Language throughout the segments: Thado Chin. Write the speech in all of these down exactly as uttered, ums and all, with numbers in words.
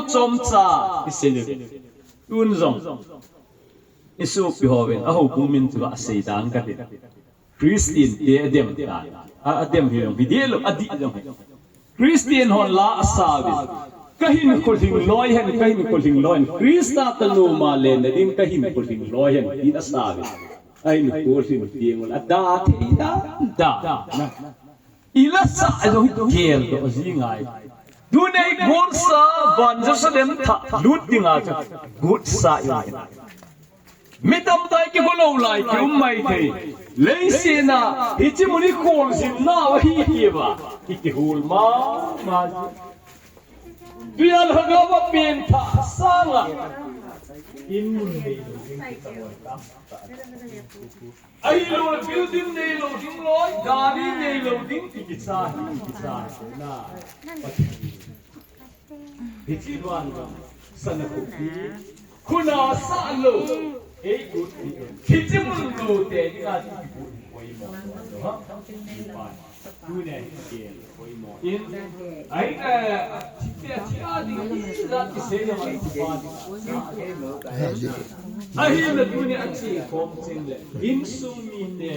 chomcha, isei le. Tun jong. Isopi hovin, ahoubung min chu asei dan kati. Christian te adem ta. A, adem hi jong, hi dih lou, adih jong hi. Christian hon la asavin. Kahin kholhing loi hen, kahin kholhing loi hen. Christa tanu ma le na din kahin kholhing loi hen, din asavin. Ahin kholhing tieng un, ada thei dan dan. Na. Ilasa jong hi geldoh ji ngai. Tuni golsa, van Jerusalem thah lut dinga chu gotsa i um. Mi tamtah kigolou lai kium maithei. Leiset a, hiche mun hi kholjin nau ahi tia, ikihol mama. Tuiya lhagao a pengthah sanga. In mun neilou ding tamtah. Ahilou le building neilou ding loi, gari neilou ding, ikicha hi, ikicha hi, na. Hiche van jong, sana khopi, khuna sah lou, eigot pi, hiche mun lou te dinga chu kigot poimo, ha? Tuni hi kel poimo in, ahi, eh, thite thi a ding, ijat kisei jong ahi, thupha ding. Ahile tuni ache khom cheng le, insung mite,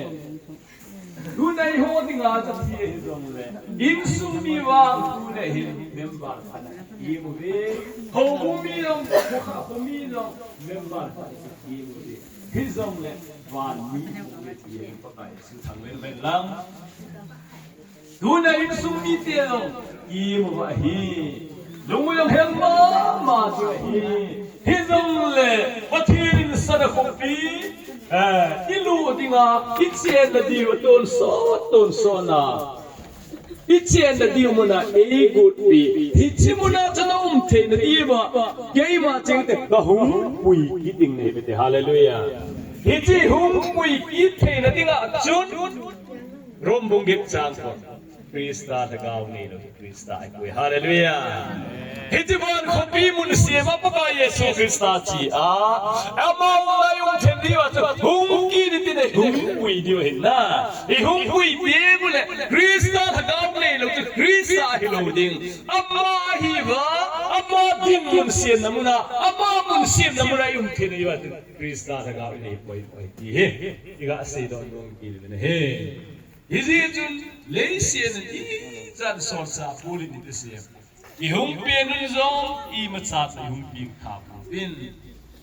tuni eiho dinga chu thi ahi jongle, insung mi vang tuni hin member khat ana kimu ve, houbung mi jong, khokha mi jong, member khat ana kimu ve. Hijongle, van mi mu ve ti hi Pakai Jesu thangvah in lang. Tuna insung mite jong kimu ahi. Lungmong jong hel mama chu ahi. Hijongle Pathen in sana khopi, eh, ilut dinga, ichenna diu tonsot, tonsot na. Ichenna diu muna eigot pi. Hiche muna chun aum theina diuva, keima chengte kahung pui kit ding nahi ve te. Hallelujah. Hiche hung pui kit theina dinga chun Rom bung get chang ko. Christa lhagao neilou hi Christa ahipoi. Hallelujah. Hiche van khopi mun sema Pakai Jesu Christa che a. Ama umna i um theina diuva chu hung kit ding ti nei, hung pui diu ahi na. I hung pui diu le Christa lhagao neilou chu Christa ahilou ding. Ama ahiuva, ama dinmun semna muna, ama mun semna muna i um theina diuva chu Christa lhagao inei poimo ahi ti hi. Iga seidoh nom kit ding ahi. Hijeh chun, leiset a ichan solchah pon in iti sem. Ihung pen un jong, imacha cha ihung peng tha pouvin.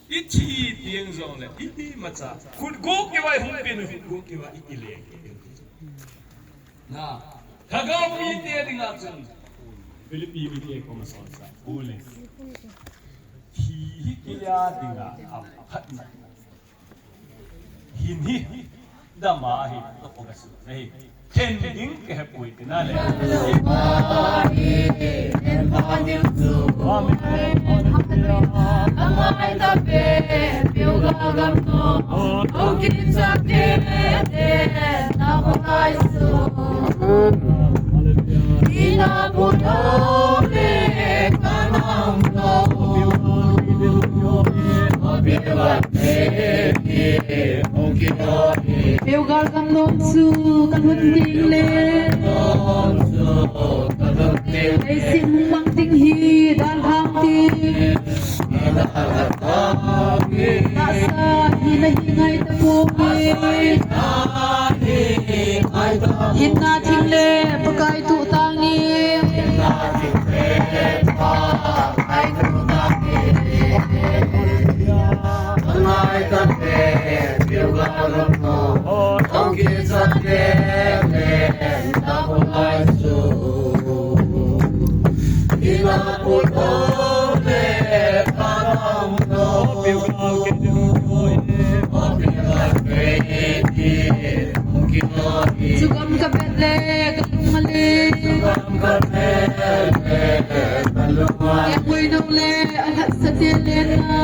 Ithi teng jongle, imacha. Khut gou keuva ihung pen un, khut gou keuva iti le. Na, lhagao mite dinga chun, Philippi mite koma solchah pon le. Thi hi keiya dinga aphatna. Hin hi, dama hi, toh ka su nahi. Khen ding ka hepoi tina le. Amen. Peugal gam nom chu kalhun ding le. Leiset hung mang ding hi dalhang ding. Tahsa hina hi ngai tapouve. Hinna thing le Pakai tuh tange. Chugam ka bet le, ka lung a le. Ka pui nau le, a lhasa te le na.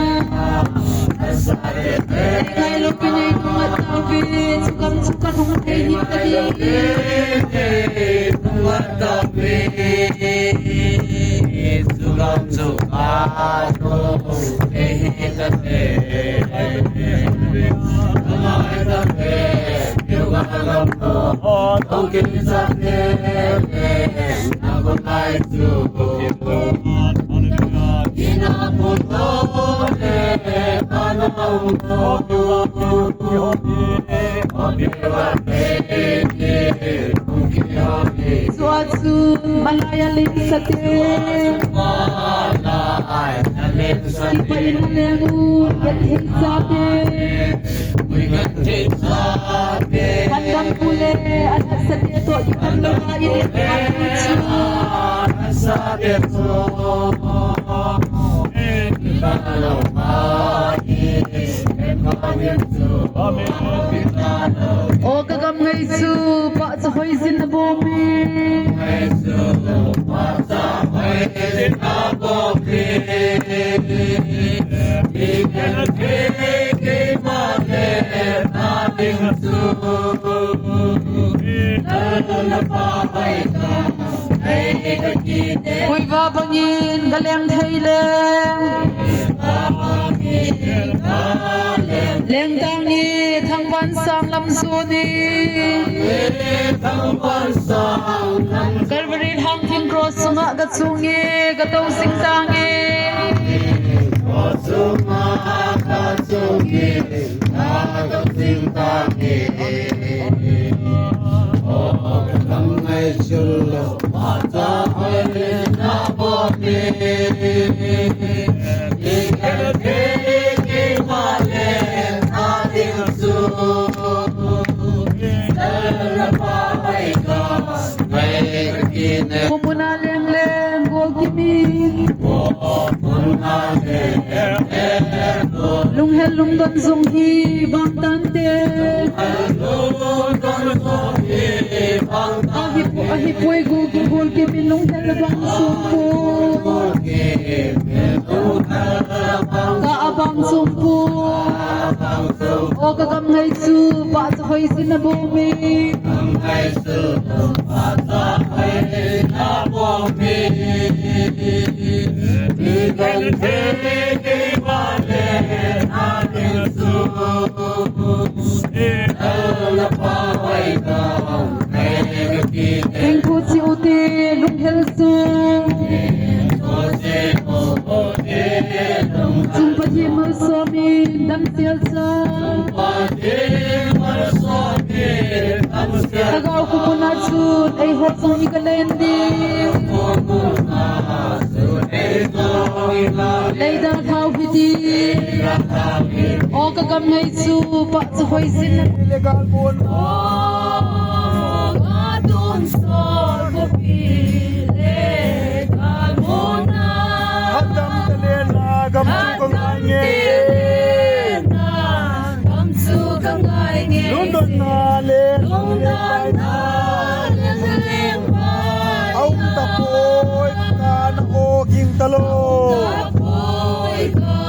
Ngai lou pi nei nung a tau pi, chugam chu ka lung thei hi ta di. Chugam chu ka lung thei hi ta di. Chua chun Malaya leng sate, kipah in aleng u, genthei chate, Khandam pu le anat sate toh kipah in aleng u. O ka gam ngaichu, pahcha hoijin nabol e. Koiva bangin ka leng thei le. Leng tange, Thangvansang lam jon e. Calvary lhangthim cross chunga ka chung e, ka tou jing tange. Khomuna leng leng, gol kimin. Lunghel lungdon jong hi vang tante. Ahi pu-, ahi poi gu-, gu-, gol kimin lunghel vang sung pu. Ka abang sung pu. O ka gam ngaichu, pahcha hoijin nabol e. Heng khu chi u te, lunghel sung. Chung Pathen malsom in damsel chan. Lhagao khomuna chun eiho jong i ka len ding. Leida thao hi ding. O ka gam ngaichu, pahcha hoijin. O ka tonsot khopi le ka muna. Hadam talen na gam chu ka ngai nge. Gam chu ka ngai nge. Lungdon na le, lungdon na le, leng bai. Aum tapoi, ka na o ging talou. Tapoi, ka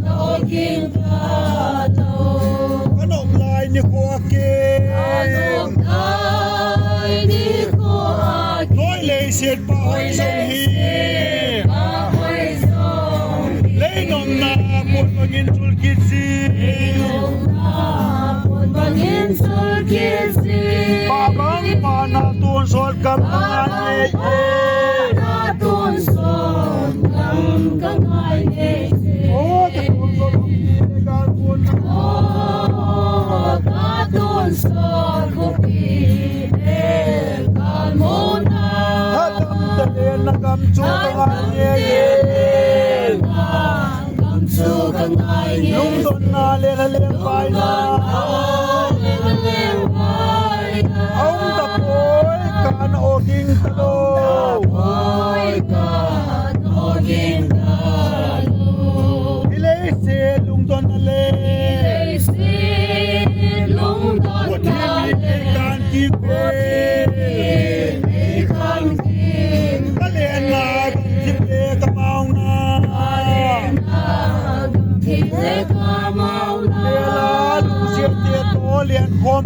na o ging talou. Ka nom lai nikho a ken. Ka nom lai nikho a ken. Noi leiset pa hoi jong hi. Leinomna pon bangin chul kit jin. Pabang pana tonsot gam ka ngai nge. O ka tonsot gam ka ngai nge. Hadam talen na gam chu ka ngai nge. Lungdon na le leng bai na. Aum tapoi, ka na o ging talou. Hi leiset lungdon na le. Pathen mi te kan ki pe. Ka lenna gam thip le ka mauna. Lela lungset te toh len khom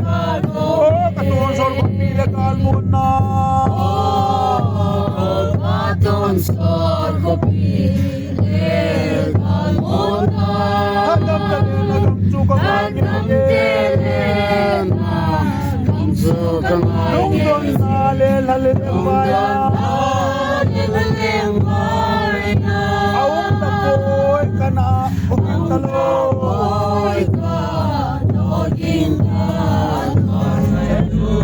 ka toh. O ka tonsot khopi le ka muna. Hadam talen na gam chu ka ngai nge. Lungdon na le leng bai na. Kana, hopin talo.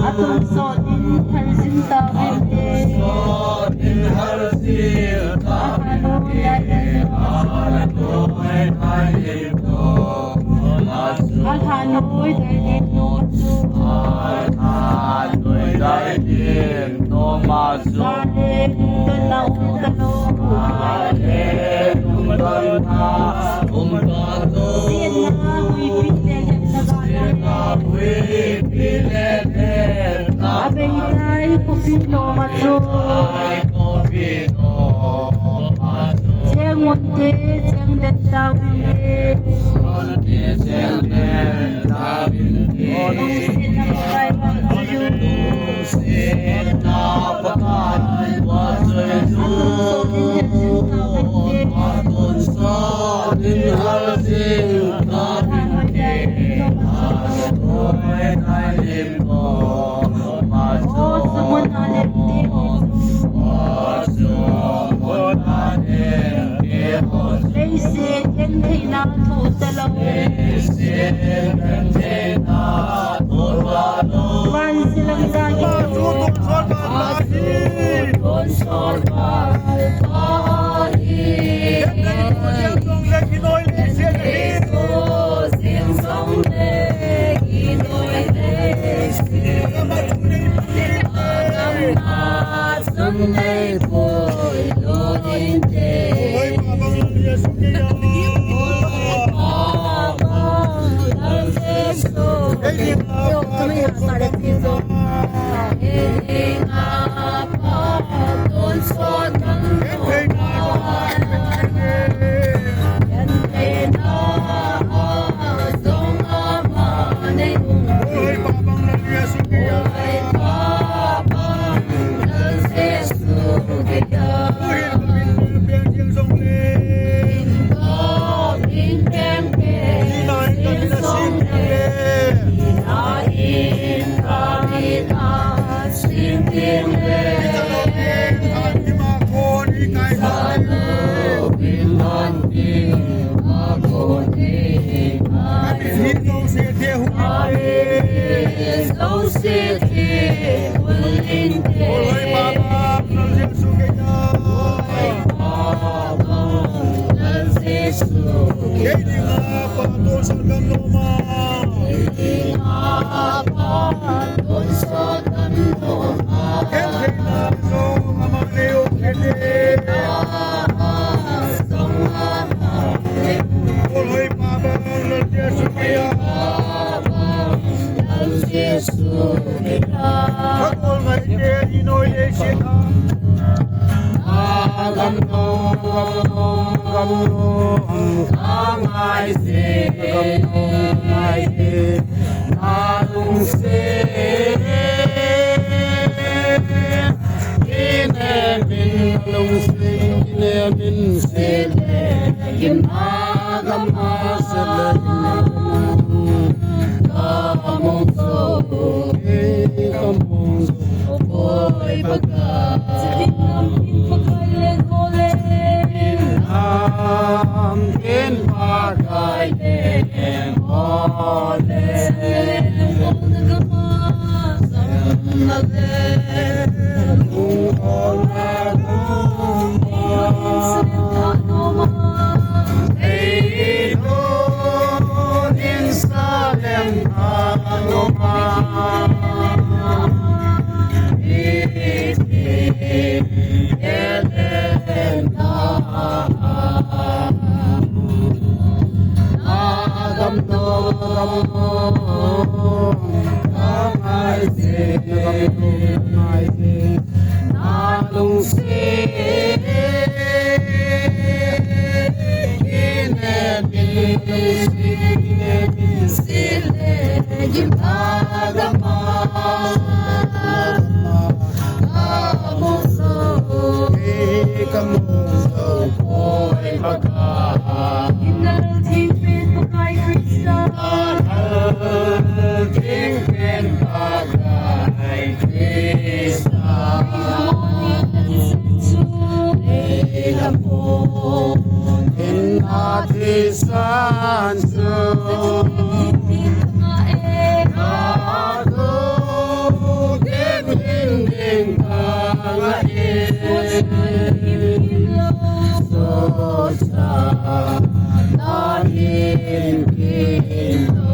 Atonsot in thansin tauvinte. Hallelujah. Alhanoi daidin noma chu. Alhanoi daidin noma chu. Sale lungdonna um talou. Sale lungdonna um talou. Sietna huipi le lemna gana. Sietna huipi le lemna. Abeitai khopi noma chu. Abeitai khopi noma chu. Cheng unte, cheng den tauvinte. Leiset gentheina thoh talou. Vantil lang jagin. Isan su. Atu ding ding tanga e. Sosa. Tahin kin lo.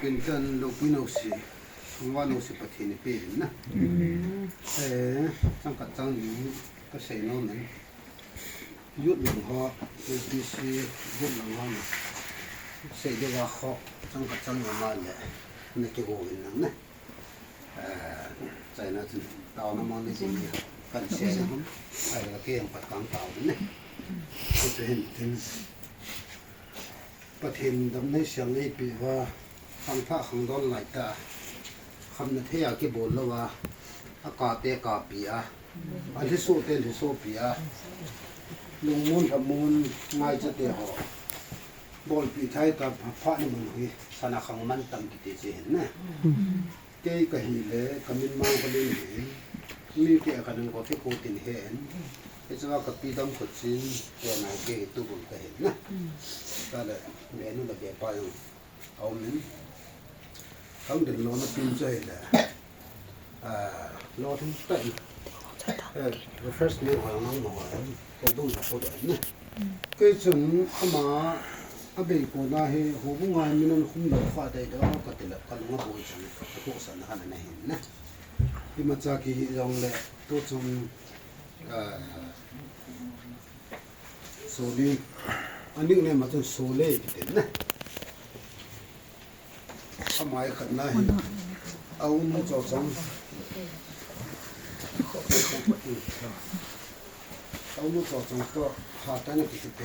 Pintan lopui nau si, sungva nau si Pathen in pe in na. Eh, changkhat chang ni kasei nom in. Youth lang ho, A P C youth lang ho na. Sei ding va ho, changkhat chang ni ma le, na kigou in lang na. Eh, China chun, taona mo ni ding ni, kan sei na hum. Ai la ke yang pat kang tao na. Chu chu hin tin. Pathen damna siang eipe uva, khangthah khangdon lai ta, khamna thei a kibol louva, akate kapi a, alhisoh te lhisopi a, lungmon lhamon ngaicha te ho, bolpi thei ta pha, pha ni mun hi, sana khang man tam kiti chu hin na. Kei kahile, kamin Mangkholun ahin, mi keh a kanung ko kei ko tin hen, hichea kapi dam kho chin, kei nau kei tubul kahin na. Tale, benu le bepa jong aum in. Kang din lona pin chu ahile, ah, lo thum tah in, eh, refresh ni ho nang mo ho in, ko bung ko do in na. Kei chun ama, abei ko na hi, ho bung a min an khum lo kha dei do, kati le, kalung aboi chun, ka ko san kha na hin na. Imacha kihi jongle, tu chun, ah, Soli, a nickname a chun Sole kiti na. Amai khat na hi, a u nu Chochang. A u nu Chochang toh, hatah in akiti te,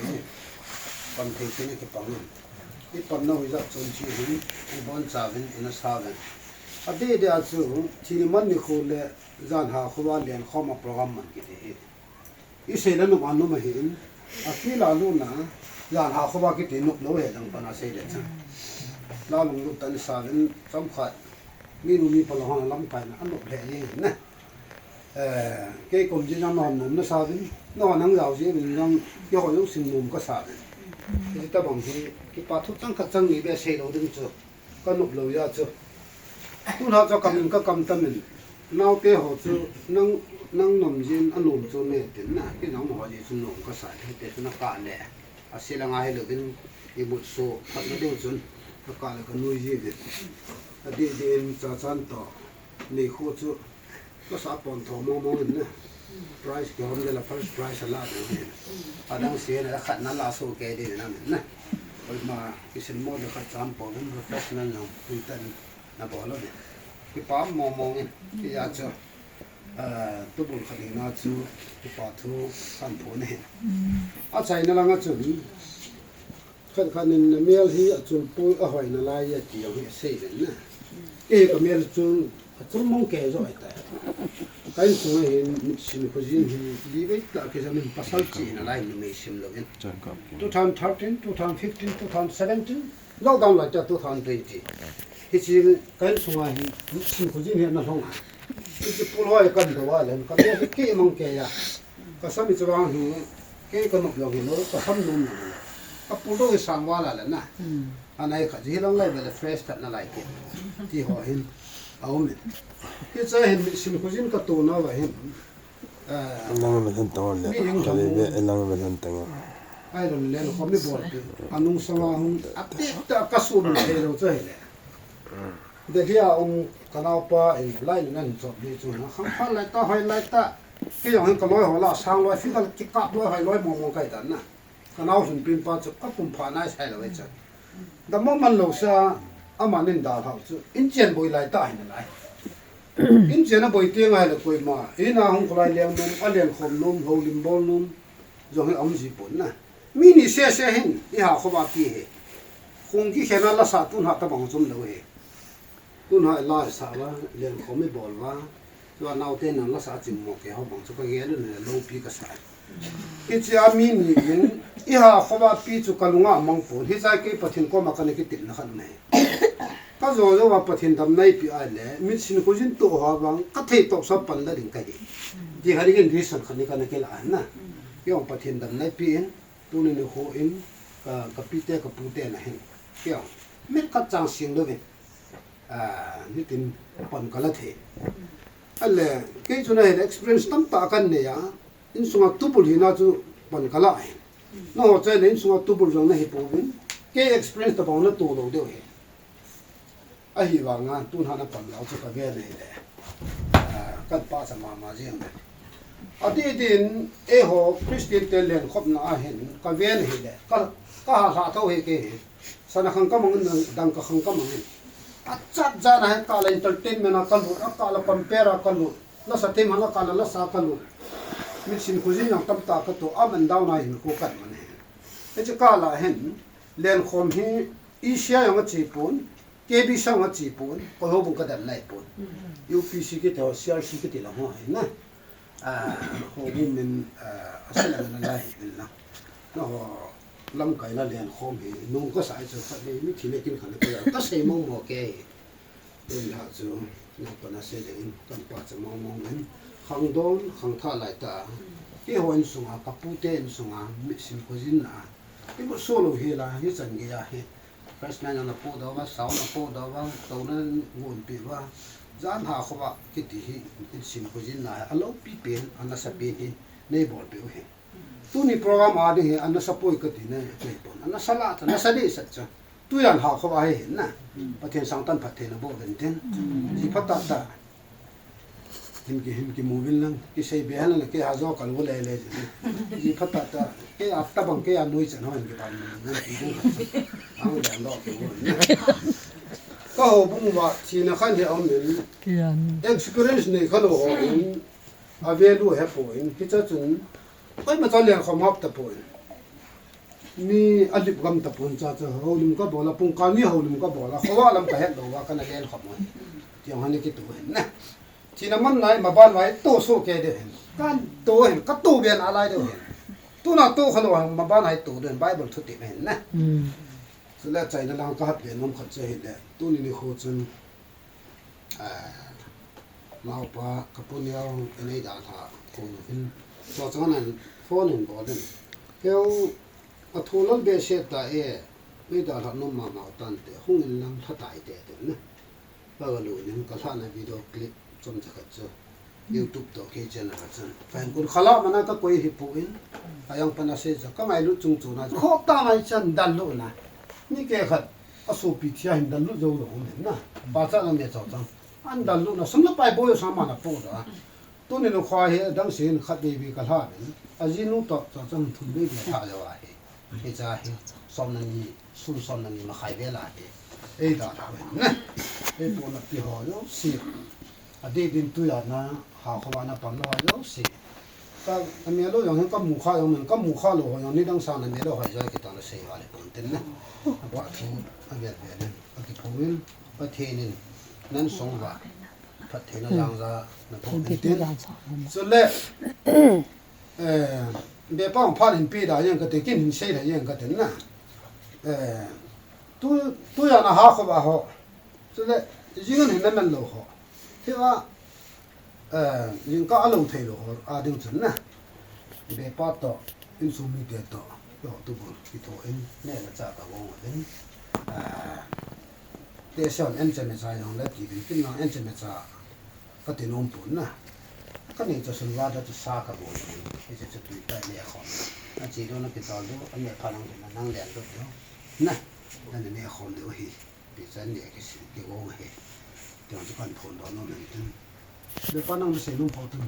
pang thei te na kipang in. I panna hoi jat chun chi hin, i boncha uvin, i nasa uvin. Adeh deh a chu, thina man nikho le, jan hakho a lenkhom a program man kiti hi. I sei le nom a nom ahin, a field a lutna, jan hakho a kiti nop lou hi lang pan a sei le chun. La lunglut tah in sa uvin, chomkhat, minu mipa lou hon a lamkai na, a nop le hi na. Eh, kei kom jeh jong nahon nom nasa uvin, nahon nang jao jeh uvin jong, keiho jong sin nom kasa uvin. Hitabang hi, kipa thu chang khat chang ni beh sei lou ding chu, ka nop lou jeh chu. Tulha chu kamin ka kam tamin, naote ho chu, nang, nang nom jeh in anom chu me tin na, kei nang ho jeh chu nom kasa uvin, hiti chun na kah le. A se langa hi louvin, i mut so, phatna ding chun, na kah le ka nui ji uvin. Adeh deh in cha chan toh, nikho chu, Ka sa pon tho mong mong in na. Prize kihom de la first prize a la de na. Adang se na khat na la so ke de na na. Koima kisin mo de khat cham po de professional na. Tutan na bol lo de. Kipa mong mong in. Kei a chu. Ah, tubul khat ni na chu. Kipa thu kan pho ne. Achaina langa chu. Khat khat in na mel hi achul poi, ahoi nalai e ti jong hi asei uvin na. Kei ka mel chun achul mong kei jo ahitai. Ka insung a hin mitsin khojin hi livei tah kijam in pasal chih nalai numei sim louvin. Two thousand thirteen, two thousand fifteen, two thousand seventeen, lockdown lai tah two thousand twenty. Hiche ka insung a hi mitsin khojin hi ana long a. Hiche pul hoi kan dou a leh ka mel hi kei mong kei a. Ka sam hiche vang hi, kei ka nop jong hilou, ka sam nom jong hilou. Ka pul dou hi sang val a le na. Hmm. Anai khat ji lang lai vele fresh khat nalai kit. Ti ho hin, a um in. Hiche hin mitsin khojin ka tona uva hin. Eh, Lang vel hen tong le. Mi eng Ka le tham ve, lang vel hen tong. Ai lon len khom ni bol pi. Anung sanga hung, a pik tah ka sum thei lou chu hile. Delhi a um ka naopa in lai nan chop ni chu na. Khang phat lai tah, hoi lai tah. Kei jong hin ka loi ho la sang loi, fidal kikap loi, hoi loi mong mong kai tan na. Ka nao hin pin pa chu ka pum pha nai sai lou e chu. Dam mo man lou sa, aman in dal hau chu. In chen boi lai tah hin lai. In chen a boi teng ahile koima. In a hung kholai leng nom, a leng khom nom, houlim bol nom. Jong hi a um ji pon na. Mi ni sese hin, i hakho a pi hi. Khong kikhen a la sa tun ha tabang chom lou hi. Tun ha la sa uva, leng khom i bol uva. Tua naote nan la sa chim mo kei ho bang chu ka gel un le loupi ka sa. Hiche a mi ni in, i hakho a pi chu ka lunga mang pon. Hiche a kei Pathen koma kana kitilna khat um e. Ka jo jo a Pathen damna eipeh a le, mitsin khojin toh ho vang, ka thei tah sa pan la ding ka hi. Ti khat in reason khat ni kana kila na. Kei jong Pathen damna eipeh in, tuni nikho in, ka, ka pite, ka pute na hin. Kei jong, mit khat chang sing lou vin. Ah, nitin pan ka la thei. Ale, kei chu na hin experience tamtah kan nei a, insunga tubul hina chu pan ka la hin. Nangho chai le insunga tubul jong nahi pouvin, kei experience tabang na to lou diu hi. Ahivanga, tun hana pan lou chu ka ve nahi le. Ah, kan pachat mama jeng le. Adeh din, eiho Christian te lenkhomna a hin, ka ve nahi le. Ka, ka ha lha thou hi kei hi. Sana khang ka mang in, dangka khang ka mang in. Achat jan a hi kah la entertainment a ka lut, akah la compare a ka lut. Lasa themhal a kah la lasa ka lut. Mitsin khojin jong tamtah ka toh, up and down a hin ko kan man hi. Hiche kah la hin, lenkhom hi, Asia jong a che pon, K B C jong a che pon, koi houbung ka dem nai pon. U P C kiti ho, C R C kiti lang ho hi na. Ah, houbung min, ah, a sel a na lai hi na. Na ho, lamkai la lenkhom hi, nung ka sa chu khat le, mithi le kin khat le ka, ka sei mong mong kei. Tun la chu, na pa na sei le in, kan pachat mong mong in, khangdon, khangthah lai tah. Keiho insunga, ka pute insunga, mitsin khojin a. I mut so lou hi la, hichan gei a hi. First line ana podoh uva, sound ana podoh uva, touna gonpeh uva. Jan hakho a kiti hi, mitsin khojin a, a loupi pen, a nasa pen hi, nei bolpeh u hi. Tuni program a ding hi, a nasa poi kati na, kei pon. A nasa la, a nasa dehset chu. Tujan hakho a hi hin na. Pathen sangtan phatthei na boh uvin tin. Ji phatah tah. Hin ki, hin kimu uvin lang. Kisei be hen lang, kei ha jo ka lou le le. Ji phatah tah. Kei a tabang kei a nuichan ho hin kipan. Ang le lo ke wo. Ka houbung uva, thina khat hi a um in. Kian. Experience nei khalou ho in. A value he pon. Hiche chun. Koima cha lenkhom hap ta pon. Mi alip gam tapon cha cha houlim kabol a, pungkal ni houlim kabol a, khovah lam kahet lou va, kana len khop mo. Tiang hon kitu hin na. Thina man nai, maban vai, to so ke de hin. Kan to hin, kato ben alai de hin. Tuna to khalou hin, maban hai to de hin, Bible thu ti hin na. Hmm. Chule chaina lang kahat ve nom khat che hin le. Tuni nikho chun, ah, naopa, kapu neo, enei dalha, kong hin. So chang nan phone in bol in. Keu, athu lal behseh ta e, nei dalha nom mama u tante, hung in lang lha tai te te na. Ka ga lut in, kalhahna video clip chomcha khat chu YouTube toh kei channel a chun. Fan kun khala mana kakoi hi pon, ajang pana sei chu, kangailut chung chu na, khop ta mai chan dallut na. Ni kehkhat, asopi thia hin dallut jou lou um na. Pachatna me chou chang. An dallut na, sum le pai boi sa mana po da. Tuni nikho hi, adang sen khat vei vei kalha uvin. Ajinu toh, chou chang thum vei vei lha jou ahi. Hiche hi, som le ni, sun som le ni makhai vel ahi. Ei dalha uvin. Ei pona pi ho jouse. Adeh din tuiya na, ha khovah na pang lou ho jouse. Ka, amel lou jong hin kamu kha jong min, kamu kha lou ho jong nidang sang na mel lou ho jong kiton asei vale pon tin na. Apa thu, avel vel in, akiphong in, Pathen in, nan song uva, phattheina jang ja, na phong in tin. Chule, Eh, bepa hung phat hin pe da jeng kate, kin hin sei da jeng kate na. Eh, tu, tuiya na ha khovah ho. Chule, jing an hin na man lou ho. Hiva, eh, jingkah alou thei lou ho, ading chun na. Bepa toh, insung mite toh, yo tu bul, kitho in, neh le chah kagong uvin. Eh, tehse in enche mecha jong le, ti ding kin lang enche mecha. Kati nom pon na. Kanei chu sun va da chu sa kabol. Hiche chu tui tai le khom. Ache doh na kichol doh, ane pha lang na nang len doh doh. Na. Ane ne khom doh hi. Ti chan ne kisi, kigong hi. Tiang chu kan phondoh nom in tin. Bepa nang sei nom pho tun.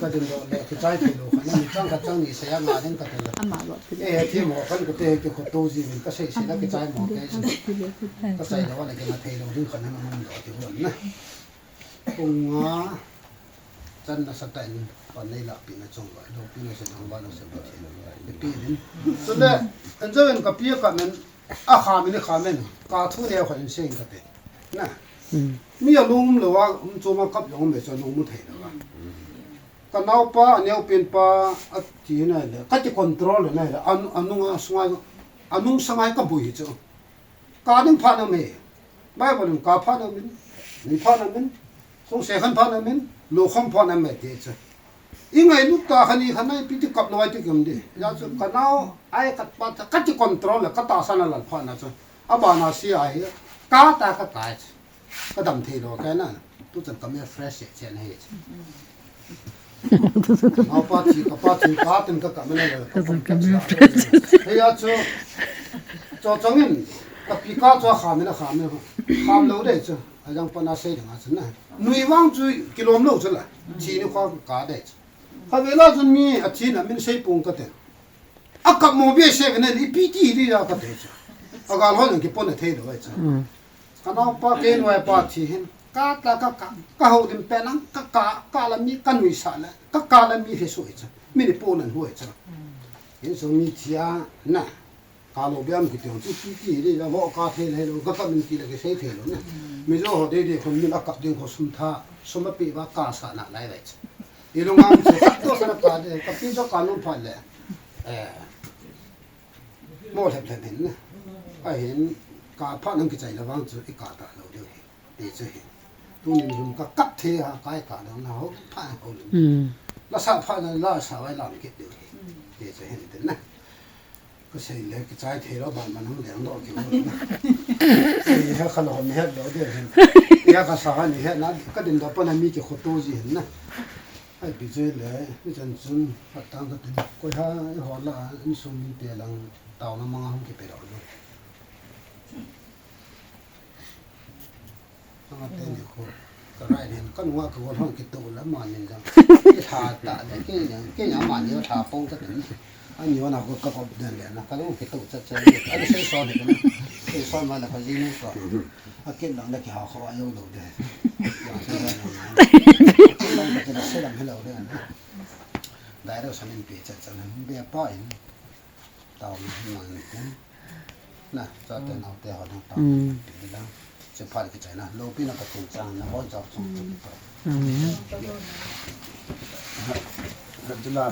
Ka din doh le, kichai thei lou khat na, mi chang khat chang ni sei a nga ding kati le. Ama lo pi le. Eh, ti mo kan kati, kikhoto ji min kasei sei la kichai mo ke. Kachai lou le kina thei lou ding khat na, na nom doh ti hon na. Pung nga chan nasa tah in pan nei lahpina chungvai, loupina sen hung vah lou sen Pathen in pe in. Chule, an jo in kapi a kap in, akham in, akham in, ka thu neo khat in sei in kate. Na. Hmm. Mi alung um lou a, um chom a kap jong um le chu alung mu thei lou a. Ka naopa, aneopen pa, ati nai le, kati control nai le, an, anung a sungai, anung sangai kaboi hi chu. Ka ding phat na me. Bible in ka phat na min, ni phat na min, song se khan phat na min, lo kham phat na me ti chu. I ngailut tah khat ni khat na ipi ti kap lou ai ti kem di. Hijeh chun ka nao ai ka pa ta, kati control le, ka tahsan a lal phat na chu. Abana si ahi, ka ta ka kai chu. Ka dam thei lou ka na. Tu chan ka me fresh che che na hi chu. Naopa thi, kapa thi, ka tin ka kap na le. Ka chan ka me fresh. Hijeh chun, cho chang in, kapi ka chu akham in, akham in. Kham lou dei chu. Ajang pana sei ding a chu na. Nui vang chu kilom lou chu la. Thi ni kho ka dei chu. Khatvei la chun mi athi na min sei pong kate. Akap mo behseh ve nen ipi ti di a kate chu. Agal ho jong kipon na thei lou ai chu. Hmm. Ka naopa kei nuipa thi hin. Ka ta ka ka, ka houlim pen ang ka ka, ka la mi ka nuisat le. Ka ka la mi he soi chu. Mi ni pon nan huai chu. Hin so mi thi a na. Ka lo biam kiti hon chu ti ti le la vo ka thei le lo ka ka min ti le ke sei thei lo na. Mi jo ho dei dei khon min a kap ding kho sum tha, sum a pi va ka sa na lai lai chu. I lo ngam chu ka to sa na ka de, ka pi jo ka lo pha le. Eh. Mo lhep lhep hin na. A hin ka pha nang kichai la vang chu i ka ta lo deu hi. Ti chu hi. Tunin hung ka kap thei a, kai ka dang na ho, pha ho. Hmm. La sa pha na, la sa vai lam kit deu hi. Ti chu hin tin na. Ka sei le, kichai thei lo, ban man hung leng doh ki ho na. Ei, ha ka lo mi het lo deu hin. Ya ka sa ha ni het na, ka din doh pa na mi kikhoto ji hin na. Ai pi chu le, mi chan chun, pat tang ka tin. Koi ha, i ho la, insung mite lang, taona manga hung kipe lo na. Ama te ni khu, ka rai nen, ka nunga ka gol hon kitu la ma nin jang. Ki tha ta le, ki jang, ki jang ma ni tha pong ta tin. Ani wana khu ka kop den le na, ka lung kitu cha cha. Ani sei so ni na. Sei so ma la ka ji ni ko. A kin lang le ki ha kho a yo lo de. Ya se da na. Ki lang ka te la se lang he lo de na. Dai ro sa nin pe cha cha na. Be pa in. Tao na, na, na. Na, chate naote ho ding tao. Mm. Pi ding. Chuphat kichai na. Loupina Pathen chang na hoi jao chung chu kipa. Amen. Chula,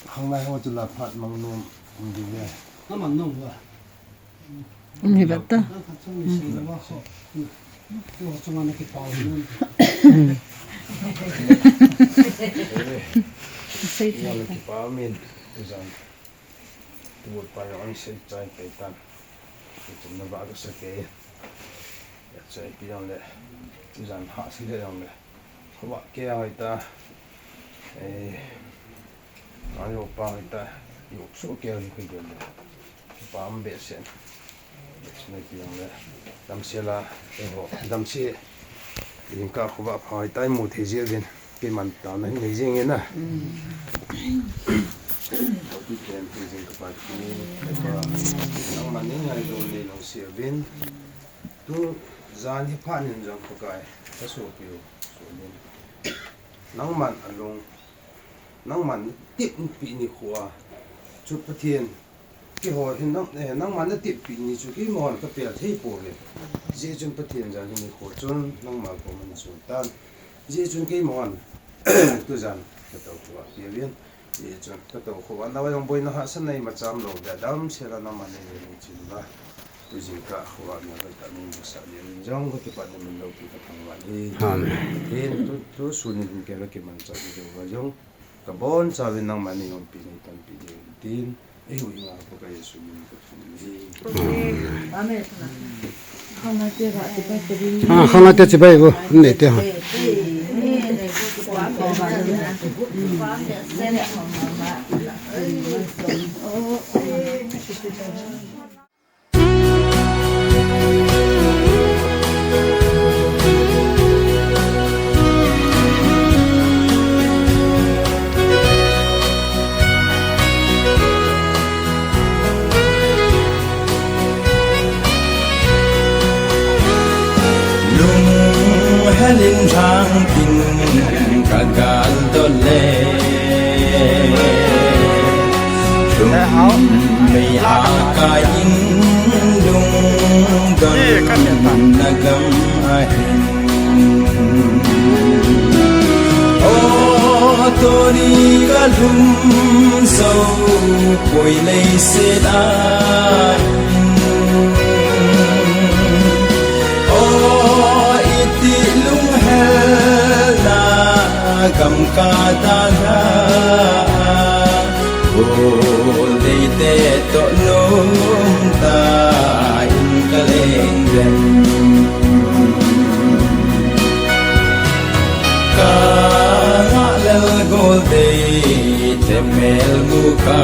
hanglai ho chula phat mang nom um ding ve. Na mang nom va. Um hi vet ta. Na khat chung ni sei na va ho. Lo chung ana kipa nom. Sei ta. Lo kipa min. Tuzan. Tubut pa jong an sei chai kei tan. Tuchun na ba ka sa kei. Ya chai pi jong le. Tuzan ha si le jong le. Hava ke ai ta. Eh. An lo pa ai ta. Yo so ke ai ke le. Pa am be sen. Sina pi jong le. Damsel a. Eh ho. Damsel. Jingkah khovah pha tai mu thei jeh uvin. Keiman taona hin nei jing e na. Pi ken hin jing ka pa ki. Nangman nei ngai lo nei lo si uvin. Tu jan hi phat nin jong Pakai. Ka sopi u. Sonin. Nangman alung. Nangman tep pi ni khu a. Chu Pathen. Keiho hin nang, eh, nangman na tep pi ni chu keima hon ka pel thei pouve. Hijeh chun Pathen jan hi nikho chun nangma koma na chun tan. Hijeh chun keima hon tujan ka tou khovah pe uvin. Hijeh chun ka tou khovah nau a jong boina hahsatna ima cham lou, damsel a nangman nei ve nei chin uva. Tu jingkah khovah na ka ta min sa ni jong ka kipat na min loupi ka thangvah e. Amen. Pathen tu, tu sun in kei ka kimanchah ding uva jong. Ka bonchauvin nangman nei umpi nei panpi ding tin, eiho henga Pakai Jesu min in ka thum e. Amen. Ah, khanglai te chibai bo, nei te ha. Lunghelin lhangtin ka galdot le. Lungmei a kaiyin lungdonna gam ahin. O tuni ka lhum jou poi leiset a hin. O iti lunghelna gam ka dalha. Goldei te toh nomtah in ka leng den. Ka ngah lel Goldei te mel mu ka.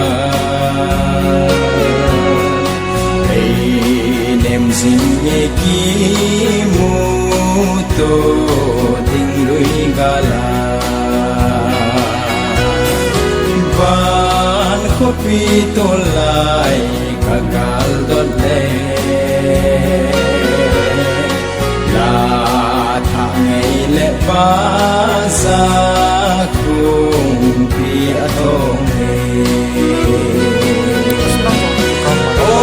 Ei nem jing e kimuto ding lui gal a. Van khopi tolai ka galdot le. La thah ngei le pa sa kung pi a thong e. O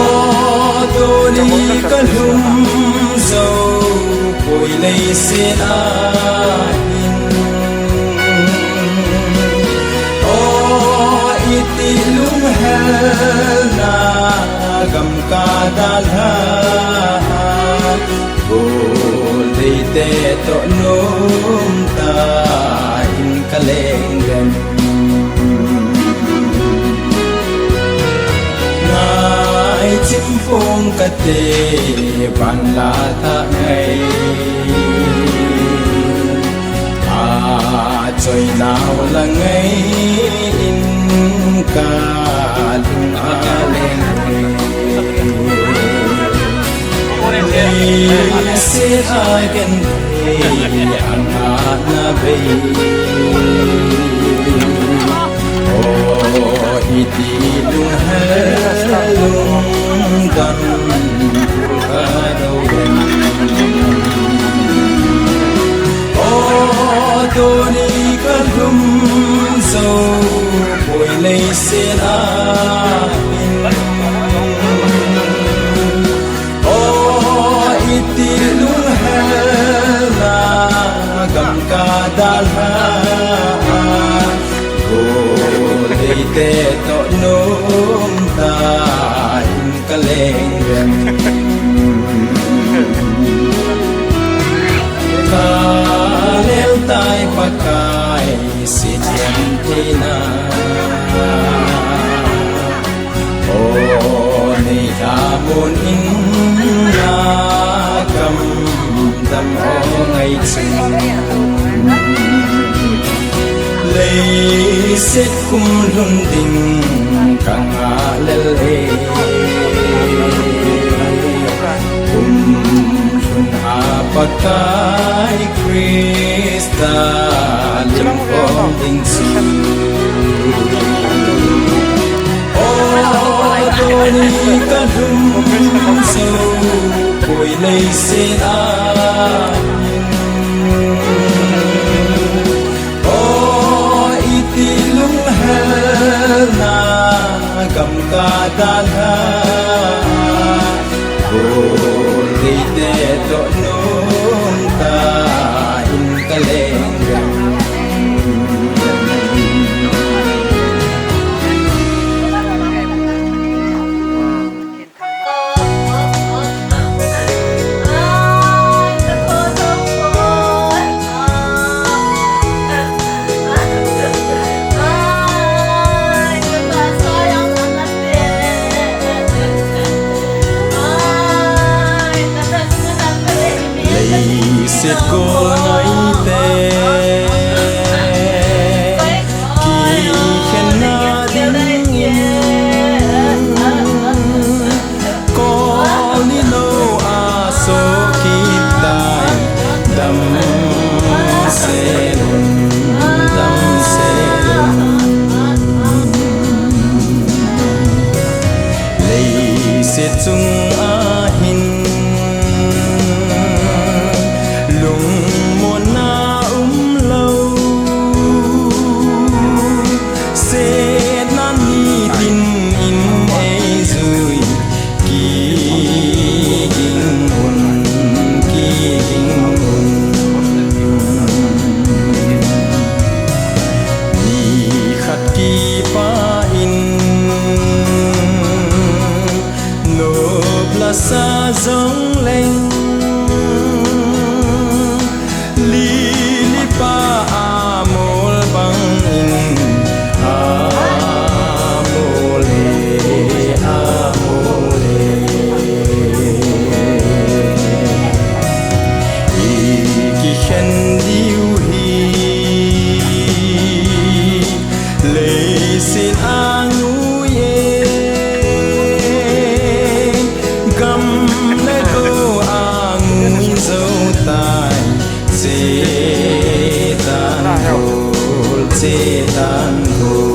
tuni ka lhum jou poi leiset a hin. O iti lunghelna gam ka dalha. Goldei te toh nomtah in ka leng den. Ngai chim pong kate van la thah ngei. A choi nau la ngei in ka lung a leng. Leiset a genthei a ngahna bei. O iti lunghel lungdon ka dou den. O tuni ka lhum jou poi leiset a hin. Kalel tai Pakai sithiam theina. O nei tha mun in na kam dam ho ngai chun. Leiset kum lhun ding ka ngah lel e. Kum lhun a Pakai Krista lim khom ding chu. O tuni ka lhum chu poi leiset a. O iti lunghel na gam ka dalha. Ko leite to nung ta in ka leng gam. Leiset gol ngaite kikhenna dingin Kol ni lou a soh kit tai, damsel un, damsel un. Leiset chung a hin lungmonna umlou. Setna nitin in eijui, kiging un, kiging un. Nikhat kipah in nop lasa jongleng, lili pa amol bangin amol e, amol e. I kikhen diu hi leiset a ngui e, gam le go a ngui jou tai, chetan gol, chetan gol.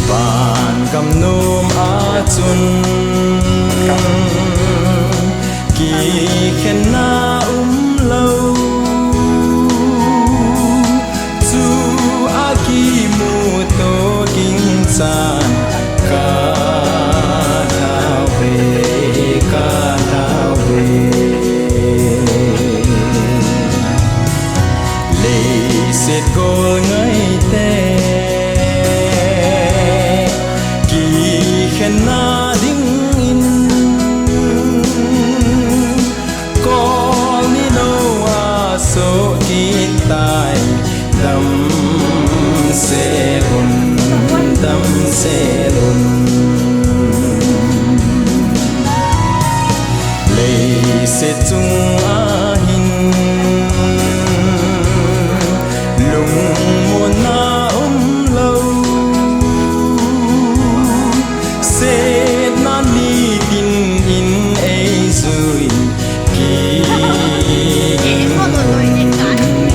Van gam nom a chun kikhenna umlou. Chu a kimuto ding chan ka lhau ve, ka lhau ve. Leiset gol ngaite kikhenna dingin, kol ni lou a soh kit tai, damsel un, damsel un. Leiset chung a hin lungmonna umlou. Setna nitin in eijui, kiging un,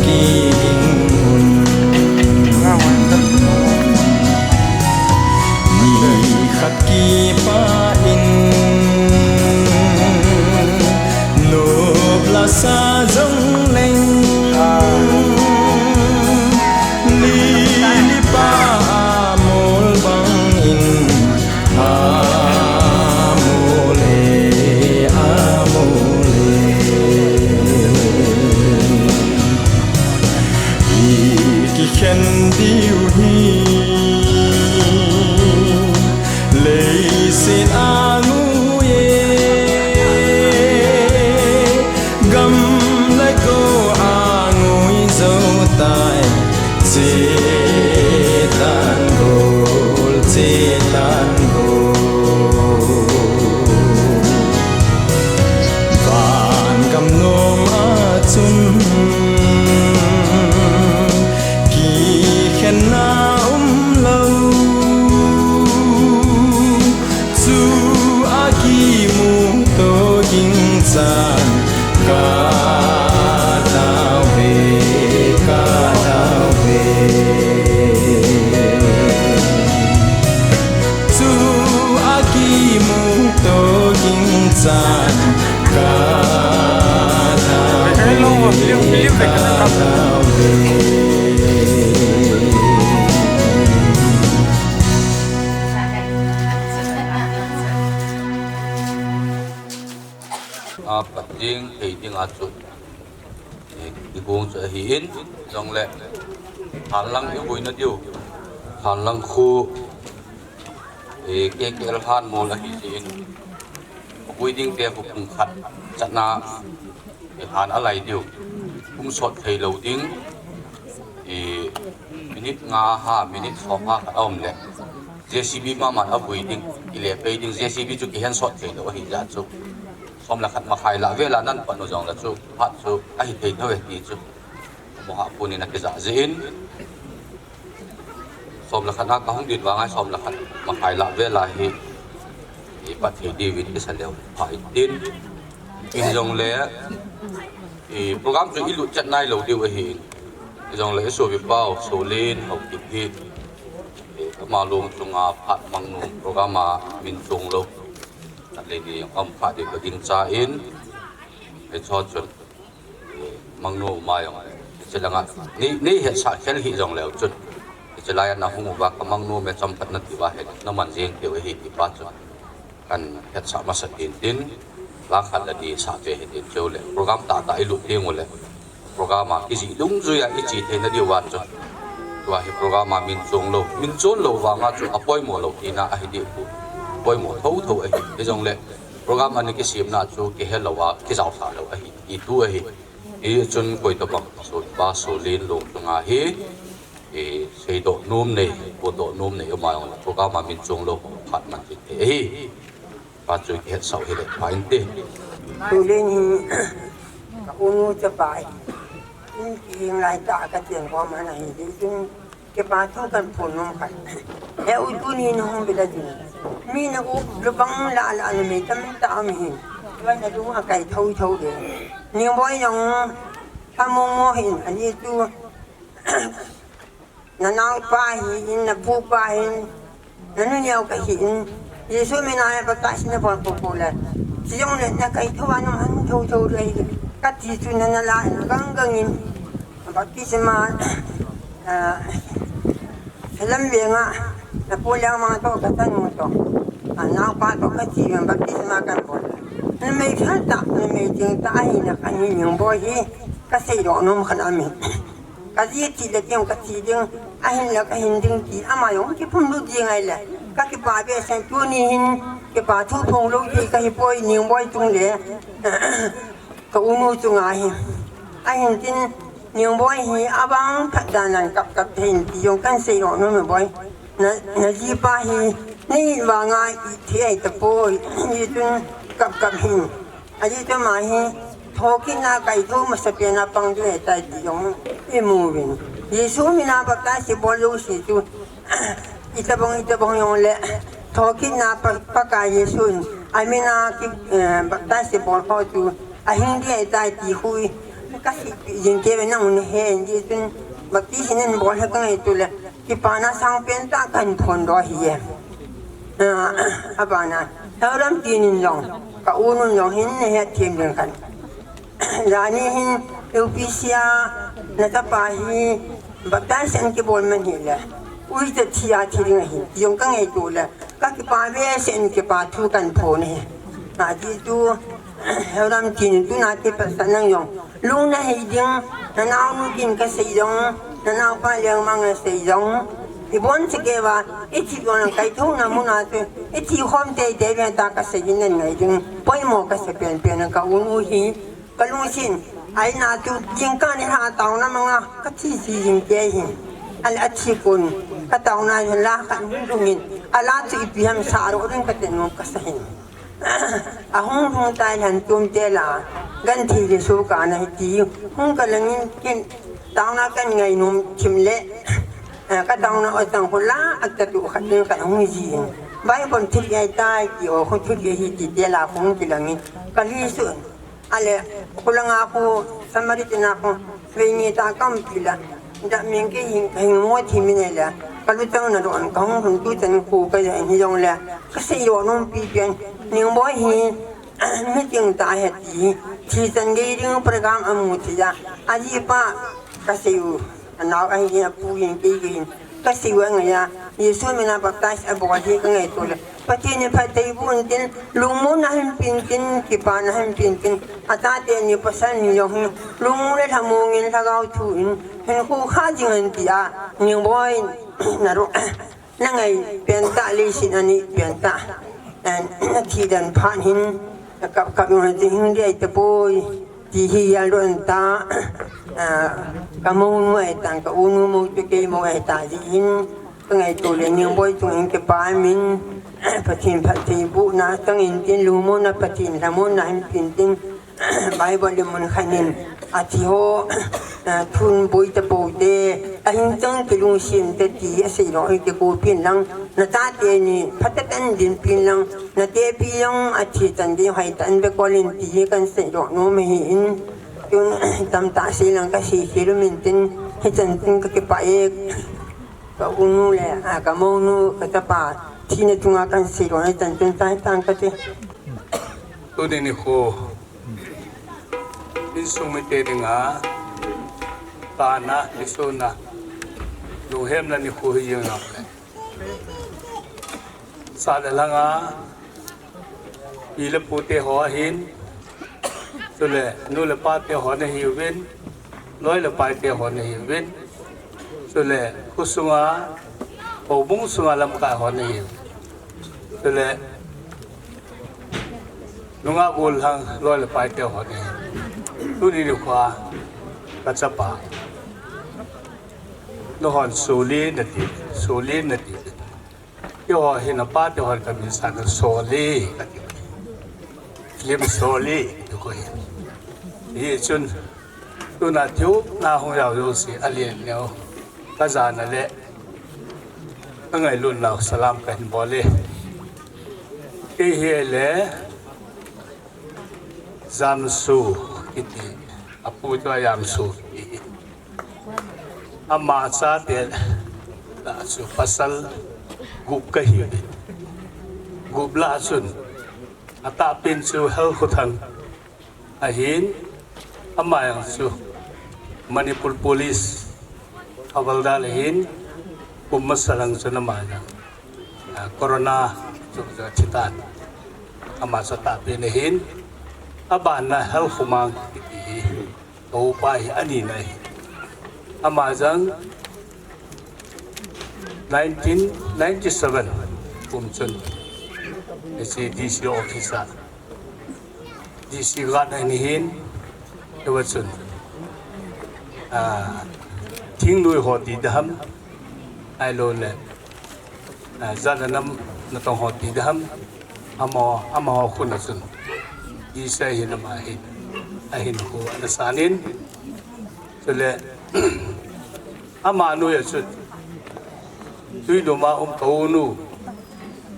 kiging un. Nikhat kipah in nop lasa jongleng, lili pa amol bangin amol A, pat ding, thei ding a chu. Eh, i kong chu ahi in, jong le, hanlang i vuina diu. Hanlang khu, eh, K K L han mol ahi si in. Vui ding te khu kum khat chana, eh, han alai diu. Kum sot thei lo ding. Eh, minute nga ha, minute som ha khat a um le. J C B mama a vui ding, i le pei ding, J C B chu kihen sot thei lo ahi ja chu. Som le khat makhai la vela nan pan u jong le chu, phat chu ahi thei thou e ti chu. Mo ha puni na kija je in. Som le khat na ka hung dit vang ai som le khat makhai la vela hi. I pat thei di vin kisa leu pha in tin. In jong le, i program chu i lut chat nai lo diu ahi. I jong le i so vi pau, so lin, hau kip hi. Eh, ama lung chunga phat mangnu program a min chung lo. At le ni ang phat de ka ding cha in. Eh, cho chun. Eh, mangnu ma yong. Eh, che langa. Ni, ni het sa khel hi jong leu chun. Eh, che lai na hung va ka mangnu me cham phat na ti va het. Na man jing keu hi ti pa chun. Kan het sa masa tin tin. La khat la di sa te hi tin cheu le. Program ta ta i lut ding u le. Program a kiji dungjuia i chi theina diu a chu. Tua hi program a min chung lo. Min chung lo vanga chu a poimo lo tina ahi di pu. Poimo thotho ahi. Hi jong le program a ni kisimna chu kihel lo a kijao sa lo ahi. I tu ahi. I chun koi to bang. So ba so lin lo chunga hi. I sei do num nei, ko do num nei, ma yong program a min chung lo. Khat man ti te ahi. Pa chu kihet sau hi le, pa in te. Tulin hi, ka unu chapa hi. In ki ing lai ta ka chen ko ma na hi, di chun, kipa thu kan phun nom khat. He u tuni na hung bi da din. Mi na u lu bang la la na me tam ta am hin. Tua na du a kai thou thou de. Ni boi yong, ka mo mo hin, ani tu. Na naopa hi in, na pupa hi in, na nu neo ka hi in, Jesu mina a baptize na bol popo le. Chijong le na kai thou a nung han thou thou le hi. Ka ti chu na na la in gang gang in. Baptisma, ah, salam be nga, na pu le ma to ka tan mo to. Ah, naopa to ka ti baptisma kan bol. Na mei khan ta, na mei jing ta hi na kan hi nyung boi hi. Ka sei lo nom khan ami. Ka ji ti le ding, ka ti ding, a hin le ka hin ding ti, ama jong kiphum lut ding ai le. Ka kipa be sen tuni hin, kipa thu phong lo ti ka hi poi ning boi chung le. Ka unu chunga hi. A hin tin, ning boi hi, a bang phat dan nan kap kap thei in ti jong kan sei lo nom boi. Na, na ji pa hi, nei vanga i thi ai ta poi, ni tun kap kap hin. Aji tu ma hi, thokit na kai thu masa pen a pang tu e tai ti jong i mu vin. Jesu mina baptize bol lo si tu. Ita bang, ita bang jong le. Thokit na pa, pa ka Jesu in. A mina ki, eh, baptize bol ho tu. A hing di e tai ti hui. Ka si jing ke ve na un he, Jesu in baptize nen bol he ka ngai tu le. Kipana sang pen ta kan phon do hi e. Ah, abana. Tauram tinin jong. Ka unun jong hin ne het thim ding kan. Jani hin U P C a na tapa hi baptize an kibol man hi le. Ui ta thi a thi ding hi. Jong ka ngai tu le. Ka kipa ve sen kipa thu kan phon hi. A ti tu. Tauram tinin tu na ti pa sa nang jong. Lung na hei ding, na naonu din ka sei jong, na naopa leng mang a sei jong. I bon se ke va, i thi bon kai thou na mun a tu, i thi khom tei tei ve ta ka sei din ngai ding. Poimo ka sei pen pen ka unu hi, ka lungsin, ai na tu, jingkah ni ha taona manga, ka thi si jing ke hin. Al a thi kun, ka taona hin la ka lungin, a la tu i pi ham sa ro ding ka ten mo ka sa hin. A hung hung tai lhan tum te la, gan thi le su ka na hi ti, hung ka langin kin, taona kan ngai nom thim le, eh, ka taona o tang ko la, a ta tu khat ding ka hung ji. Bai kon thi ai tai ki o, ko thi hi ti te la, hung ki langin, ka li su. Ale, ko langa ko, Samaritan a ko, Veini ta kam pi la, da min ke hin, hin mo thi min la, ka lu tang na don, ka hung hung tu tan ko ka ya ni jong la, ka sei lo nom pi pian, ning boi hi, Meeting ta ahi ti hi, thi chan gei ding program amu thei a, ajipa kasei u, anao ahin, apu hin, kei hin, kasei u angai a, Jesu mina baptize abol hi kangaito le, Pathen in phatthei boh in tin, lungmonna hin pe in tin, kipana hin pe in tin, atate ni pasal ni jong hi, lungmong le lhamong in lhagao thu in, hin khu kha jing in tia, Ningboi, na ro, na ngai pen tah, leiset a nei pen tah. Eh, na thi den phat hin, na kap kap jong hin, hing dei tapoi. Ti hi a lon ta, ah, ka mounu ahi tan, ka unu mou chu kei mou ahi ta jeh hin, ka ngaito le Ningboi chunga hin kipa min, Pathen phatthei bohna, tang in tin lungmonna Pathen lhamonna hin pe in tin, Bible le mun khat in, athi ho, ah, thun boi tapou te, ahin chang kilungset te ti asei lou hi kikopi in lang, na tate ni phatah in dinpi in lang, na tepi jong athi chan ding hoitah in vekol in ti hi kan sei doh nom ahi in, tun tamtah sei lang kasei khel um in tin, hichan tin ka kipah e, ka unu le, a, ka mounu, ka chapa, thina chunga kan sei doh hichan tin tai tang kate. Tuni nikho, insung mite dinga, tana, kisuna, lunghemna nikho hi jeng a le. Sa le lhanga, pi le pu te ho ahin, chule nu le pa te ho ana hiuvin, loi le pai te ho ana hiuvin, chule kho sunga, houbung sunga lamkai ho ana hiuvin, chule nungah gollhang loi le pai te ho ana hiuvin. Tuni nikho a ka chapa, nahon Soli nati, Soli nati. Keiho hi napa te hon kamin sah na Soli kati. Film Soli kati koi. Hichun tuna thiu na hung jao jouse alen neo, ka jana le ka ngailutnau salam kahin bol e. Kei hi le Jamsu kiti, apu chu a Jamsu kiti. Ama chate lah chu pasal gup kahi. Gup lah chun atahpen chu Helkhothang ahin, ama jong chu Manipur Police Havaldar ahin, kum masa lang chun ama jong, ah, corona chu chu thi tan. Ama chu atahpen ahin, abanna Helkhomang kiti hi. Ka upa hi anina ahi. Ama jong nineteen ninety-seven kum chun hiche D C office a D C guard ahin, hiva chun, ah, thingnoi ho ti ding ham, ahilou le, ah, jat le nam natong ho ti ding ham, amaho, amaho khut a chun, D C ahin ama hin, ahinkho ana sanin, chule, ama noiya chun, Tuidum a um ka unu,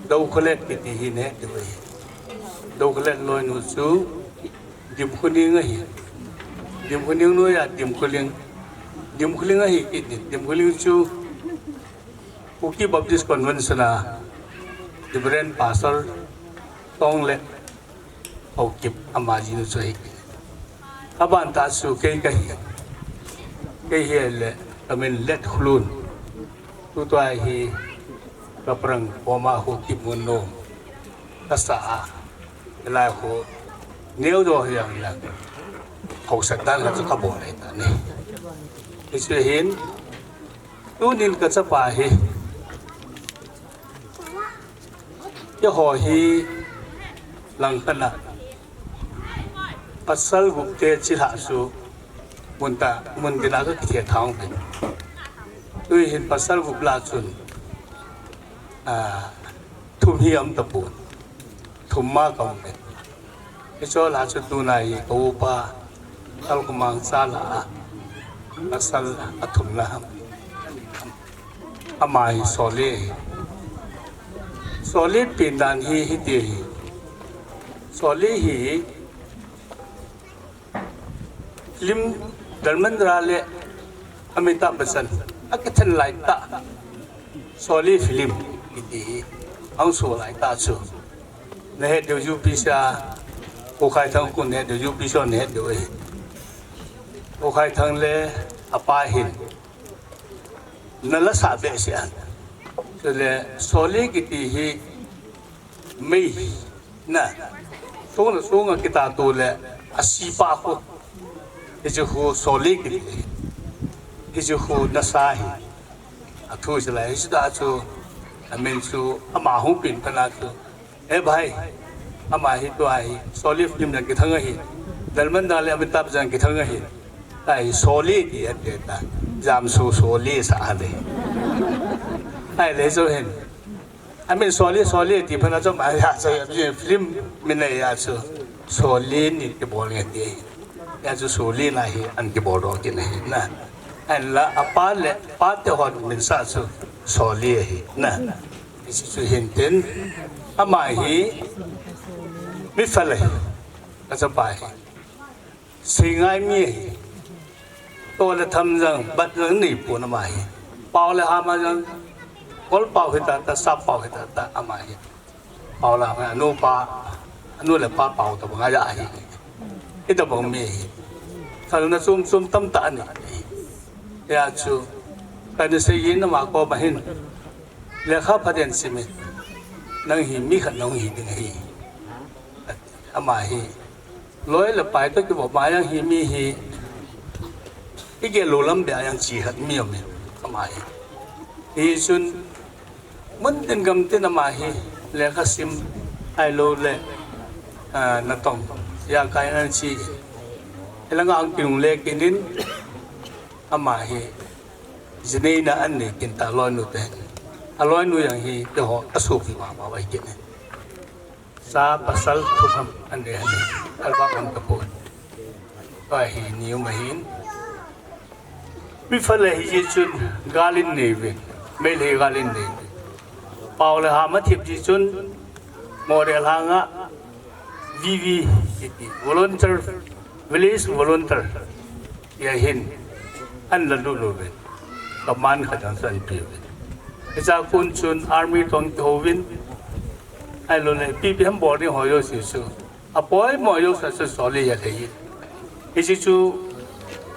Doukholet kiti hi nahet diu ahi. Doukholet loinu chu Dimkhoning ahi. Dimkhoning noiya Dimkholing. Dimkholing ahi kiti. Dimkholing chu Kuki Baptist Convention a Reverend Pastor Tonglep Haokip ama jinu chu ahi. Aban tah chu kei kahi. Kei hi le kamin Letkholun. Tutua hi kaparang poma Haokip Ngunnom kasa a. Lai ho neo do hi ang la. Haosa dan la chu kabol ahi tani. Hichu hin tunin ka chapa hi. Keiho hi langkhat a pasal gup te chilhah chu mun tah, mun dina ka kithe thang pen. Tui hin pasal gup lah chun, ah, thum hi aum tapon. Thum ma ka um pen. Hichu lah chu tuna hi ka upa Helkhomang cha lah a pasal athumna. Ama hi Soli. Soli pen dan hi hiti hi. Soli hi film Dharmendra le Amitabh Bachchan akithen lai tah. Soli film kiti hi ahung so lai tah chu. Nahet diu U P C a Pu Khai Thang kun he de, U P son he de, eh. Pu Khai Thang le apa hin. Na la sa be si an. Chule, Soli kiti hi mei na. Sunga, sunga kita tu le, a si pa ko. Hichu hu Soli kiti. Hichu hu na sa hi. A thu si la, hichu da chu, a min chu, ama hung pin pana chu. Eh, bhai, ama hi tua hi, Soli film jong kithang ahi. Salman Khan le Amitabh jong kithang ahi. Tua hi Soli ti ati ta. Jamsu Soli sa ati. Ahile chu hin. Amin Soli, Soli ti phat na chu ama hi a chu film min nei a chu. Soli ni kibol nge ti. Hia chu Soli na hi an kibol doh kit ahi na. Ahinla apa le, pa te hon min sa chu Soli ahi na. Hichu hin tin, ama hi mi fale, ka chapa hi. Singai mi hi. To le tham jong, bat jong nei pon ama hi. Pao le ham a jong, kol pao hi ta ta, sap pao hi ta ta ama hi. Pao le ham, anu pa, anu le pa pao tabang a ja hi. Hitabang mi hi. Khalna chom chom tamtah anei. Hia chu, kana sei in ama koma hin. Lekha phaten sim in. Nang hi mi khat nahung hi ding ahi. Ama hi. Loi le pai toh kibol ma jong hi mi hi. I gel lou lam beh a jong chi khat mi um in. Ama hi. Hichun mun tin gam tin ama hi. Lekha sim ahilou le. Ah, natong. Jakai ana chi. Hilanga hung kilungle kit in. Ama hi. Jineina anei kit ta loinu te. Aloinu jong hi keiho asopi mama uva hi kit in. Cha pasal thupham anei ahi. Album an ka pon. Tua hi ni um ahin. Mi fale hi jeh chun gal in nei uvin. Meitei gal in nei uvin. Pao le ham a thip jeh chun Moreh langa V V kiti. Volunteer, village volunteer. Hia hin, an la lut uvin. Command khat jong chu an pe uvin. Hichea kon chun army toh kihou uvin. Ahilou le, ipi ipi ham bol ding ho jouse chu. Apoimo jouse chu Soli a lhei in. Hiche chu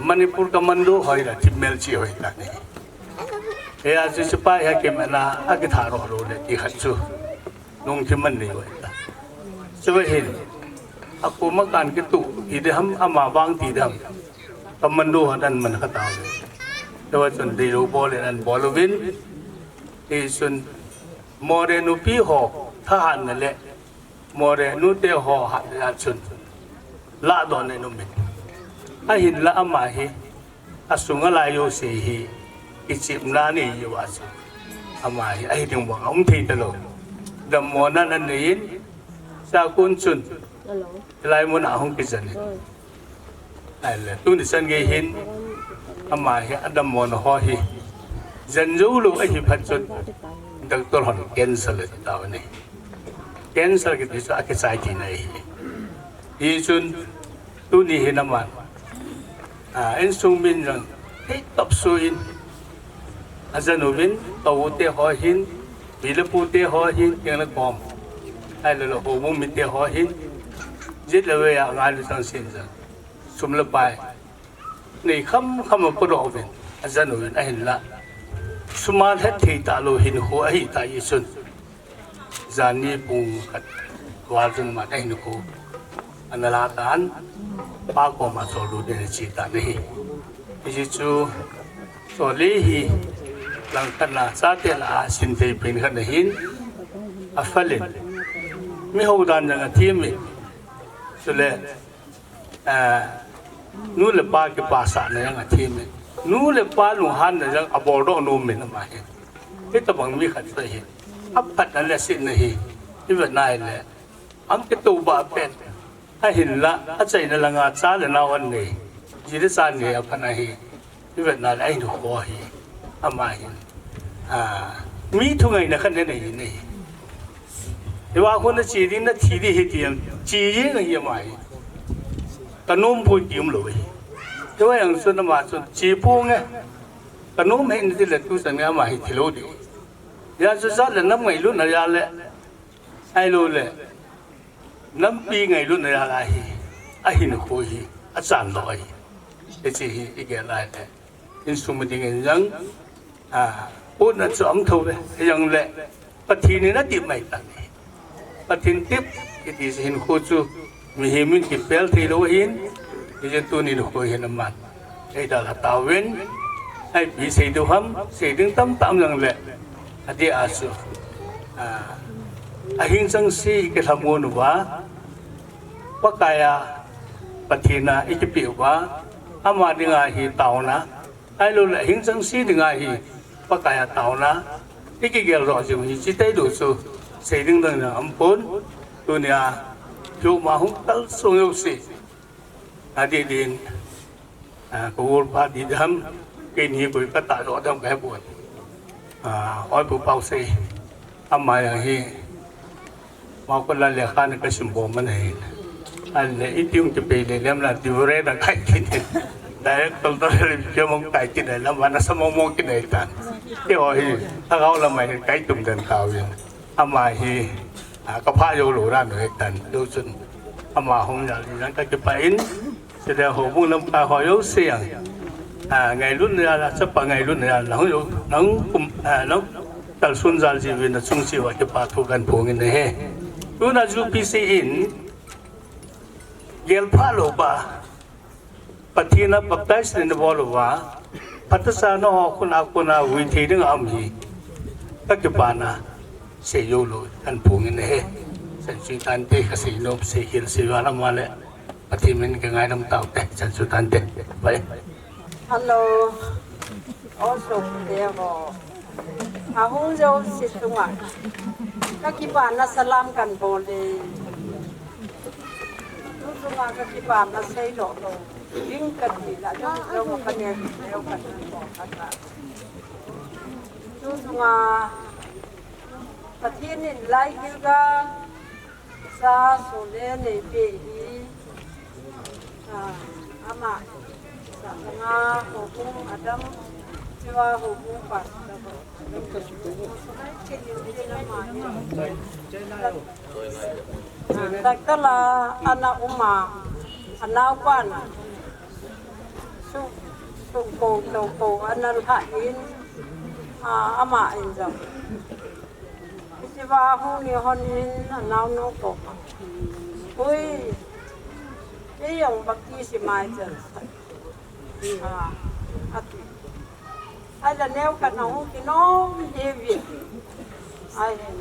Manipur Commando ho hi la, thipmel chi ho hi ta ne. Hia chu sepai ha kei mana, akitha ro lou le, ti khat chu. Lungthim anei uve ta. Chule hin, akoma kan kituh, ti ding ham, ama vang ti ding ham. Commando hon aman kha tauve. Chule chun deilou bol in ahin bol uvin. Hichun, Moreh nupi ho, thahatna le, Moreh nute ho hatna a chun. Ladohna ahin um in. Ahinla ama hi, asunga lai jouse hi, kichepna anei uva chu. Ama hi, ahi ding bang, aum thei talou. Dammona anei in, chua kon chun. Hello. Hilai mun a hung kijen in. Hello. Ahile, tuni chan gei hin, ama hi, adammona ho hi. Jen jou lou ahi phat chun, doctor hon cancer ati tauve. Cancer kiti chu akichai tina ahi. Hichun, tuni hin aman. Ah, insung min jong, hei topsuh in. Ajen uvin, tou te ho hin, pi le pu te ho hin, keng le kom. Ahilou le, houbung mite ho hin. Jet le vei a ngai le chang sin jong. Sum le pai. Nei kham kham apodoh uvin. Ajen uvin, ahinla. Sum a lhet thei talou hinkho ahi ta jeh chun. Janhi pung khat val chun aman ahinkho ana la tan, pa koma choldo ding ache tan ahi. Hiche chu Soli hi langkhat a chate lah a sin thei pen khat ahin, afal in. Mi hou dan jong athem in. Chule, eh, nu le pa kipasahna jong athem in. Nu le pa lunghanna jong aboldoh nom in ama hi. Hitabang mi khat chu ahi. Aphatna le asetna hi. I vet na hile. Ahung kitoh bah pen. Ahinla, achaina langa cha le nao anei. Ji le cha nei aphatna hi. I vet na le ahinkho hi. Ama hin. Ah, mi thungaina khat anei in ahi. Hiva khu nache ding, nathi ding ahi ti jong, che jeng ahi ama hi. Ka nom poi ti umlou ahi. Hiva jong chun ama chun che ponge. Ka nom ahi nati le tuchan gei ama hi thilou ding. Hijeh chun jat le nam ngailutna jal le. Ahilou le. Nampi ngailutna jal a hi, ahinkho hi achan lou ahi. Hiche hi igel a ahile, insung mi dingin jong, a, puna chu um thou ve, hijongle Pathen in atep mai tan ahi. Pathen tep kiti chu hinkho chu mihem in kipel thei lou ahin, hijeh chun tuni nikho hin aman eidalha tauvin, ipi sei diu ham, sei ding tamtah um jongle, adeh a chu, a, ahing chengse kilhamon uva, Pakai a, Pathen a ikipeh uva, ama dinga hi taona, ahilouleh ahing chengse dinga hi Pakai a taona ikigel joh jing u hi, chuti ding chu sei ding dang jong umpon, tunia kiuma hung kalsong jouse adeh din, a, ka golpa ding ham, keini koi katah joh ding ham kahepon. A, Oipu Pausei, ama jong hi, Maokala lekha na kasim bom ana hi. Ahile, iti hung kipei le lem la, Divre da kai kit in. Director da le, kemong kai kit in, lam ana sa mong mong kit in tan. Keiho hi, lhagao lam a hi kai tum den tauvin. Ama hi, a, kapha jou lou dan u ahi tan. Tuchun, ama hung jal in jong kakipah in. Chule houbung lamkai ho jouse jong, a, ngailutna jal a, chapa ngailutna jal a, nahung jou, nahung kum, a, nahung kalson jal jeh uvin nachung cheh uva kipa thu kahin phong in ahi. Tuna U P C in gelphah lou ba, Pathen a baptize nei nabol uva, phatechan ho khut a kona vui thei ding a um hi, kakipana sei jou lou kahin phong in ahi. Chan chu tante, kasei nom, seikhel sei val ama le. Pathen min in kingaidam taute, chan chu tante. Bye. Hello. O sopite ho. Ahung jouse chunga kakipana salam kahin bol e. Tu chunga kakipana seilou lou ding kati la, jong jong kahin bol kati. Tu chunga Pathen in lai gilga Sa sole neipe hi, a, ama, sa langa houbung adam, chua houbung pastor. Dakta la ana uma, anaopa na. Su, su ko, to ko, ana lha in, a, ama in jong. Hiche va hung ni hon in anaonu koma. Ui, kei jong baptisma chan. A, ati. Ahile neo khat na hung kinom hih uvin. Ahin.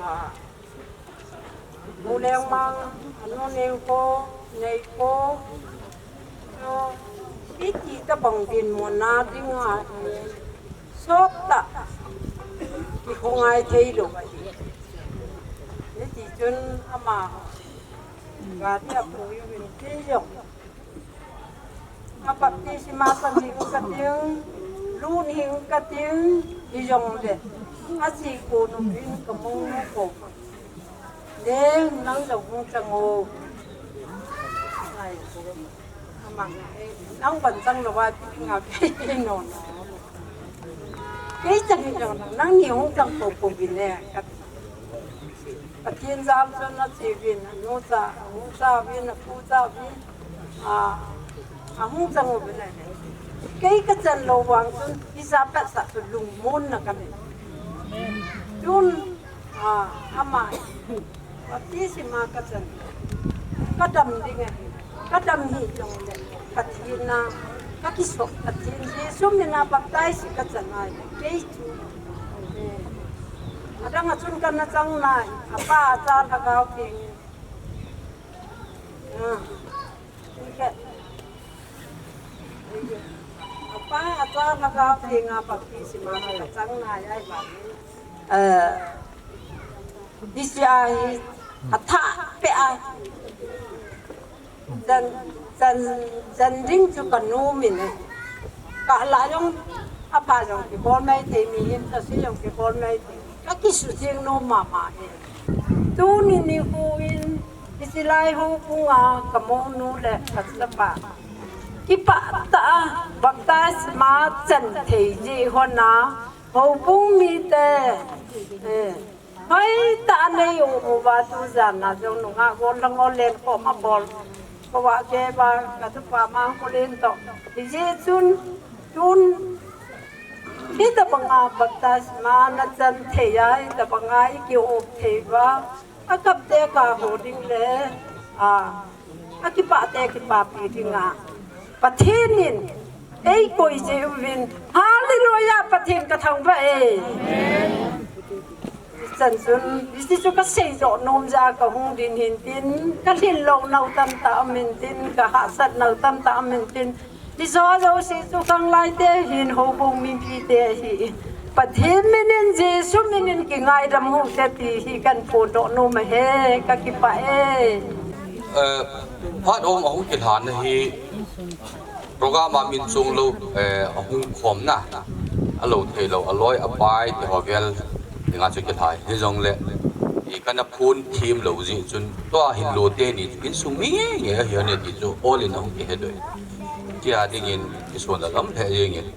A. Mu leng mang, anu neng ko, nei ko. Chu, iti tabang dinmun a dinga, sot tah, kikhongai thei lou ahi. Hiti chun ama, gari a pui uvin kei jong. A baptisma tang hing kating, lut hing kating, hijongle. Achi ko nu hin kamong ko. Neng, nang jong hung chang o. Ai, ama, eh, nang ban chang lou va, pi nga kei no no. Kei chang hi jong nang, nangni hung chang ko ko vin e. Pathen jal chun ache uvin, anu cha, anu cha uvin, apu cha uvin, a, ahung chang uvin ahi. Kei kachan lou vang chun, hicha pet sa chu lungmonna kanei. Chun, a, ama, baptisma kachan, kadam ding ahi. Kadam hih jongle, Pathen a, kakisop Pathen, Jesu min a baptize kachan ahi, kei chu. Eh, adang a chun kana chang nai, apa, acha, lhagao theng. Ah, apa, acha, lhagao theng a baptisma kachang nai ahi vang. Eh, D C I athah peh a. Chan, chan, chan ding chu kanom in e. Kah lah jong, apha jong kibol mai thei, mihem thase jong kibol mai thei. Kakisucheng nom mama e. Tuni nikho in, hiche lai houbung a kamonu le kachapa. Kipah tah a, baptisma chan thei jeh hon a, houbung mite, eh, Hoitah a nei um uva tu jan a jong nungah gol le ngol len khom a bol. Kova keva ka tupa Mangkholen toh. Hijeh chun tun hitabanga baptisma na chan thei a, hitabanga i ki-op thei uva, a kapte ka ho ding le, a, a kipahte kipapi dinga Pathen in eikoi jeh uvin, Hallelujah, Pathen ka thangvah e. Chan chun, hiche chu ka seidoh nom jeh a ka hung ding hin tin, ka lhinlou nau tamtah um in tin, ka hahsat nau tamtah um in tin, hiche jouse chu khanglai te hin houbung mipi te hi Pathen min in, Jesu min in kingaidam u hite ti hi kahin phondoh nom ahi, ka kipah e. Eh, phat hung ahung kilhan ahi, program a min chunglou, eh, ahung khomna, alou theilou, aloi, apai, ti ho vel, dinga chu kilha e. Hijongle, i kana phon thim lou jeh chun, tua hin lo teni chu insung mi nge nge ahi hon e ti chu, all in ahung kihe doh e. Tia dingin, i sun a lam lheh jengin.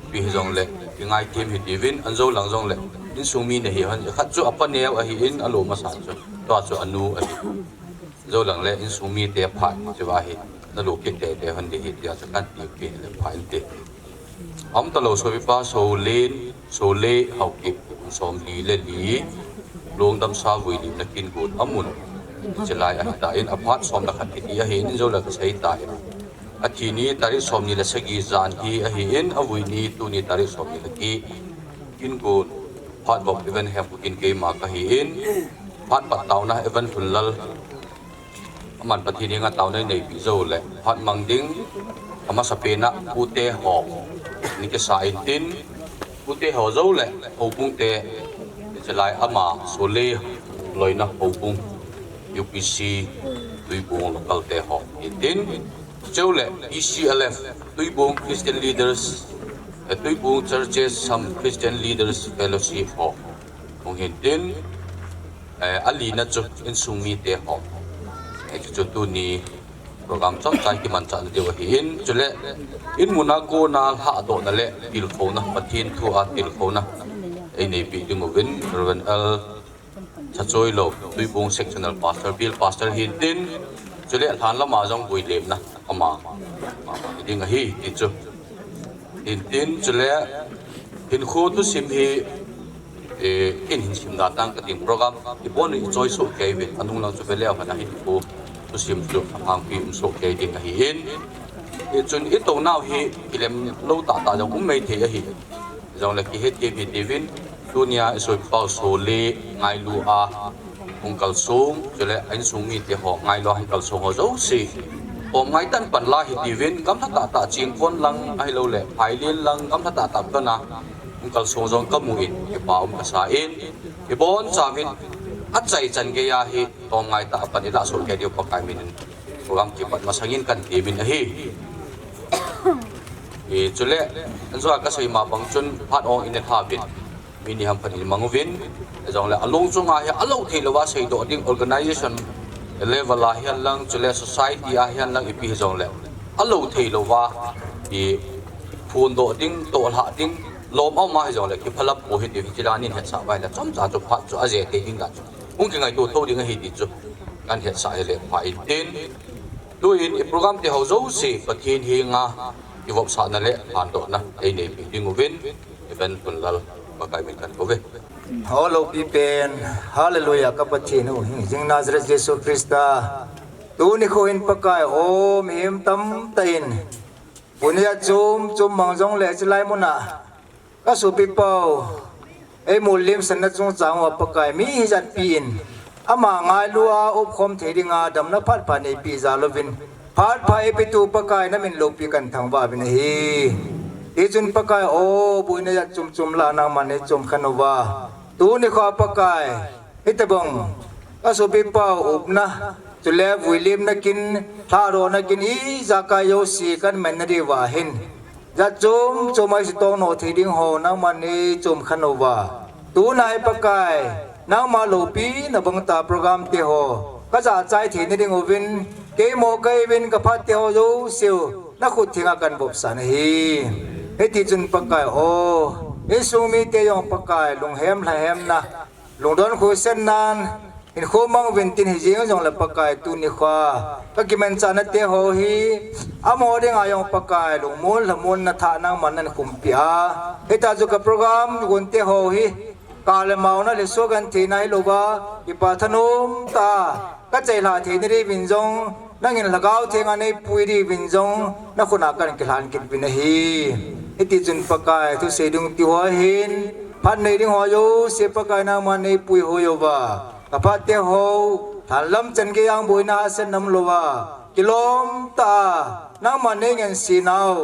Ipi hijongle, kingai thim hitiuvin, anjou lang jongle, insung mi nahi hon, khat chu apa neo ahin, alou masa chu, tua chu anu ahi. Jou lang le, insung mite phat, chu va hi, nalu kit teitei hon ding ahi, tia chu kahin tiupi le pha inte. Aum talou sopipa Solen, Sole Haokip, som li le li, Lungdamsa vuilimna kin gon amun. Chulai ahitan, aphat som le khat hiti ahin, jou le kasei tan. Athi ni tarik som ni le sagi jan hi ahin, avui ni tuni tarik som ni le ki. Kin gon, phat vop Evan Hemkhukin keima kahin, phat pat taona Evan Lhunlal. Aman Pathen henga taona ineipi jou le, phat mang ding, amasapen a pute ho, ni kisa intin, pute ho jou le, houbung te, chulai ama, Sole, loina houbung, U P C, Tuibong local te ho, intin, chule, E C L F, Tuibong Christian Leaders, eh, Tuibong Churches, some Christian Leaders Fellowship ho, hung hintin, eh, alina chu insung mite ho. Eh, chu chu tuni program chomcha kimanchah na diu ahin. Chule, in muna kona lhadohna le tilkhouna, Pathen thu a tilkhouna. Eineipi ding uvin, Reverend L Chachoilou, Tuibong Sectional Pastor, Bial Pastor hintin. Chule, lhan lama jong vuilimna, ama, ama, ding ahi, ti chu. Hintin chule, hinkho thusim hi, eh, in hin sim da tang kating program, ibon in ichoi soh kei uvin, anung lang chu veleu hen a hinkho thusim chu ahangpi um soh kei ding ahin. Hichun itounau hi, kilem lou tahtah jong um mei thei ahi. Jongle kihet kei uvin, tunia isopipa Sole ngailu a, hung kalsong, chule a insung mite ho, ngailu a hung kalsong ho jouse. Hom ngai tan pan la hitiuvin, gamlha tahtah Chingkon lang, ahilouleh, Phailin lang, gamlha tahtah pan a, hung kalsong jong kamu in, kipa um kasa in, ibon chauvin, achaichan geiya hi, hom ngai tah a pan ilah soh kei diu Pakai min in, program kipat masangin kahin temin ahi. I, chule, anjua kasei ma bang chun, phat ong in ilha uvin. Mi ni ham khat in mang uvin, jongle alung chunga hi alou thei louva seidoh ding organization level a hihen lang, chule society a hihen lang ipi hijongle alou thei louva i phondoh ding, tohlhah ding, lom aum a hijongle kiphalam pou hiti, hiche dan in hetsah uva ahile chomcha chu phat chu aje thei ding dan chu hung kingaito thou ding ahi ti chu kahin hetsah hile pha intin. Tuin i program te ho jouse Pathen henga kivopsahna le lhandohna eineipi ding uvin. Evan Lhunlal, Pakai min kahin kou ve. Ho loupi pen, Hallelujah, ka Pathen u hing jing Nazareth Jesu Christa. Tuni kho hin Pakai o, mihem tamtah in, punia chom chom mang jongle chulai muna ka sopipa u, ei molhemsanna chungchang uva Pakai mi hijatpi in, ama ngailu a opkhom thei dinga damna phat pha neipi jal uvin, phat pha eipetu Pakai namin loupi kahin thangvah uvin ahi. Hichun Pakai o, boina jat chom chom lah nangman neichom khen uva, tuni kho Pakai, hitobang ka sopipa u upna, chule vuilimna kin, lhadohna kin ijakai jouse kahin manna diuva hin, jat chom chom a isutoh noh thei ding ho nangman neichom khen uva, tuna hi Pakai, nangma loupina bang tah program te ho kajahchai theina ding uvin, keima kahiuvin kaphat te ho jouse u nakhut thenga kahin vopsah nahi. Hitichun Pakai o, insung mite jong Pakai, lunghem lhahemna Lungdon khosen nan, hinkho mang uvin tin hijeng jongle Pakai tuni khoa ka kimanchah nate ho hi, amaho dinga jong Pakai lungmon lhamon na thah nangman nahin khumpi a. Hita chu ka program gonte ho hi, ka le mao na le so kan theina hilouva, kipa thanom tah a ka chailha theina diuvin jong, nangin Lhagao Theng a neipui diuvin jong, nakhut a kan kilhan kit uvin ahi. Hiti chun Pakai thusei ding ti ho hin, phat nei ding ho jouse Pakai nangman neipui hoi uva, ka phat te ho, thanlam chan gei a boina hahsatna umlouva, kilom tah a nangman neingansei nau,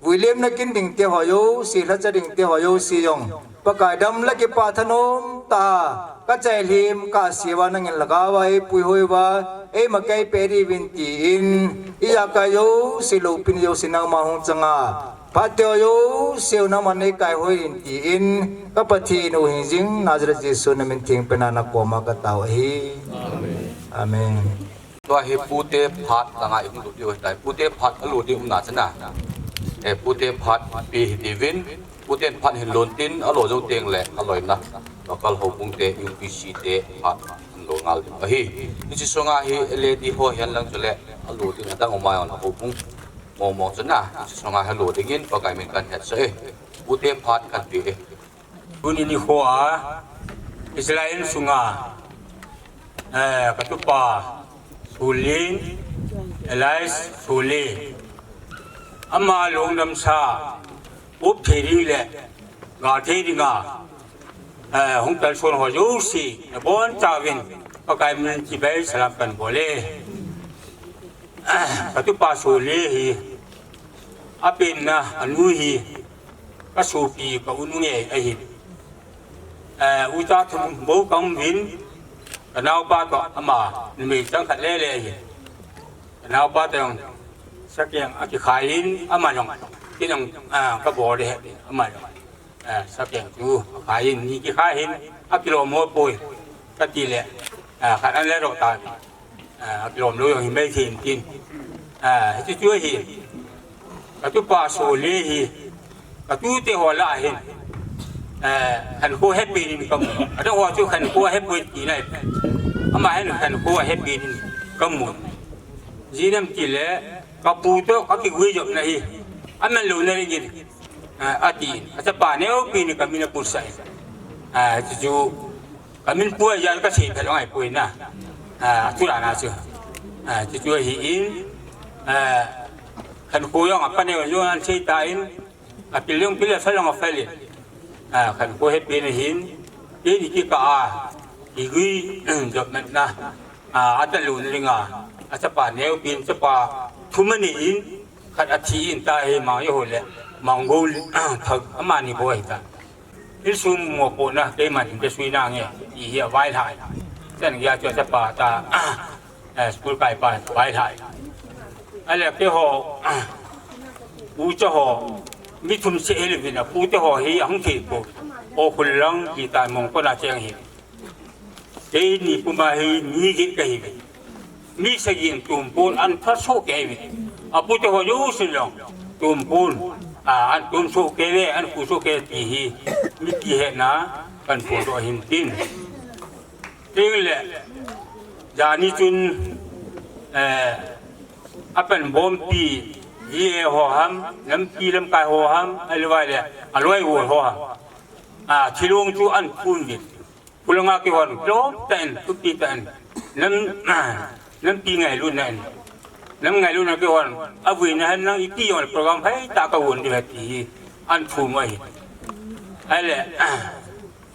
vuilemna kin ding te ho jouse, lhacha ding te ho jouse jong, Pakai dam le kipa thanom tah a ka chailhim ka siuva nangin Lhagao a eipui hoi uva, eima kei pe diuvin tin, ijakai jouse loupina jouse nangma hung chang a, phat te ho jouse nangman neikai hoi in tin, ka Pathen u hingjing Nazareth Jesu na min theng pen a nakoma ka tao ahi. Amen. Tua hi pute phat langa i hung lut diu ahitai. Pute phat a lut ding umna chana. Eh, pute phat pi hi diuvin. Pute phat hin lon tin a lo jou teng le a loina local houbung te, U P C te phat an lo ngal ding ahi. Hiche sunga hi lady ho hihen lang chule a lut ding adang um a jong le houbung mong mong chana. Hiche sunga hi lut dingin Pakai min kan hetsah e. Pute phat kan pi e. Tuni nikho a Israel sunga, eh, ka tupa Sulin, Elias Suli, ama lungdam sa, up thei ding le gal thei dinga, eh, hung kalson ho jouse nabonchauvin Pakai min chibai salam kan bol e. Ka tupa Suli hi, apenna anu hi ka sopi ka unu nge ahi. Eh, ucha thum bou ka um uvin, ka naopa toh ama numei chang khat lele ahi. Ka naopa toh jong sakeng a kikhai in, ama jong kei jong, ah, ka bol e, ama jong, ah, sakeng chu akhai in, ni kikhai in, akilom mo poi kati le, ah, khat an le ro ta. Ah, akilom lou jong hi mai thei in tin. Ah, hichu chu ahi. Ka tupa Suli hi, ka tute ho lah a hin, eh, khankho hepi in ka mu. Adang ho chu khankho hepoi tina ahi. Ama hin khankho hepi in ka mu. Ijeh inem itile, ka pu toh ka kigui jopna hi, aman louna dingin, eh, atin. Achapa neopi in ka min aputsah in. Eh, chu chu ka min pu ahi jeh a ka sei phet lou ngai poi na. Eh, thu lana chu. Eh, chu chu ahi in, eh, khankho jong apa neo jong an sei tan, apil jong pil a, fel jong afel in. Ah, khankho hepi in ahin, keini kikah a, kigui jop matna, ah, atan louna dinga, achapa neopi in, chapa thum anei in, khat athi in, tua hi Mangjou le Manggol, ah, Thang, amani bou ahitan. Insung mopohna, keiman hin kasui nange, ti hi availhah. Chan geiya chu achapa ta, eh, school kaipa vailhah. Ahile keiho, ucha ho, mi thum seh hile uvin, apute ho hi ahung thei poi. Ukhrul lang, Kitai, Mongkon a cheng hi. Keini puma hi mi get kahi uve. Mi sagi in tum pon, an pha soh kei uve. Apute ho jouse jong tum pon, a, an tum soh kei uve, an khu soh kei uve ti hi mi kihetna kahin phondoh ahin tin. Tin le, jani chun, eh, apan bompi, V A ho ham, lampi lamkai ho ham, ahilou le, aloi ho ham. A, thilong chu an phun uve. Khulanga keihon, kilom tah in, thupi tah in, nam, nampi ngailutna in, nam ngailutna keihon, avuina hen lang iti jong le program hoitah kagon diu ahi ti hi, an thum ahi. Ahile,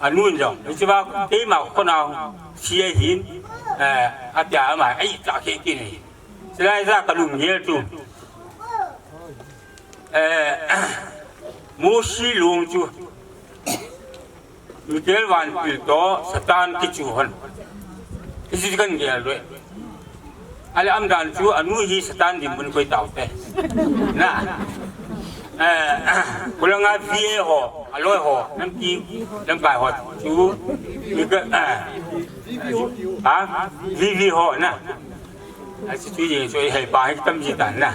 anun jong, hiche va keima khonung si ahin, eh, atia ama, ai, ta khe kini. Chulai ja kalung ngel chu. Eh, Mosi long chu Michael Vantil toh Satan kichu hon. Hichu kan gel lou. Ahile umdan chu anu hi Satan dinmun koi taute. Na. Eh, khulanga V A ho, aloi ho, nampi, lamkai ho chu. Michael, eh, ha? V V ho na. Achu chu jeng chu hei pa hi tam ji tan na.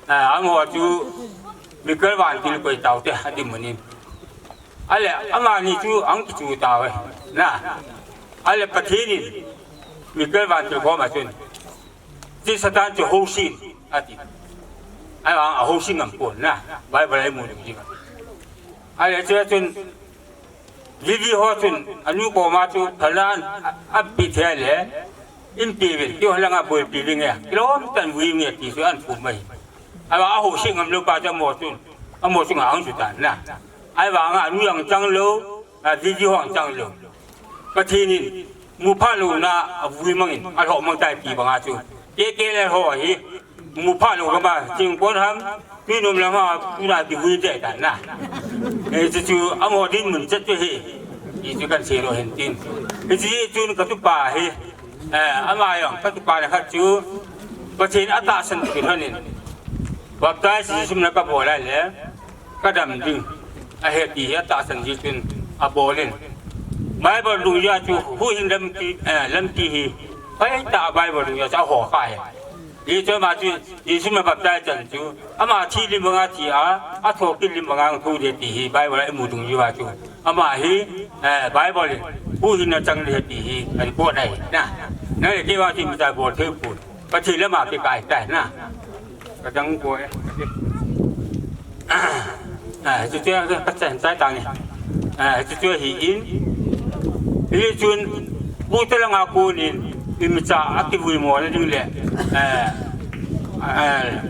Ah, amaho chu Michael Vantil koi taute, adinmun in. Ahile, amani chu ahung kichu tauve. Na, ale Pathen in Michael vantil khom a chun, ti Satan chu housen, ati. Ahivang ahousen ngam pon na, Bible a imu ding jing. Ale chu chun, Vivi ho chun, anu koma chu, phalan, a, api thei le, in pi vin, ti ho langa boi pi vin nge, kilom tan vui nge, ti chu an pu mai. Ahivang ahousen ngam lou pa chu amo chun, amo chun ahung chu tan na. Ahivang anu jong chang lou, a, Vivi ho jong chang lou. Pathen in mu pha louna avui mangin, alhoh mang tai ti banga chu. Kei kei le ho hi, mu pha lou kama, ching kon ham, tui nom lama, tuna kivui deh tan na. Eh, chu chu, amo dinmun chet chu hi, ti chu kan sei lou hin tin. Hiche chun ka tupa hi, eh, ama jong, ka tupa le khat chu, Pathen atahsan tu lhonin. Baptize Jesu mina kabol a le, kadam ding ahi ti hi atahsan jeh chun abol in. Bible dungjui a chu huhhing lampi, eh, lampi hi, hoitah a Bible dungjui a chu ahou kha ahi. Hichu ama chu Jesu mina baptize chan chu, ama thi lim banga thi a, athoh kit lim banga tho ding ti hi Bible a imu dungjui a chu. Ama hi, eh, Bible in huhhingna chang ding ti hi, a report ahi na. Nang le kei vang chu imacha bol thei pon. Pathen lama kikai tai na. Ka dang ko e. Ah, chu chu ka chan chai tang e. Ah, chu chu hi in. Hichun, pu te langa kon in, imacha akivui mo na ding le. Eh, eh,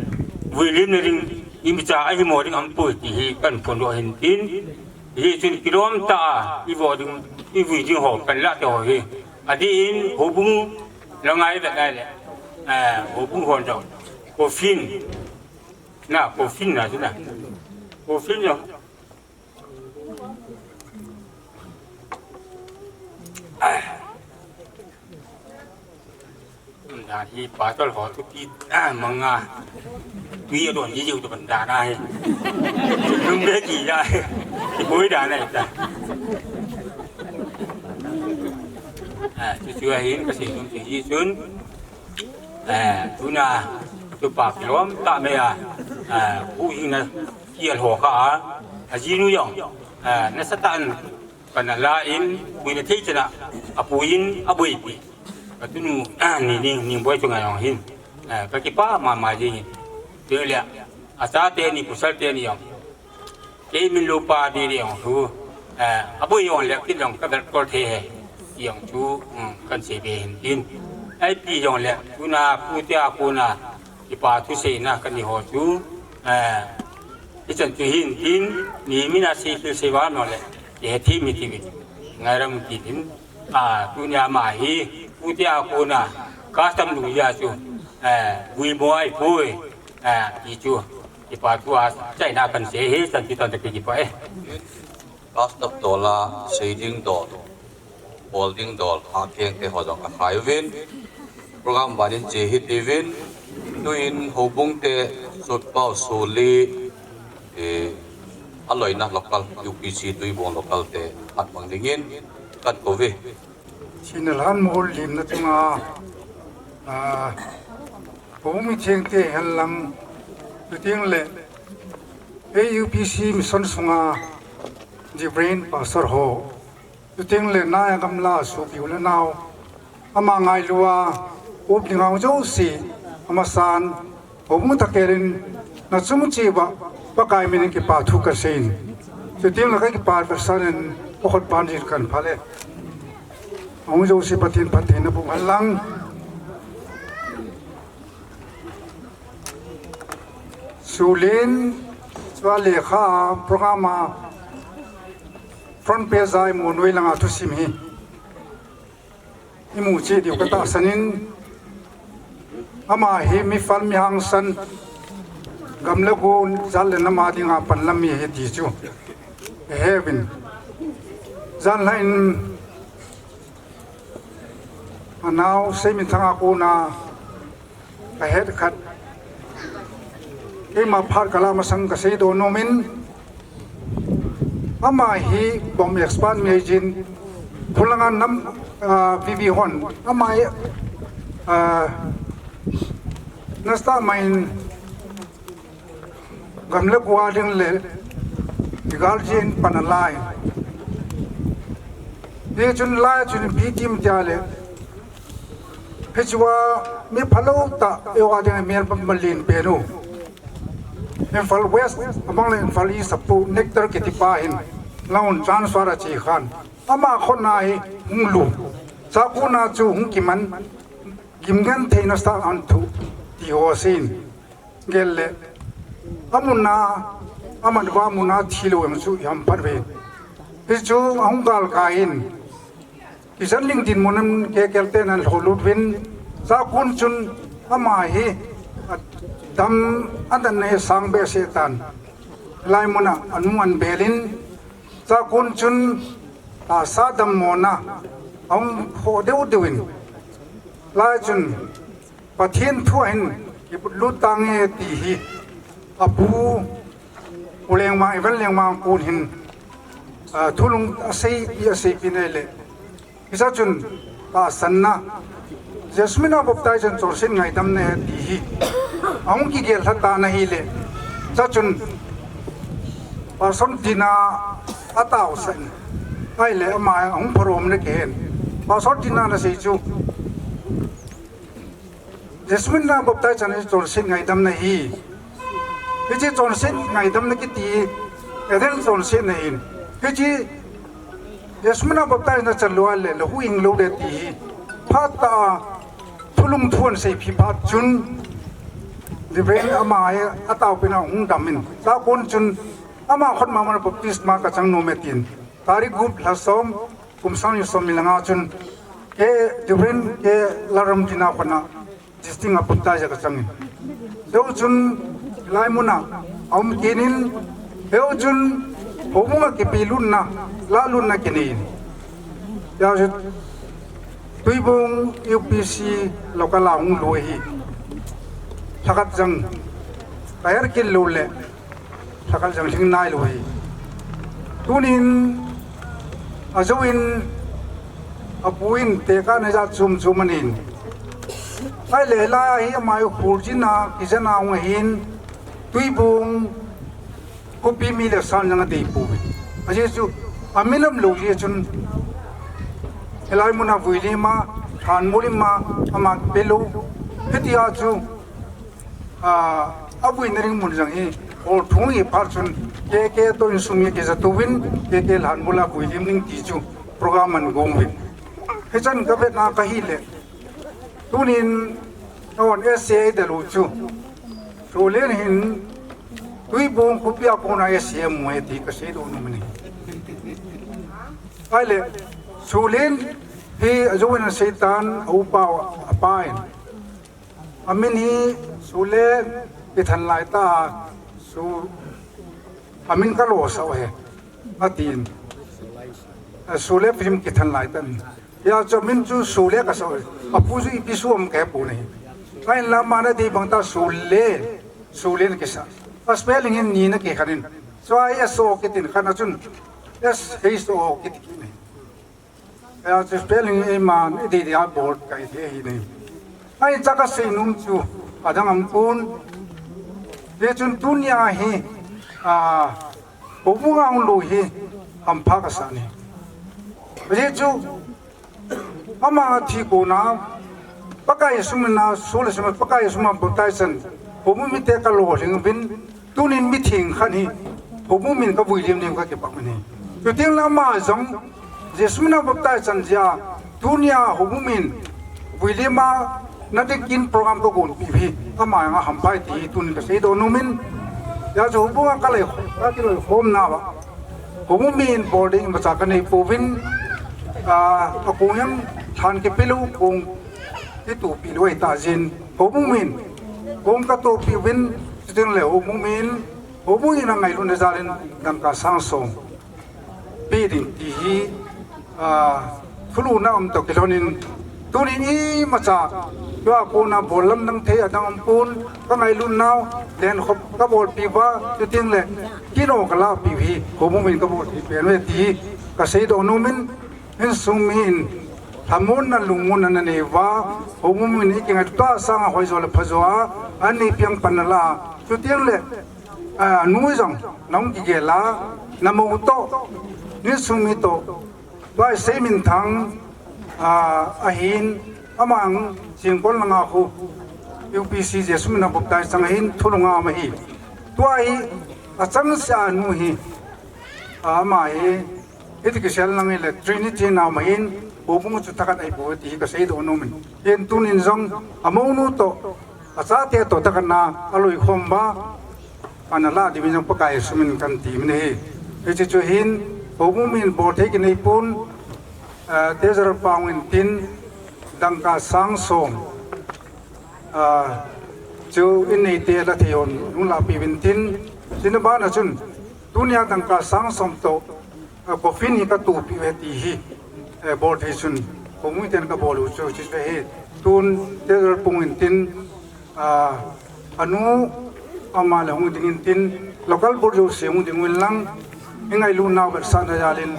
vui lim na ding, imacha ahi mo ding aum poi ti hi kan phondoh hin tin. Hichun kilom tah a, ivui ding, ivui ding ho, kan lah te ho hi. Adeh in, houbung langa ivet nai le. Eh, houbung hon jong. Coffin. Na, coffin na, chu na. Coffin jong. Dan hi pastor ho thupi, ah, manga. Tui adon ji jiu tu ban dan ahi. Lung be ji ja. Kiboi dan ahi ta. Ah, chu chu ahin ka sei nom chu hichun. Eh, tuna, tupa kilom tah mai a, eh, huhhingna kial ho kha a, ajinu jong, eh, nasatah in pan ala in, puina thei chan a, apuiyin, aboipi. Ka tunu, eh, ni, ni, Ningboi chunga jong hin, eh, ka kipah mama jing in. Chule, achate ni, pasal te ni jong. Kei min loupa didi jong chu, eh, aboi jong le kit jong ka vet kol thei e, ti jong chu, um, kan sei be hin tin. Ipi jong le, tuna pu te a kona, kipa thu seina kani ho chu, eh, hichan chu hin tin, mi min a sei thil sei val jong le, kihe thei mi ti vin, ngairam ti vin, ah, tunia ama hi, pu te a kona, custom dungjui a chu, eh, vui mo ahi poi, eh, ti chu. Kipa thu a, chaina kan sei hi, chan chu tan te kipa e. Pastor tola, sei ding dol, bol ding dol, a keng te ho jong ka khai uvin. Program ban in che hi ti vin. Tuin houbung te, Sotpau, Suli, eh, aloina local, U P C Tuibong local te, hat mang dingin, kan kou ve. Thina lhan mol limna chunga, ah, houbung mitheng te hen lang, chuteng le, A U P C mission sunga, Reverend Pastor ho, chuteng le nai a gamla sopi u le nau, ama ngailu a, up ding a jouse, amasan, houbung thakel in, na chung cheh uva, Pakai min in kipa thu ka sei in. Chuteng le ka kipa ka san in, ka khut ban jil kan pha le. Ahung jouse Pathen phatthei na boh hen lang. Sulin, chua lekha program a front page a imu noi langa thusim hi. Imu cheh diu ka tahsan in, ama hi mi fal mi hangsan, gam le go jat le nam a dinga pan lam mi ahi ti chu. Ka he uvin. Janhi in anao Seiminthang a kona ka het khat. Keima phat ka la masang ka seidoh nom in, ama hi bomb expert mi ahi jin, khulanga nam, ah, V V hon, ama hi, ah, nasa mai in gam le go a ding le, i guardian pan a la in. Hichun lai chun ipi ti em tia le, hichua mi phalou tah, eiho a ding a mi phalou pen u, Imphal West amang le Imphal East a pu Nectar kiti pa hin, la hung transfer a che khan, ama khut na hi hung lu, Chakun a chu hung kiman, gimnei theina sa an thu ti ho sin. Gel le, amun a, aman va mun a thi lou jong chu i hamphat uve. Hichu ahung galkai in, kisan ling dinmun in Kekel ten ahin lholut uvin, Chakun chun ama hi, a, dam adan na hi sang behseh tan. Lai mun a, anu an bel in, Chakun chun, a, sa dammona ahung khoh deu deu in, lai chun, Pathen thu a hin kilut tange ti hi, apu, U Lengmang, Evan Lengmang kun hin, a, thulung asei, asei pi nei le. Hicha chun, tahsanna, Jesu min a baptize chun chonset ngaidam na ahi ti hi, ahung kigel lha tan ahile. Hicha chun, Pastor Dina ataosah in, ahile ama ahung pharom na kihen. Pastor Dina na sei chu, Jesu min a baptize chan hi chonset ngaidam na ahi. Hiche chonset ngaidam na kiti, Eden chonset na ahin. Hiche Jesu min a baptize na chan lou le, la hu ing lou le ti hi. Phat tah a, thulung thu ahin sei phi phat chun, Reverend ama hi ataopeh na hung dam in. Chakun chun, ama khut ma mun a baptisma ka chang nom e tin. Tarik gup lha som, kum sang ni som ni le nga chun, K, Reverend K Lalramkina khut na district a baptize ka chang in. Hichun, lai mun a, aum kit in, hichun, houbung a kipe lutna, la lutna kinei in. Hichu, Tuibong U P C local a hung lu ahi. Lhakhat jang, ka her kit lou le, lhakhat jang lhing nai lou ahi. Tunin, ajou in, apu in, tekah na ja chom chom anin. Ahile lai hi ama hi khurjin a, kijen a hung ahin, Tuibong, khopi mi le sang jang adei pouve. Ajeh chu, amin um lou jeh chun, hilai mun a vuilim a, lhanmol lim a, ama pe lou. Hitia chu, a, avuina ding mun jong hi, hol thung hi phat chun, K K toh insung hi kija touvin, K K lhanmol a vuilim ding ti chu, program ahin gong uvin. Hichan ka vetna ka hile, tunin, awan S A de lou chu, Solen hin, Tuibong khopi a kona S A mu e ti ka seidoh nom e. Ahile, Solen hi ajou in asei tan, a upa, apa in. Amin hi Sule Kithanlai ta, Su, amin ka losah u ahi, atin. A, Sule film Kithanlai ta. Hijeh chun amin chu Sule ka sah u ahi. Apu chu ipi sum ka he pon ahi. Ahinla ama na dei bang ta Sule, Sule na kisah. A spelling hin ni na kikhen in. Chua hi S O kitin khen a chun S H O kiti kit in ahi. Hijeh chun spelling hi eima i dei dei a bol ka hi thei ahi ne. Ahin chaka seinom chu adang aum pon. Hichun tunia hi, a, houbung a hung lou hi hampha ka sa e. Hichu ama thi kona Pakai sum in a, Sule sum a, Pakai sum a baptize chan, houbung mite ka lolhing uvin, tunin mitheng khat hi, houbung min ka vuilim ding ka kipah u ahi. Chuteng le ama jong, Jesu min a baptize chan jeh a, tunia houbung min vuilim a, na ding kin program ka gonpeh u hi, ama jong ahampha e ti hi tunin ka seidoh nom in, hijeh chun houbung a ka lei, ka kiloi khom nauva, houbung min bol ding imacha ka nei pouvin, a, akong jong lhan kipe lou, kong kitohpi lou ahi tah jeh in, houbung min, kong ka tohpi uvin, chuteng le houbung min, houbung in angailutna jal in dangka sang som pe ding ti hi, a, thulhuhna um toh kilhon in, tunin imacha, tua kona bol lamdang thei adang um pon, ka ngailut nau, lenkhop ka bolpeh uva, chuteng le, kino ka lahpeh u hi, houbung min ka bol thei pen uve ti hi, ka seidoh nom in, insung mi in, lhamonna lungmonna na nei uva, houbung min i kingaito sanga hoijo le phajo a, anei piang pan na la, chuteng le, a, nu jong, na hung kigel a, na mou toh, insung mi toh, Tua hi Seiminthang, ah, ahin, amang Singkol langa khu U P C Jesu mina baptize chang ahin, thulunga ama hi. Tua hi, achang sia nu hi, ah, ama hi, hiti kisel lang hi le Trinity na ama hin, houbung chu thakat ahi bou ti hi kasei doh nom in. Hin tunin jong, amounu toh, achate toh thakat na, alui khom ba, ana la dimin jong Pakai sumin kan ti min hi. Hiche chu hin, houbung min bol thei kinei pon, ah, Treasurer pa hung in tin, dangka sang som, ah, chu in neite la thei hon, hung lapi vin tin, chuna bana chun, tunia dangka sang som toh, ah, coffin hi ka tupi ve ti hi, eh, bol thei chun, houbung ten ka bol u chu, chi ve hi, tun, Treasurer pa hung in tin, ah, anu, ama le hung ding in tin, local board jouse hung ding un lang, i ngailut nau vetsahna jal in,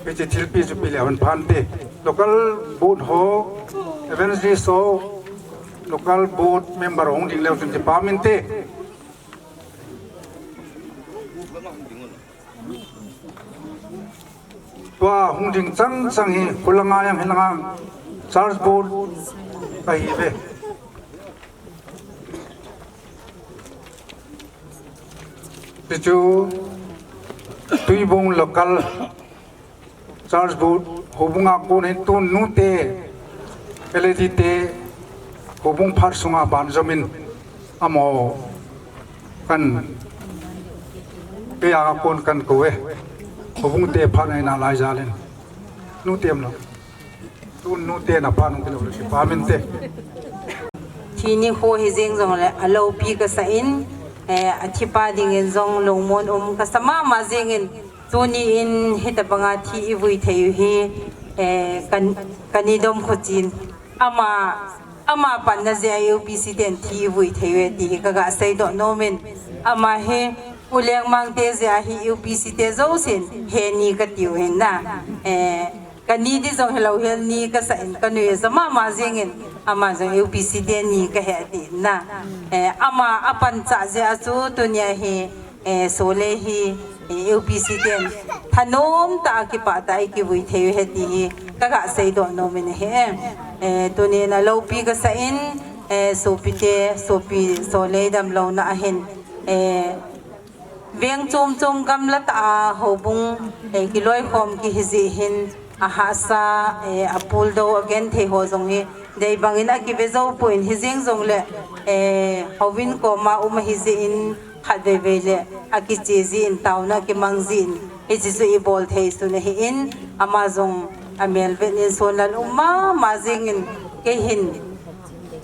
hiche thilpi chu pe le hon phante. Local board ho, evangelist ho, local board member hung ding leu chun kipa min te. Tua hung ding chang chang hi, khulanga jong hilanga church board ahi ve. Ti chu Tuibong local church board, houbunga kon hin tun nute, L A D te, houbung phat sunga ban jomin, amaho kan, keiya kon kan kou e. Houbung te phat nei na lai jal in. Nute um lo. Tun nute na phat nung kilo le kipa min te. Thi nikho hi jeng jongle, aloupi kasa in, eh, athipa dingin jong lungmon um kasa mama jeng in, tuni in hitabanga thi ivui thei u hi, eh, kan, kani dom kho chin. Ama, ama panna jeh a U P C ten thi ivui thei uve ti hi kaga seidoh nom in. Ama hi, U Lengmang te jeh a hi U P C te jousen, he ni kati u hin na. Eh, kani di jong hilou hel ni kasa in kanui ja mama jeng in, ama jong U P C te ni kahe ti in na. Eh, ama apanchah jeh a chu tunia hi, eh, Sole hi, eh, U P C ten thanom tah a kipah tah a ikivui thei uve ti hi kaga seidoh nom in ahi. Eh, tunin aloupi kasa in, eh, sopite, sopi Sole damlouna ahin, eh, veng chom chom gamla tah a houbung, eh, kiloikhom kihi jeh hin, ahahsa, eh, apul dou agenthei ho jong hi dei bangin akive jou poi, hijeng jongle, eh, houin koma um ahi jeh in khatvei vei le akiche jin, taona kimang jin, hiche chu ibol thei sun ahin, ama jong amel vet in sonlal um mama jeng in, kei hin,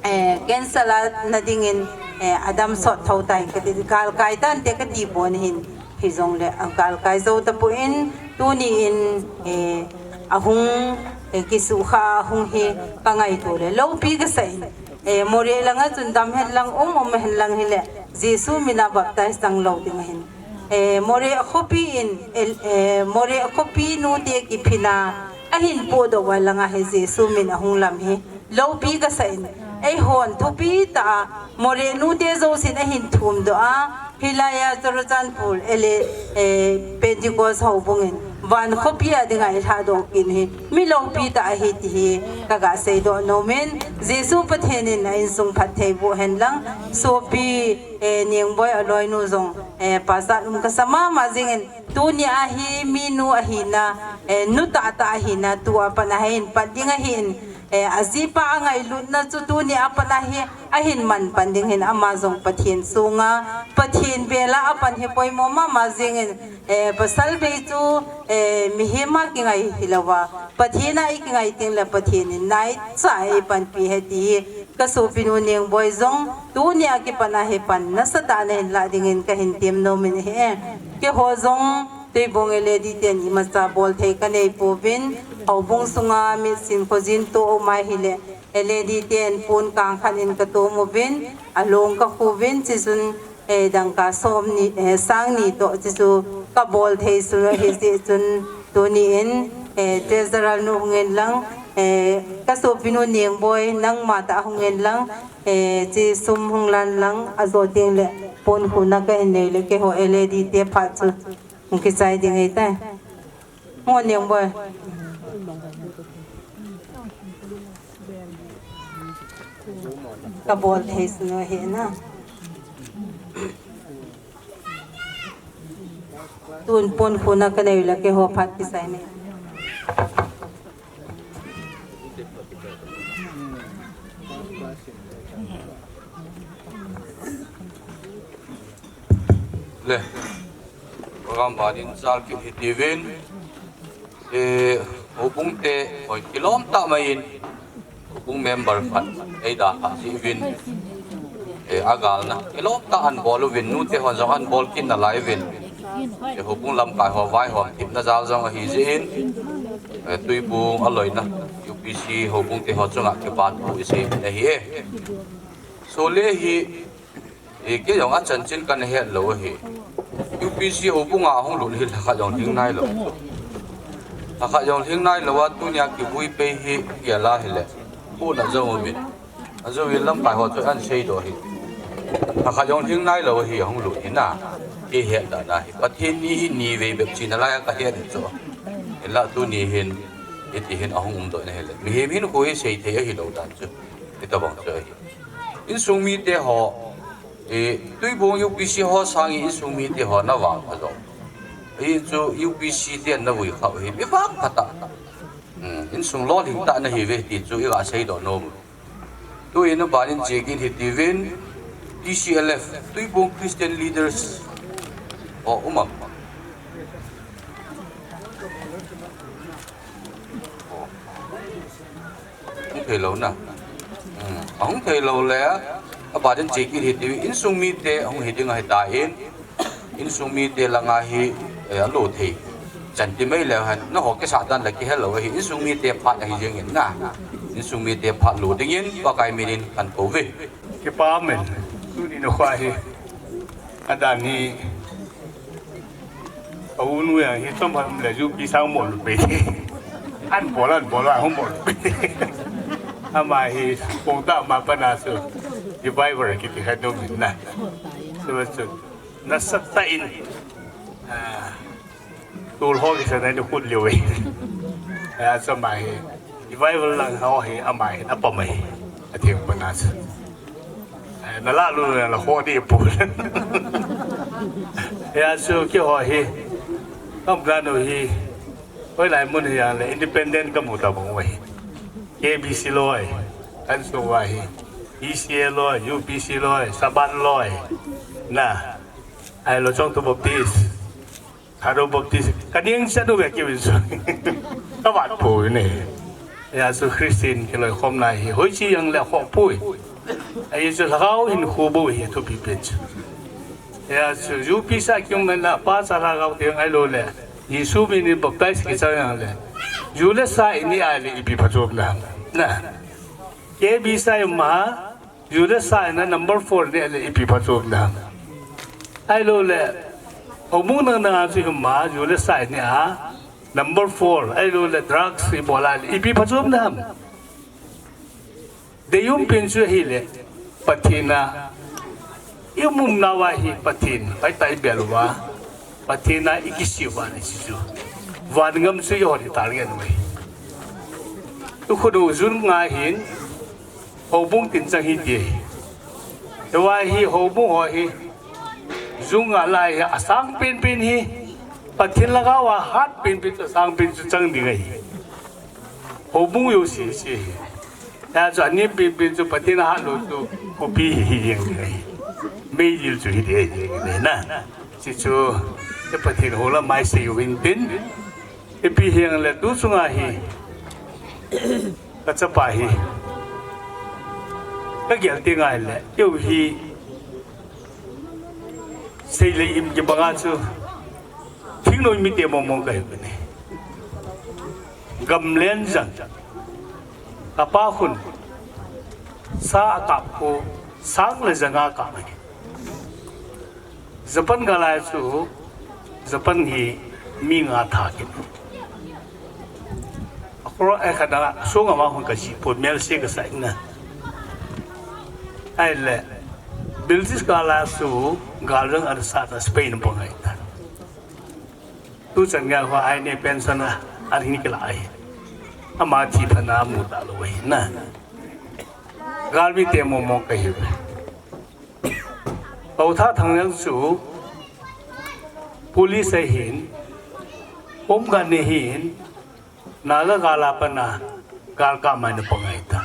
eh, cancel a na dingin, eh, adam sot tho tai kati, galkai tante kati pon hin, hijongle agalkai jou tapon, tuni in, eh, ahung, eh, kisukha ahung hi kangaito le loupi kasa in, eh, Moreh langa chun dam hen lang, um um hen lang hile, Jesu mina baptize tang lou ding ahin. Eh, Moreh khopi in, eh, eh, Moreh khopi nute kiphina ahin podoh uva langa hi Jesu min ahung lam hi loupi kasa in, eihon thupi tah a Moreh nute jousen ahin thum doh a, hilai a Churachandpur L A, eh, Pentecost houbung in van khopi a dinga ilhadoh kit hi mi loupi tah ahi ti hi kaga seidoh nom in, Jesu Pathen in a insung phatthei boh hen lang, sopi, eh, Ningboi aloinu jong, eh, pachat um kasa mama jeng in, tunia hi minu ahina, eh, nu tahtah ahina, tua pat a hin pat ding ahin, eh, ajipa angailutna chu tunia pat a hi ahin man pan ding hin, ama jong Pathen sunga, Pathen vela apan hi poimo mama jeng in, eh, pasal vei chu, eh, mihem a kingai hilouva, Pathen a ikingai tengle Pathen in naicha a eipanpi ahi ti hi, kasopinu Ningboi jong, tunia kipat a hi pan nasatah a nahin lah dingin kahin tem nom in ahi. Keiho jong, Tuibong L A D ten imacha bol thei kanei pouvin, houbung sunga mitsin khojin toh um ahile, L A D ten pon kang khat in katom uvin, along kakhu uvin, chuchun, eh, dangka som ni, eh, sang ni toh, chuchu kabol thei sun ahi jeh chun, tuni in, eh, Treasurer nu hung in lang, eh, kasopinu Ningboi, nangma tah hung in lang, eh, chi sum hung lan lang, ajo tengle pon khuna kahin nei le, keiho L A D te phat chu hung kichai ding ahitai. Mo Ningboi. Kabol thei sunu hi na. Tun pon khuna kanei la keiho phat kisai ne. Le, program banin chal kit hitiuvin, eh, houbung te, hoi kilom tah mai in, houbung member khat, eida kha jiuvin, eh, agalna kilom tah anbol uvin, nute hon jong anbol kit nalai uvin, eh, houbung lamkai ho vaihom themna jal jong ahi jeh in, eh, Tuibung aloina, U P C houbung te ho chunga kipa thu isei ahi e. Sole hi, eh, kei jong achanchin kana het lou ahi. U P C houbung a hung lut hi lhakhat jong lhing nailou. Lhakhat jong lhing nailou a tunia kivui pei hi kiala hile. Kona jong umin. Ajou in lamkai ho chu ahin seidoh hi. Lhakhat jong lhing nailou ahi ahung lut hi na. Kei hetna na hi. Pathen ni hi ni vei bep china lai a kahet hi chu. Hinla tuni hin. Hiti hin ahung umdoh na hile. Mihem hinkho hi seithei ahilou dan chu. Hitobang chu ahi. Insung mite ho, eh, Tuibung U P C ho sangin insung mite ho navangpha jou. Hichu U P C ten navui khah u hi, mi vangpha tah. Hmm, insung lolhing tah nahiuve ti chu iga seidoh nom. Tuin abanin chekit hitiuvin, T C L F, Tuibung Christian Leaders ho um am? Hung theilou na. Hmm. Ahung theilou le, abanin chekit hitiuvin, insung mite ahung hi ding ahitan, insung mite langa hi, eh, alo thei chan ti mai leu hen, nangho kisah dan le kihelou ahi, insung mite phat ahi jengin na. Insung mite phat lo dingin, Pakai minin kahin kouve. Kipa amen. Tuni nikho hi. Adan hi. Aunu jong hi chomkhat um le U P C sang mo lu pei. Anbol, anbol, ahung bol pei. Ama hi pung tah ma pana chu revival kiti khat um in na. Chu chu nasatah in. Ah, tul ho kisan a ni khut liu e. Ah, chu ama hi revival lang ho hi ama hi apam e. Atheng pana chu. Eh, nala lu la ho di pu. Hijeh chun keiho hi, kam dan u hi, hoilai mun hi jong le independent kamu tabang uve. K B C loi, kahin sou uva hi, E C A loi, U P C loi, Sabbath loi, na, ahilou Chongthu Baptist. Thadou Baptist, kaning chan uve kei vin chu. Kavat pou ne. Hijeh chun Christian kiloikhomna hi, hoiche jong le akhoh poi. Ajeh chu lhagao hinkho bou hi thupi pen chu. Hijeh chun U P C a kium man la, pa cha lhagao teng ahilou le. Jesu min in baptize kichang jong le. Ju le sa inei a le ipi phachom na. Na. K B C a um a, Ju le sa inei a number four inei le ipi phachom na. Ahilou le, houbung dang dang a chu um a, ju le sa inei a number four, ahilou le drugs ibol a le ipi phachom na. Deium pen chu ahile, Pathen a, i um um nauva hi Pathen, hoitah a i bel uva, Pathen a i kisih uva le chu chu. Van gam chu eiho hi target uve. Tukhun u June nga hin, Houbung tin chang hi ti. Hiva hi houbung ho hi. June nga lai hi asang penpen hi. Pathen lhagao a hat penpen chu asang pen chu chang ding ahi. Houbung jouse se hi. Hijeh chun anem penpen chu Pathen a hat lou chu khopi hi hi jeng ding ahi. Meidil chu hi ding ahi jeng ding ahi na. Chuchu, i Pathen hou lam a i sei u hin tin. Ipi hijongle tu chunga hi. Ka chapa hi. Ka gel teng ahile, keu hi. Sei le im kibanga chu. Thingnoi mite mong mong ka hi ne. Gamlen jang. Ka pa khun. Sa akap khu. Sang le janga akap ahi. Japan gal a chu, Japan hi mi nga tha kit. Akro ai khat a, sung ama hung ka ji pon mel se ka sa ing na. Ahile, British gal a chu, gal jang a sa ta Spain pang ai ta. Tu chan gal ho ai ne pension a, a ring kila ai. Ama thi phana mu ta lou ai na. Galmi te momo kahi. Pautha Thangjang chu police ahin, Home Guard ni hin, Naga gal a pana, gal ka mai na pangai ta.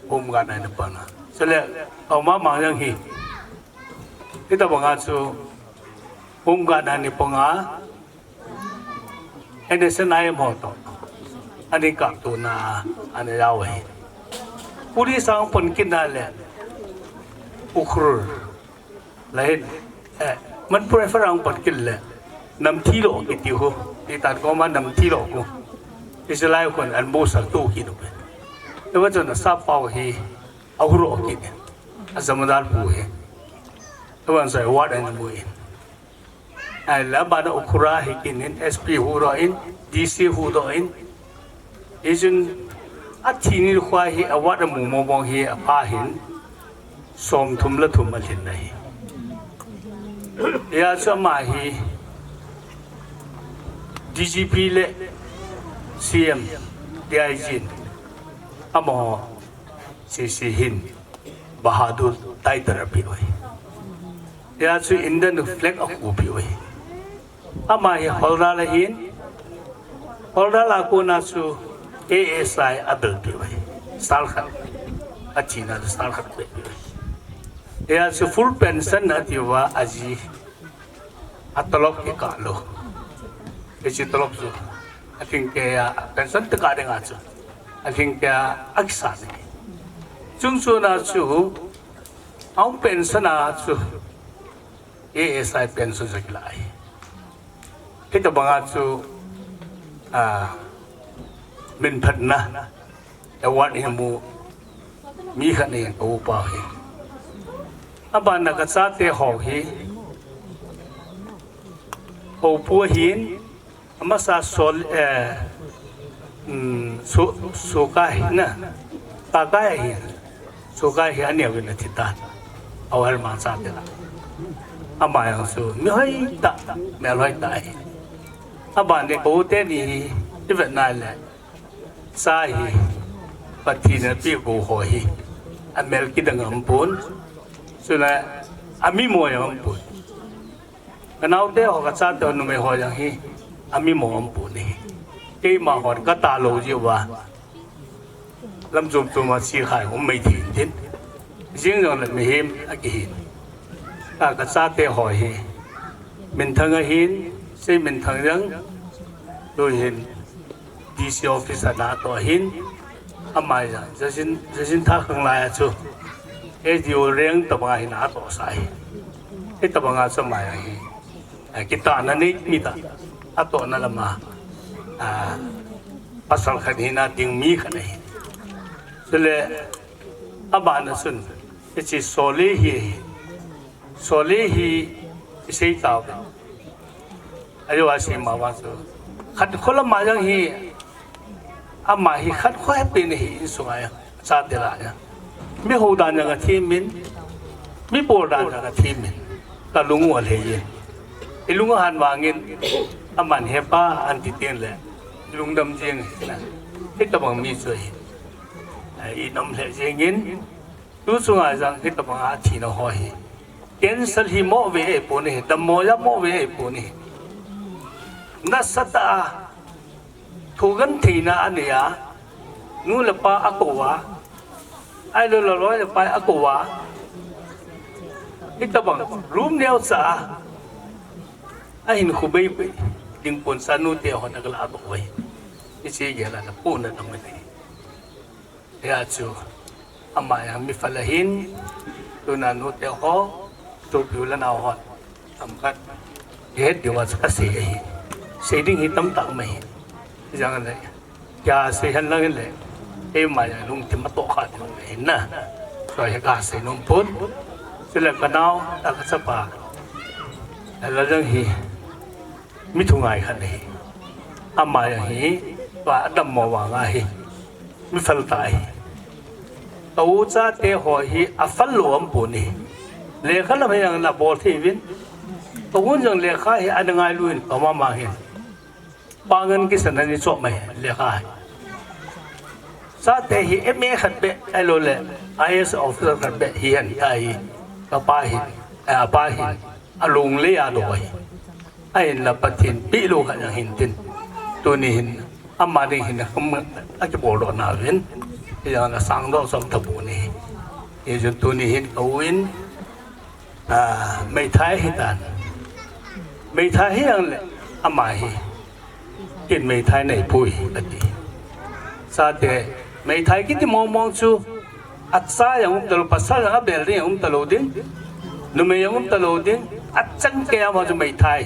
Home Guard na pana. Sele, Pauma Mangjang hi. Hitabanga chu, Home Guard na ni panga, N S C N I M ho to. Ani kap tuna, ani yau hi. Police ang pon kin na le. Ukhrul. Lahin, eh, Manipur Rifle ang pon kin le. Namthi lo kiti ho. Ti tan ko ma namthi lo ko. Israel kon an bo sak to ki no. Ewa chon sa pau hi. Ahuro kiti. Azamadar pu hi. Ewan sa what and mu in. Ai la ba na Ukhrul hi kinin S P hu ro in, D C hu ro in. Ijun a thini khwa hi award a mu mo bong hi a pa hin. Som thum la thum a thin na hi. Ya chu ama hi D G P le C M, D I G in. Amo C C hin. Bahadur title a pi oi. Ya chu Indian flag a khu pi oi. Ama hi Howlder la hin. Howlder la kona chu A S I a bel pi oi. Sal khat. A china sal khat pi oi. Ya chu full pension na ti wa aji. A tolop ki ka lo. Hichi tolop chu. A thing ke ya pension te ka ding a chu. A thing ke ya a kisa ni. Chung chu na chu. Ang pension a chu. A S I pension sa kilai. Hitabanga chu, ah, min phatna award hi mu mi khat ni ko pa hi. Abana ka chate ho hi. Ho pu hin, Amasa sol, eh, mm, su, sukai na, takai hi, sukai hi ania wina thita, awal ma sa tela. Ama yang su, mi hoi ta, mel hoi ta hi. Aba ni ko te ni hi, ivet na le, sa hi, pati na pi ko ho hi, amel kidang ampun, suna, ami mo yang ampun. Ka naote ho ka chate ho numei ho jang hi, ami mo ampun hi. Keima hon ka ta lo jiu va. Lam chum chum a si khai um mai thin thin. Jing jong le mihem a kihin. Ka ka chate ho hi. Minthang a hin, sei minthang jang. Tu hin. D C office a na to hin, amai ja, jajin, jajin tha khang lai a chu. A D O reng tabanga hin a to sa hi. Hi tabanga chu amai hi. A, kita na ni mi ta. A to na lama. A, pasal khat hi na ding mi khat hi. Sule, abana sun. Hichi soli hi. Soli hi, isei tau. Ayo a si ma wa su. Khat khola ma jang hi. Ama hi khat kho he pe ni hi in sunga ya. Sa de la ya. Mi ho dan jang a thi min. Mi bol dan jang a thi min. Ka lung wa le ye. I lung han wa ngin. Aman he pa an ti tin le. Lung dam jing na. Hi tabang mi su hi. Ai, i nam le jing in. Tu chunga jang hi tabanga thina ho hi. Cancer hi mo ve e pu ni, dammo ya mo ve e pu ni. Nasata a, thugan theina ania, nu le pa a ko a, ai lo lo loi le pa a ko a. Hi tabang, room neo cha a, a hin khu bei bei, ding pon sa nu te ho na ka la ko wai. Hi si ge la na pu na na mai. Hia chu, ama ya mi fala hin, tuna nu te ho, tu piu la nau hon. Am khat, he diu a chu ka sei hi. Sei ding hi tam tak mai. Jang le, ya sei han lang le, e ma ya lung ti ma to kha ding le na. So he ka sei nung pun. Sila ka nau, ta ka chapa. La jang hi. Mi thungai khat hi. Ama ya hi, pa dammo wa nga hi. Mi fal ta hi. Ka u chate ho hi a fal lo am pu ni. Lekha lam hi ang na bol thei vin. Ka un jang lekha hi a na ngai luin ka ma ma hi. Pa ngan ki san ni chop mai lekha hi. Chate hi M A khat beh, ahilou le I A S officer khat beh hi hen ta hi. Kapa hi, eh, apa hi, alung le ado hi. Ahinla Pathen peh lou khat jong hin tin. Tuni hin, ama ding hin, akibol doh nauvin. Hijong le sangdoh chom tha bou ahi. Hijeh chun tuni hin ka u in, ah, meithai hitan. Meithai hi jong le, ama hi. Ken meithai nei poi, ati. Chate, meithai kiti mong mong chu, acha jong um talou, pasal jong abel ding jong um talou ding, numei jong um talou ding, achangkeiya chu meithai.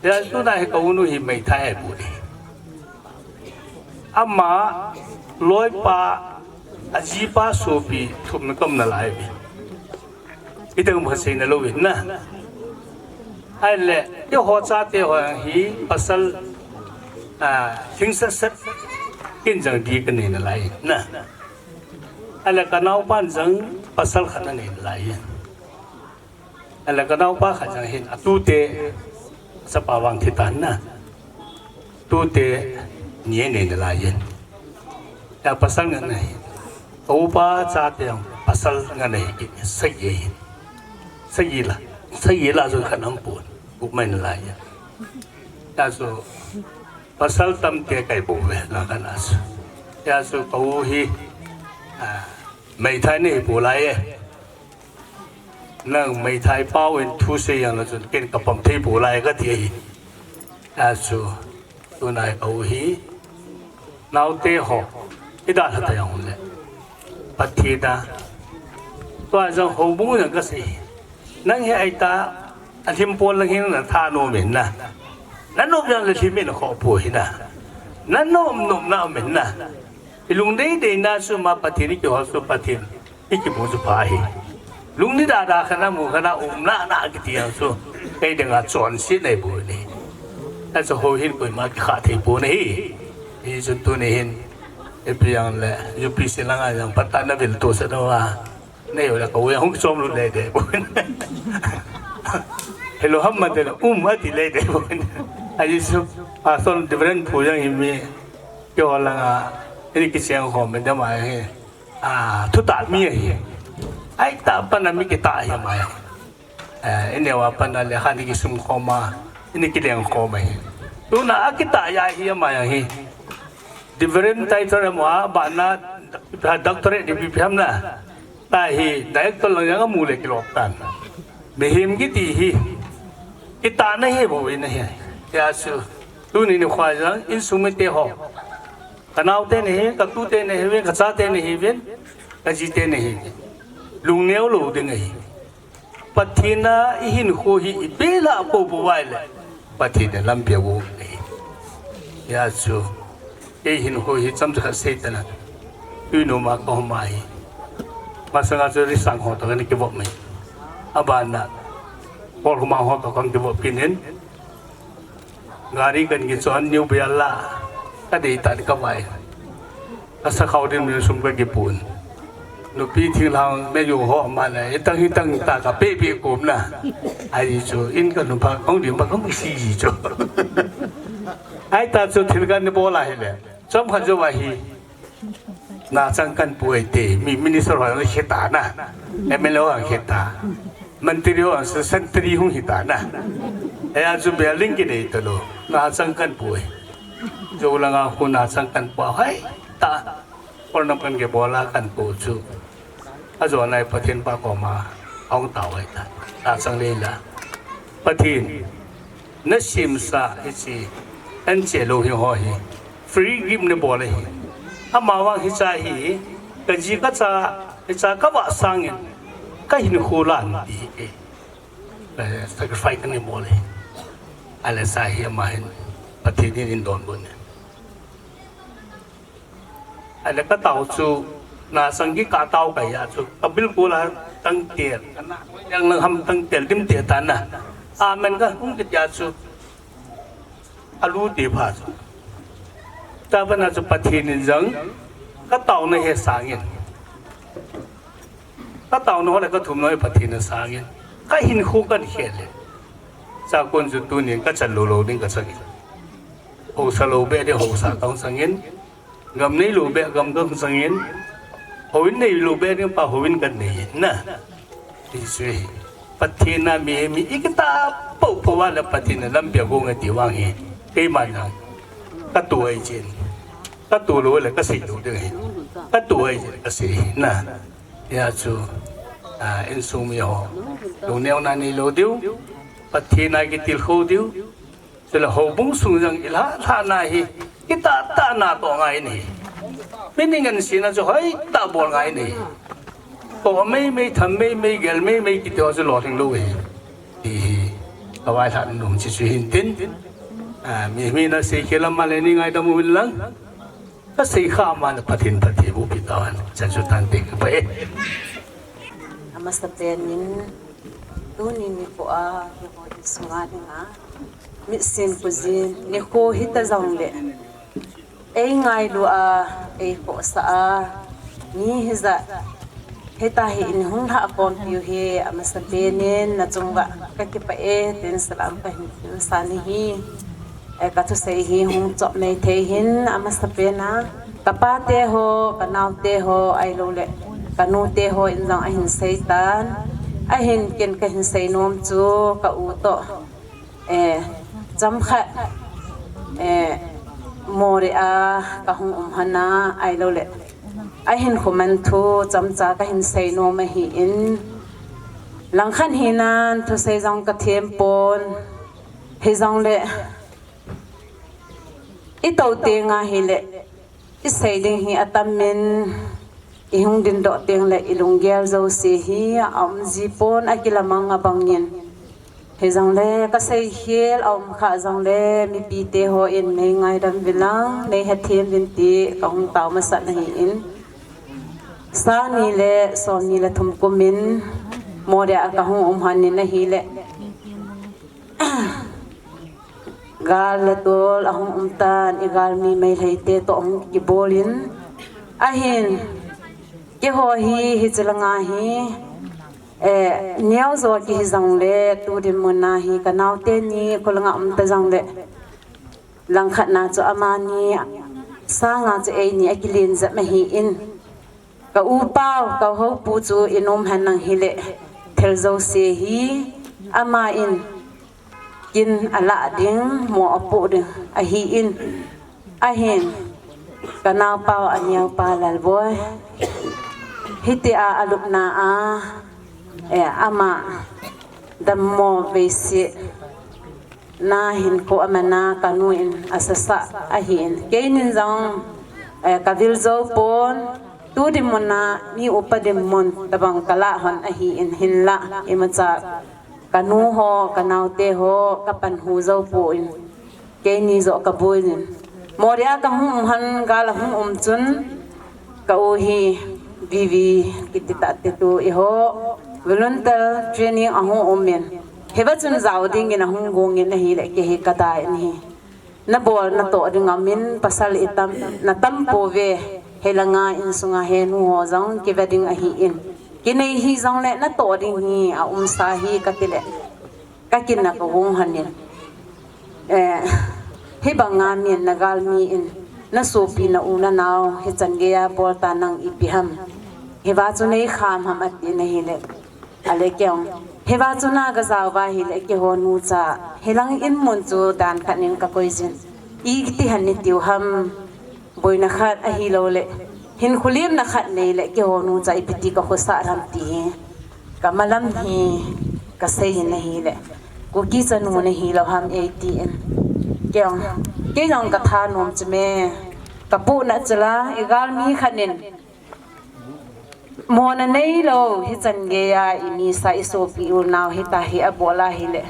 Hijeh chun tuna hi ka u nu hi meithai ahipoi. Ama loipa, ajipa sopi thum ana tom nalai uve. Iteng ma sei nalou uve na. Ahile, eiho chate ho hi pasal, ah, thingset set, ken jong di kanei nalai na. Ahile kanaopan jong pasal khat anei nalai. Ahile kanaopa khat jong hin atute, chapa vang thi tan na. Tute ni anei nalai in. Hia pasal nga ahi. Ka upa chate jong pasal nga ahi, sagi ahi. Sagi la, sagi la jong khat aumpon. Gup mai nalai in. Hia chu pasal tamtah kai bou ve la kana chu. Hia chu ka u hi, ah, meithai nei poi lai e. Nang meithai pau in thu sei jong le chun ken ka pom thei poi lai kati ahi. Achu, tuna ka u hi, naote ho, idalha ta jong le. Pathen a, tua jong houbung jong kasei. Nang hi aitah, alhim pon lang hin natha nom in na. Nanop jong le lhim in khoh poi na. Nanop nop na um in na. Ilung deidei na chu ma Pathen ikihol chu Pathen. Ikimu chu pha ahi. Lungni dada khat a mu khat a umna na kiti jong chu. Kei dinga chonset nei bou ahi. Achu houin koima kikhah thei poi ahi. Hichun tuni hin. Ipi jong le. U P C langa jong phat tah na vil tu se no a. Nei u le ka u jong hung chom lut le de bou. Hello ham ma de um ma ti le de bou. Ahi chu. Pastor Reverend Phu jong hi mi. Keiho langa. Ini kicheng khom me de ma hi. A, thutah mi ahi. Aitah a pat a mi kitah ahi ama jong. Eh, ineo a pat a lekha ni kisum khom a, ini kileng khom ahi. Tuna akitah jeh a hi ama jong hi. Reverend title amaho a, abana doctorate ni ipi ipi ham na. Tahi director lang jong amu le kilop tan. Mihem kiti hi. Kitahna hi bou ahi. Hia chu. Tuni nikho jong, insung mite ho. Kanaote nahiuvin, katute nahiuvin, kachate nahiuvin, kajite nahiuvin. Lungneo lou ding ahi. Pathen a ihinkho hi ibel a poupou uva ahile. Pathen in lampi aum ahi. Hia chu. Kei hinkho hi chomcha khat sei tana. Tuinoma kahung ma hi. Masanga chu Risang ho toh kana kivop mai. Abana. Kolkhomang ho toh kana kivop kit in. Gari kana kichon New Byalla. Kadei tan kavai. Kasakhao din min sum kakipun. Nupi thinglhang meiju ho ama le. Hitang hitang ta kapeh peh kom na. Ahi chu in kanung pha kong din pha kong si ji chu. Ahi ta chu thil kana bol ahile. Chomkhat jou ahi. Nachang kana pui te, mi minister ho jong kheta na, M L A ho jong kheta, mantri ho jong santri hung hita na. Hia chu building kinei talou, nachang kana pui. Jou langa khu nachang kana pui hai ta, kol nam kana kibol a kana pui chu. Ajo nai Pathen pa koma, ahung tao hai ta, nachang le la. Pathen. Nasemsa hiche, anche lou hi ho hi. Free gift nabol ahi. Amavang hiche hi, kaji kacha, hiche kavah sangin, kahinkho lan ti hi. Eh, sacrifice kana bol ahi. Ahile hiche hi ama hin, Pathen in eidonbut in. Ahile katao chu, nachang kikah tao kahi a chu, kabilkol a tangtel, kana, yang lang ham tangtel, dimtel tan na. Amen kahung kit a chu, alu te pha chu. Tabana chu Pathen in jong, kataona hi sangin. Kataona ho le kathumna ho hi Pathen in sangin. Kahinkho kana khel le. Chakon chu tunin kachan lou lou ding kachangin. Hausa lou be ding hausa kahung sangin. Gam neilou beh gam kasang in, houin neilou beh ding pa houin kanei in na. Hichu hi Pathen a mi, mi ikitah popo a le Pathen in lampi agong e ti vang hi, keiman jong katoh ahi jin, katoh lou le kasei lou ding ahi, katoh ahi jin kasei na. Hijeh chun, ah, insung mi ho, lungneona neilou diu, Pathen a kitilkhou diu, chule houbung sung jong ilha lhahna hi, kitah tahna toh ngai in ahi. Mi ni ngansena chu hoitah bol ngai in ahi. Toh meimei, tham meimei, gel meimei kiti ho chu lolhing lou ahi. Ti hi kavailhah nom chu chu hintin, ah, mi, mi nasei khel a ama le nei ngaidam uvin lang, kasei kha ama le Pathen phatthei boh peh tahen. Chan chu tante, kipah e. Amasapen in, tuni nikho a, hiho insunga dinga mitsin khojin nikho hita jongle, eingailu a, eikhohsah a, mi hijat hitahi in hung lhah khompiu hi amasapen in nachung uva kakipah e tin salam kahin san ahi. Eh, kathusei hi hung chop mei thei hin amasapen a, kapate ho, kanaote ho, ahilouleh kanute ho in jong ahin seitan. Ahin ken kahin seinom chu ka-u toh, eh, chomkhat, eh, Moreh a kahung um lhon a, ahilouleh ahinkho manthu chomcha kahin seinom ahin, langkhat hinan thusei jong kathem pon, hijongleh itoh tenga hileh isei ding hi atamin, ihung dingdoh tengleh ilunggel jouse hi aum jipon, akilamang abangin. Hijongle kasei khel aum kha jongle mipite hon nei ngaidam uvin lang, nei hethem uvin ti kahung tao masat ahin. Sang ni le somni le thum kumin Moreh a kahung um lhon in ahileh, gal le tol ahung um tan, igalmi Meiteite toh hung kibol in ahin, keiho hi hiche langa hi, eh, neojo kihi jongle, tu dinmun a hi kanaote ni kholanga um ta jongle, langkhat na chu amani sanga chu eini akilen jep ahin, ka-u pau, kahoupu chu inom henlang hileh, thil jouse hi aman kin alah ding, mo apoh ding ahin, ahin, kanaopau aneopa Lalboi, hitia alupna a, eh, ama dammo veise na hinkho aman a kanu in asasah ahin, keinin jong, eh, kavil jou pon, tu dinmun a mi upa dinmun tobang kalah lhon ahin, hinlah imacha kanu ho, kanaote ho kapanhu jou pon, keini joh kabuin. Moreh a kahung um lhon, gal ahung um chun, ka-u hi V V kiti tahte tu eiho volunteer training ahung umin, hiva chun jao dingin ahung gongin ahileh, kei hi kadai in ahi. Nabol natoh ding aumin, pasal itam, natam pouve, hilanga insunga henu ho jong kive ding ahin, kinei hijongleh natoh ding hi aumsa hi katileh, kakinah kagong lhonin, eh, hibanga min nagalmi in, nasopi, na-u nanao hichan geiya boltan nang ipi ham, hiva chu neikham ham atin ahileh, ale keiin, hiva chu nagajao uva hileh, keiho nucha hilang inmun chu dan khat in kakoijin, iti hen itiu ham, boina khat ahilouleh hinkho lemna khat neileh, keiho nucha ipiti kakhosah ham ti hi kamalam hi kaseiyin ahileh, Kuki chanu nahilou ham eitin, keiin, kei jong kathanom chu me, kapohnat chu la, igalmi khat in mona neilou hichan geiya imisa, isopi, unao hitahi abol ahileh,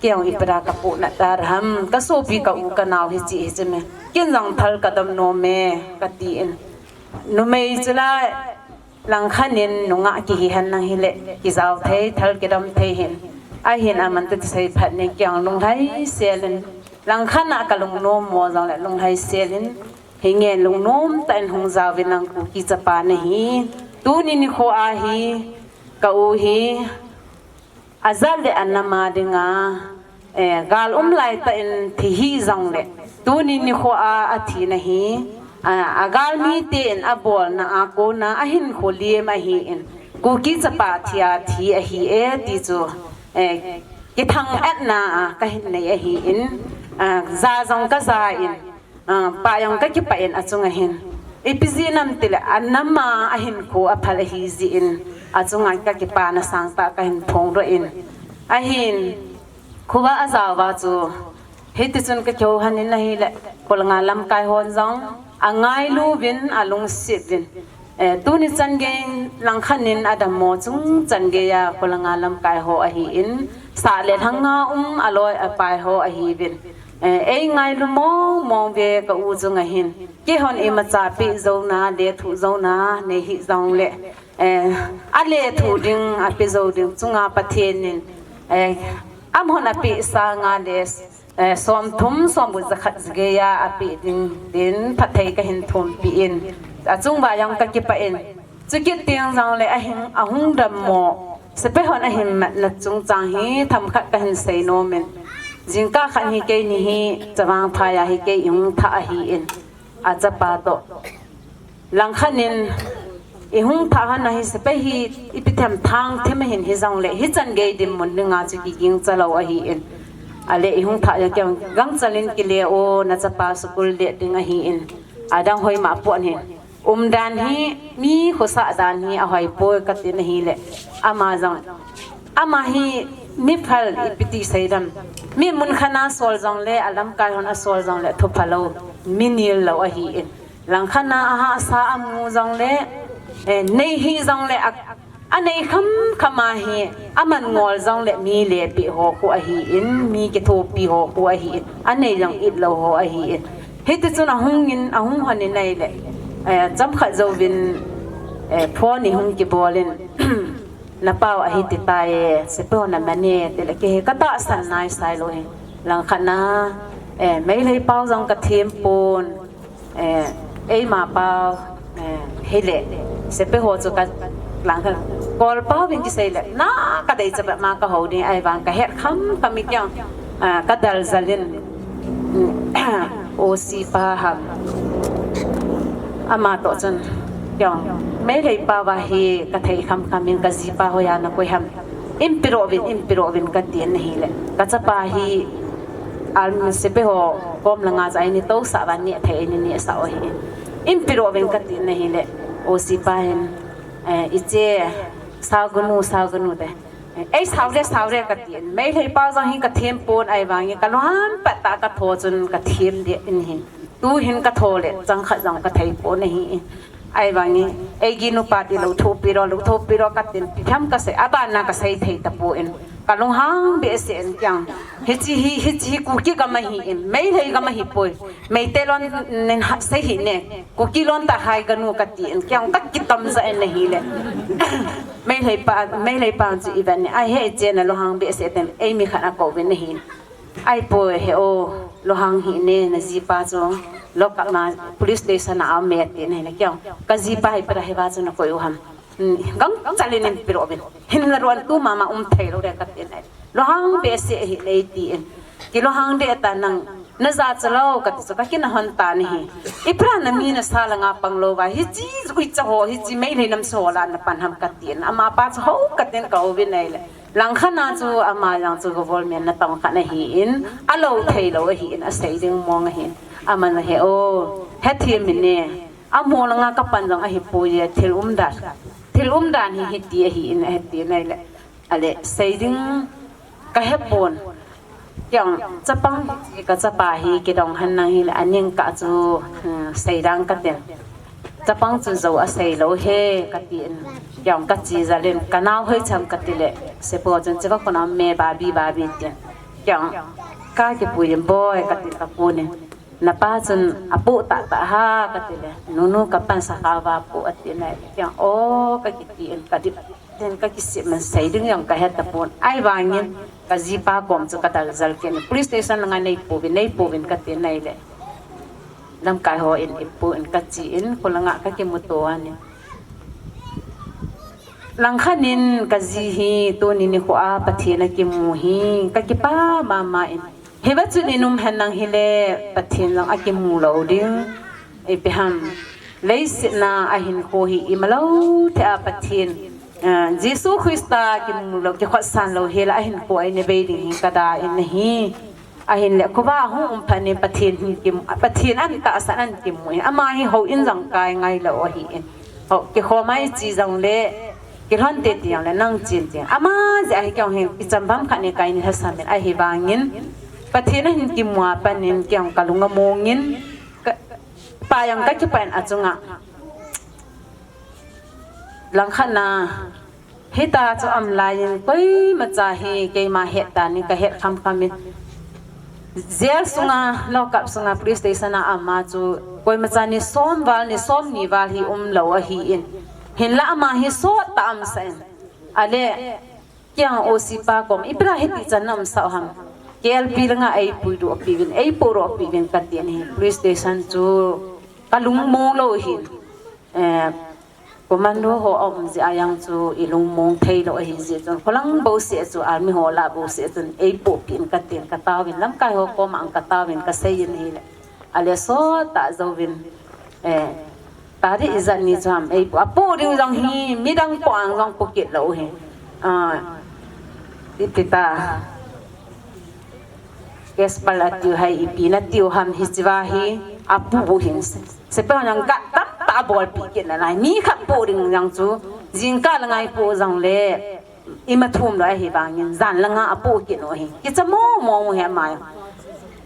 keiin ipi dia kapohnat ta ham, kasopi, ka-u kanao hiche hiche me, ken jong thal kadom nome katin, numei chu la, langkhat in nungah kihi henlang hileh kijao thei, thal kidom thei hin, ahin aman toh kisei phat in keiin lunglhai selin, langkhat a kalungnom mo jongleh lunglhai selin, hinge lungnom tah in hung jaovin lang, Kuki chapa nahi. Tuni nikho a hi ka-u hi ajat le anam a dinga, eh, gal um laitah in thi hijongleh, tuni nikho a athina hi A, agalmi ten abolna a kona ahinkho lem ahin, Kuki chapa thi a thi ahi e ti chu, eh, kithang-atna a kahin nei ahin, a, ja jong kaja in, a, pah jong kakipah in achunga hin. Ipi jeh ham itile anam a ahinkho aphal ahi jeh in achunga kakipana sangtah kahin phongdoh in. Ahin, khovah a ajao va chu, hitichun kakihou lhonin ahile, Kolanga lamkai hon jong angailu uvin, alungset uvin. Eh, tuni chan gei langkhat in adammo chung chan gei a Kolanga lamkai ho ahin, sah le lhang a um aloi apai ho ahiuvin. Eh, eingailu mong mong uve ka u chunga hin. Keihon imacha peh jouna, lethuh jouna nei hih jongle, eh, alethuh ding, ape jou ding chunga Pathen in, eh, amahon apeh sanga le, eh, somthum, somgup, jakhat, jageiya apeh ding tin phatthei kahin thumpi in, achung uva jong kakipah in, chukit teng jongle ahung, ahung dammo sepai hon ahin matna chungchang hi themkhat kahin seinom in, jingkah khat hi keini hi Chavang Phai a hi kei ihung thah ahin, achapa toh. Langkhat in ihung thah hon ahi, sepai hi ipi them thang them ahin hijongle, hichan gei dinmun dinga chu kigingcha lou ahin. Ale ihung thah jong kei gangchal in kile o, nachapa school let ding ahin. Adang hoima pon hin. Umdan hi, mi khosah dan hi ahoi poi katin ahile. Ama jong, ama hi mi phal ipi ti seidam. Mi munkhat a asol jongle, alamkai hon asol jongle, thupha lou, mi nil lou ahin. Langkhat a ahahsa amu jongle, eh, nei hih jongle, a, anei khamkham a hi, aman ngol jongle mi lepeh ho khu ahin, mi kithopi ho khu ahin, anei jong it lou ho ahin. Hitichun ahung in, ahung lhonin ahile, eh, chomkhat jouvin, eh, phone ihung kibol in, napao ahi titai, sepai hon aman e, tile kei hi katahsan naisai lou hi. Langkhat a, eh, Meitei pao jong kathem pon, eh, eima pao, eh, hile, sepai ho chu ka langkhat, Kol pao vin kisei le, na kadei chapeh ma kahou ding, ahivang kahet khamkham in kei jong, ah, kadal jal in, mm, O C pa ham. Ama toh chun, kei jong, Meitei pao va hi kathei khamkham in kajipa hoiya nakoi ham. Eipedoh uvin, eipedoh uvin katin ahile. Kachapa hi, army sepai ho kom langa chu eini tousah uva nehthei eini nehsah u ahi. Eipedoh uvin katin ahile. O C pa hin, eh, iche, sao ganu, sao ganu te. Eh, ei sao le, sao le katin. Meitei pao jong hi kathem pon ahivangin kalunghang pettah a katho chun kathem deh in ahi. Tuhin katho le, changkhat jong kathei pon ahi. Ahivangin, eigi nupa ti lou thopi lou, lou thopi lou katin, ipi ham kasei, abana kasei thei tapon. Kalunghang behseh in kei jong. Hiche hi, hiche hi Kuki gam ahin, Meitei gam ahipoi. Meitei lon nin ha, sei hih ne. Kuki lon tahai ganu katin, kei jong kakitom jah in ahile. Meitei pa, Meitei pa chu ivet ne. Ahi, iche nalunghang behseh ten, eimi khat akouvin ahin. Ahipoi he o, lunghang hih ne, najipa chu lock up ma police station a aum e atin ahile kei jong. Kajipa hi ipi dia hiva chu nakoi u ham. Hmm, gangchal in eipedoh uvin. Hinla ruan tu mama um thei lou de katin ahi. Lunghang behseh hih ne tin. Kilunghang deh tan nang, naja cha lou kati chu kakinah lhon tan ahi. Ipi dia nami nasa langa pang lou va, hiche uicha ho, hiche Meitei nam sa ho lah a napan ham katin. Amapa chu hou katin kauvin ahile. Langkhat a chu ama jong chu government natong khat ahin, alou thei lou ahin, asei ding mong ahin. Aman he o, hethem in e, amaho langa kapan jong ahipoi e, thil umdan. Thil umdan hi hiti ahin, ahetin ahile. Ale, sei ding kahe pon. Kei jong, chapang hi, kachapa hi, kidong hen lang hile, aning kah chu, hmm, sei dang katin. Chapang chu jou asei lou he, katin. Kei jong kache jal in, kanao hoi cham kati le, sepai chun cheva kona me babi babi tin. Kei jong, kakipui in boi, katin kakun in. Napa chun apoh tahtah ham, kati le, nunu kapan sakha uva apoh atin le. Kei jong, o, kakiti in, kadip. Tin kakisih man sei ding jong kahe tapon. Ahivangin kajipa kom chu kadal jal kit in. Police station langa neipouvin, neipouvin katin ahile. Lamkai hon eipon kachen, kholanga kakimuto ahin. Langkhat in kaji hi tuni nikho a Pathen akimu hi kakipah mama in. Hiva chun inum hen lang hile Pathen jong akimu lou ding. Ipi ham, leiset a ahinkho hi imalou thei a Pathen, ah, Jesu Christa kimu lou, kikhotsan lou hela ahinkho a ina bei ding hi kada in ahi. Ahinla khuva hung um phat in Pathen hin kimu, Pathen an tahsan an kimu in. Ama hi houin jong kai ngai lou ahin. Hou, kikhom a ichi jongle, kilhon tei tei jongle nang chin chin. Ama jeh a hi kei jong hin icham bang khat in kai ni lhasam in ahivangin. Pathen ahin kimu a pat in kei jong kalung among in. Ka, pa jong kakipah in achunga. Langkhat a, hitia chu um lai in koimacha hi keima het dan in kahet khamkham in. Jail sunga, lockup sunga, police station a ama chu koimacha ni som val, ni som ni val hi umlou ahin. Hinla ama hi sot tah a um sah in. Ale, kei jong O C pa kom, ipi dia hitichan na um sah u ham. K L P langa eipuidoh piuvin, eipohdoh piuvin kati in hi. Police station chu kalung mong lou hin. Eh, commando ho aum jeh a jong chu ilung mong thei lou ahi jeh chun. Kholang bouseh chu army ho lah bouseh chun eipohpi in kati in kataovin lamkai ho koma ang kataovin kasei in ahile. Ale sot tah jouvin. Eh, Tadi ijat ni chu ham, eipoh, apoh ding jong hi, midang poh ang jong poh kit lou hi. Ah, ipi ta. Case pal atiu hai, ipi natiu ham hichea hi, apoh u hin. Sepai hon jong gah tamtah abolpi kit nalai, mi khat poh ding jong chu, jingkah langa eipoh jongle. Ima thum lou ahivangin, jan langa apoh kit u hi. Kicha mong mong u hi ama.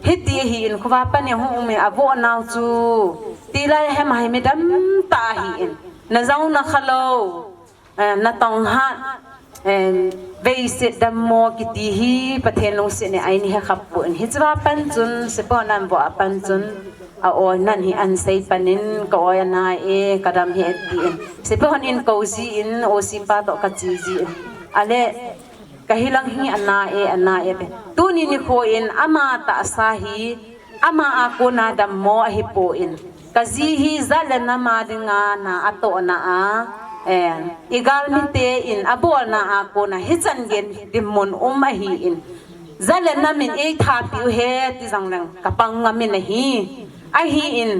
Hiti ahin khuva pat in hung um in avoh nau chu. Tilai a hi ama hi midam tah ahin. Na jong na kha lou. Eh, na tong hat. Eh, veiset dammo kiti hi Pathen lungset in eini he khappu in. Hichea pat chun, sepai hon avoh a pat chun. A-o nan hi ahin sei pan in, ka-o ana e, kadam hi e tin. Sepai hon eikou jin, O C pa toh kache jin. Ale, kahilang hi ana e, ana e te. Tuni nikho in ama tahsa hi, ama a kona dammo ahipon. Kaji hi jat le nam a dinga na atohna a, eh, igalmite in abolna a kona hichan gei dinmun um ahin. Jat le nam in eithapiu he ti jongleng kapang ngam in ahi. Ahin,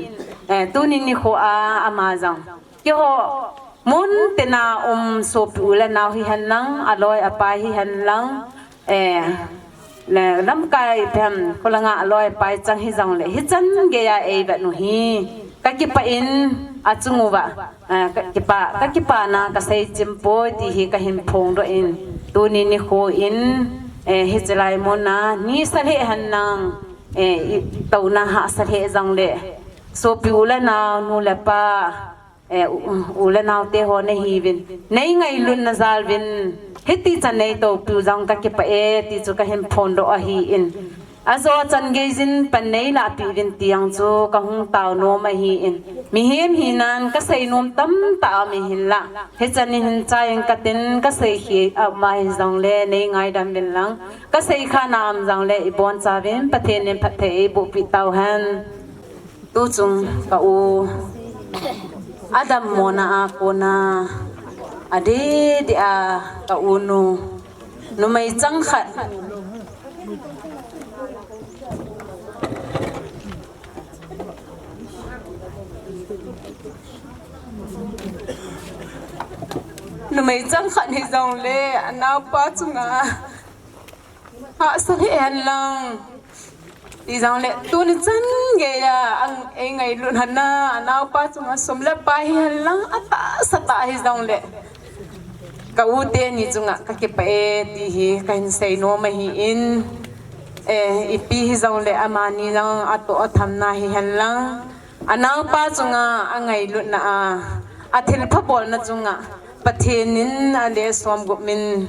eh, tuni nikho a ama jong. Keiho mun tina um sopi u le nao hihen lang, aloi apai hihen lang, eh, le lamkai them, kholanga aloi apai chang hijongle, hichan geiya eivet u hi. Kakipah in achung uva, eh, kakipah, kakipana kasei chim poi ti hi kahin phongdoh in. Tuni nikho in, eh, hichelai muna, nisa lheh hen lang, eh, itouna hahsa lheh jongle. Sopi u le nao, nu le pa, eh, u, u le naote ho nahiuvin. Nei ngailutna jal uvin. Hitichan neitopiu jong kakipah e, ti chu kahin phongdoh ahin. Ajo chan gei jin pan neilahpeh uvin ti jong chu kahung tao nom ahin. Mihem hinan kasei nom tamtah um in hinlah. Hichan in hin chai in katin kasei khel a um ahi jongle nei ngaidam uvin lang. Kasei khana um jongle ibonchauvin Pathen in phatthei eibohpeh tauhen. Tuchung ka u adammona a kona adeh deh a ka u nu numei chang khat. Numei chang khat hijongle anaopa chunga hahsa lheh hen lang. Ti jongle, tuni chan geiya, ang, eingailut hana, anaopa chunga sum le pai hihen lang, atahsa tah hijongle. Ka u teni chunga, kakipah e, ti hi, kahin sei nom ahin, eh, ipi hijongle, amani jong, atoh athamna hihen lang. Anaopa chunga angailutna a, athilpha bolna chunga, Pathen in ale som gup min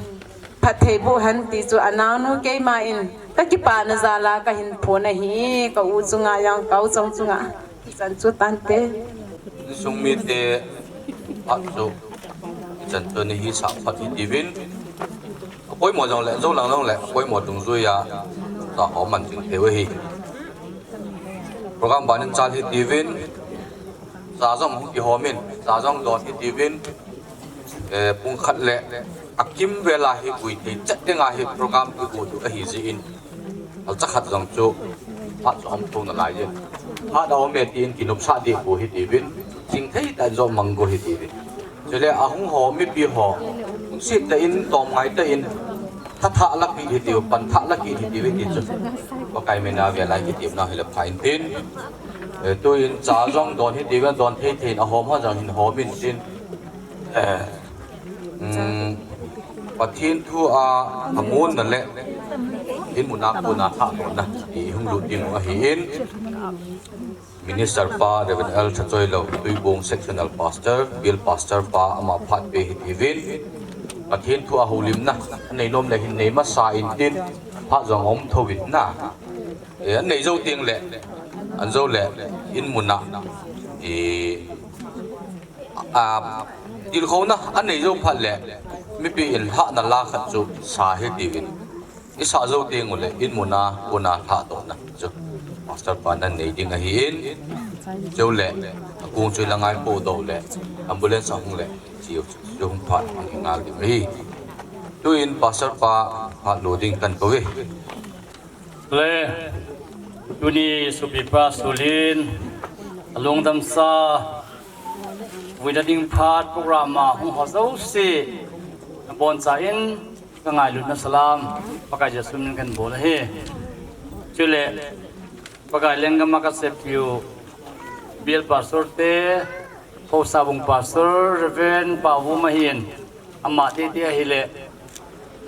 phatthei boh hen ti chu anaonu keima in kakipana jal a kahin phon ahi, ka u chunga jong ka u chong chunga. Chan chu tante. Insung mite phat chu chan chu ni hi sa phat hi tivin. Apoimo jongle, jolang jongle, apoimo dungjuiya, tahom man jing thei u ahi. Program ban in chal hi tivin, cha jong hung kihom in, cha jong don hi tivin, eh, pung khat le akimvel a hi vui thei chet dinga hi program kigo diu ahi jeh in, halcha khat jong chu phat chu hung thou nalai jin. phat a um e tin kinopsah ding bou hitiuvin, chingthei tah in jong mang bou hitiuvin. Chule ahung ho, mipi ho, lungset tah in, tomngai tah in, thatha la kit hitiu, pantha la kit hitiu, hiti chu Pakai mina vel'a kitepna hile pha intin. Eh, tuin cha jong don hitiuvin, don thei thei in ahom ho jong hin hom intin. Eh, um, Pathen thu a, amun na le, in muna kona tha kona, i hung lut ding ahin. Minister pa Reverend L Thachoilou, Tuibong Sectional Pastor, Bial Pastor pa ama phat pe hitiuvin. Pathen thu a houlimna, anei nom le hin nei masa intin, phat jong um thouvin na. Eh, anei jou teng le, an jou le, in muna, eh, a, tilkhouna, anei jou phat le, mipi in lhahna la khat chu sa hitiuvin. I sa jou teng ule, in muna, kona lhah tona chu Pastor pa nan nei ding ahin. Chule, akung chu la ngai po do le, ambulance ahung le, chiu chu hung phat hung ngal ding ahi. Tuin Pastor pa, phat lo ding kan koi. Le, tuni sopi pa Sulin, alungdamsa, vuina ding phat program a hung ho jouse, abon cha in, ka ngailutna salam, Pakai Jesu min kan bol ahi. Chule, Pakai lenggam a ka sepiu, Bial Pastor te, Khosa Bung Pastor, Reverend Pauvum ahin, ama tete ahile,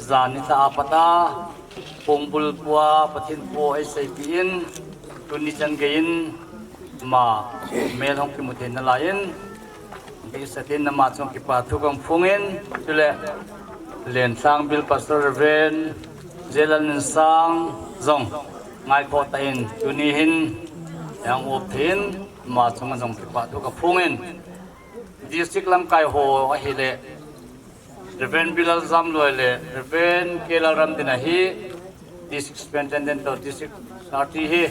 jan nilhah a pat a, Pongbul pua, Pathen pua, ei seipi in, tuni chan gei in, ama mel hung kimu thei nalai in, Dihset in ama chung kipa thu kong phongin, chule Lenthang Bial Pastor Reverend J Lalminsang jong ngaikhoh tah in tuni hin ahung up thei in ama chung jong kipa thu ka phongin. District lamkai ho ahile Reverend Bilal Jamloi le Reverend K Lalramdin ahi, District Superintendent toh District Secretary hi,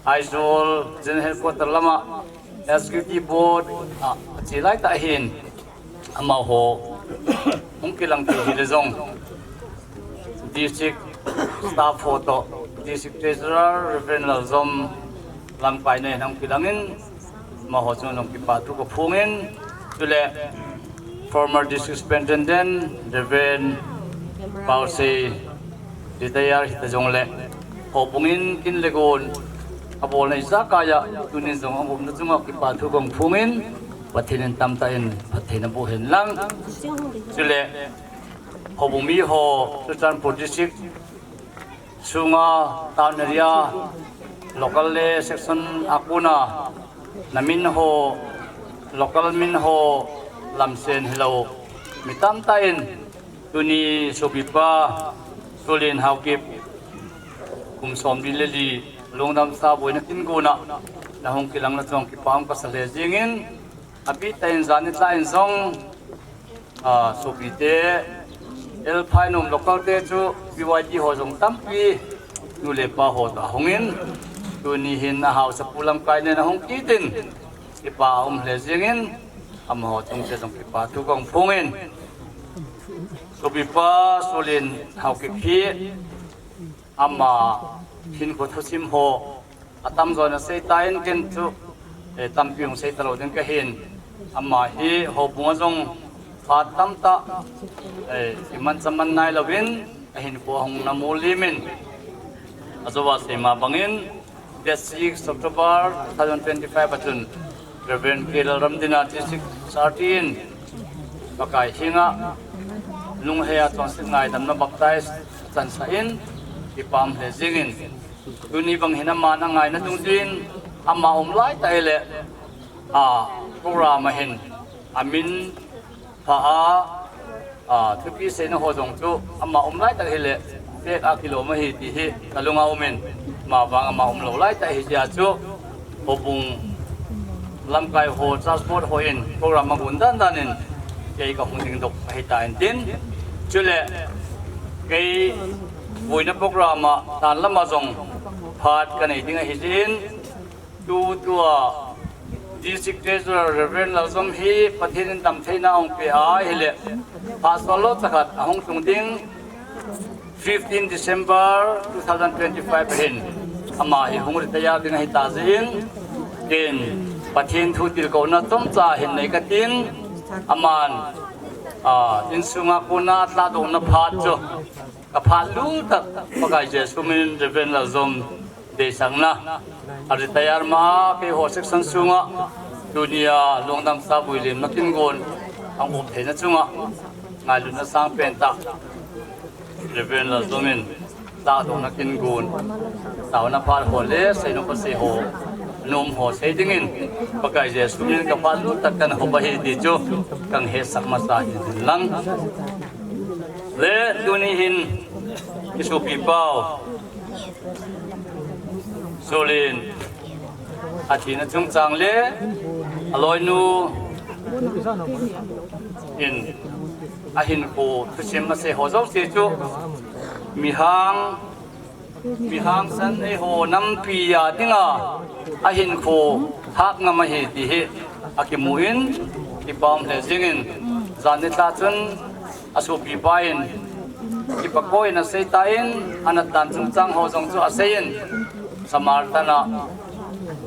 Aizawl General Headquarter lama Executive Board a, ache lai tah ahin, amaho hung kilang thei hile jong District Staff ho toh District Treasurer Reverend Laljom lamkai nei hung kilangin, amaho chung jong kipa thu ka phongin, chule former District Superintendent Reverend Pausei retire hita jongle, houbung in kin le gon abolna ijakai a tunin jong aumna chunga kipa thu kong phongin, Pathen in tamtah in phatthei naboh hen lang. Chule houbung mi ho, Churachandpur District sunga town area, local le section a kona, na min ho, local min ho, lamsen hilou, mi tamtah in, tuni sopipa, Sulin Haokip, kum somli le li, lungdamsa boina kin gona, na hung kilang na chung kipa hung kasa le jingin, abit tah in jan nilhah in jong, a, sopite, L Phainom local te chu B Y D ho jong tampi, nu le pa ho toh ahungin, tuni hin ahausapu lamkai nen ahung kitin, kipa aum le jingin, amaho chungte jong kipa thu kong phongin. Sopipa Sulin Haokip hi, ama hinkho thusim ho, atamjo na seitan ken chu, eh, tampi hung sei talou ding kahin. Ama hi houbung a jong phat tamtah, eh, iman chaman nailouvin, ahinkho ahung namu limin. Ajouva seima bangin, date six October two thousand twenty-five a chun, Reverend K Lalramdin a District Secretary in, Pakai henga, lunghei a chonset ngaidamna baptize chansah in, kipa um le jingin, tuni bang hin ama na ngaina dungjuiyin, ama um lai tah hile, a, program a hin, amin pha a, a, thupi seina ho jong chu, ama um lai tah hile, pek a kilom ahi ti hi, kalunga umin, ama vang ama umlou lai tah ahi jeh a chu, houbung lamkai ho, transport ho in, program a gon dan dan in, kei kahung dingdoh ahitan tin, chule, kei vuina program a, tan lama jong, phat kanei ding ahi jeh in, tutua, District Treasurer Reverend Laljom hi Pathen in damtheina ahung peh ahile, phat sollou chakhat ahung tung ding, fifteen December two thousand twenty-five hin, ama hi hung retire ding ahita jeh in, Tin, Pathen thu tilkouna chomcha hin nei katin, aman, a, insunga kona tladohna phat chu, ka phat lut tak, Pakai Jesu min Reverend Lalzom deisahna, a retire ma keiho section sunga, tunia lungdamsa vuilimna kin gon, ang um theina chunga, ngailutna sangpen tah. Reverend Lalzom in, tladohna kin gon, taona phat ho le, seinom pasei ho, nom ho sei dingin, Pakai Jesu min ka phat lut tak kan hop ahi ti chu, kan hetsah masa hin lang. Le, tuni hin, i sopi pau, Solin, a thina chungchang le, a loinu in, a hinkho thusim a sei ho jouse chu, mihang, mihangsan eiho nampi a dinga, a hinkho hak ngam ahi ti hi, a kimu in, kipah le jingin, jan nilhah chun, a sopi pa in, kipah koi in a sei tan, a nat dan chungchang ho jong chu a sei in, Samaritan a,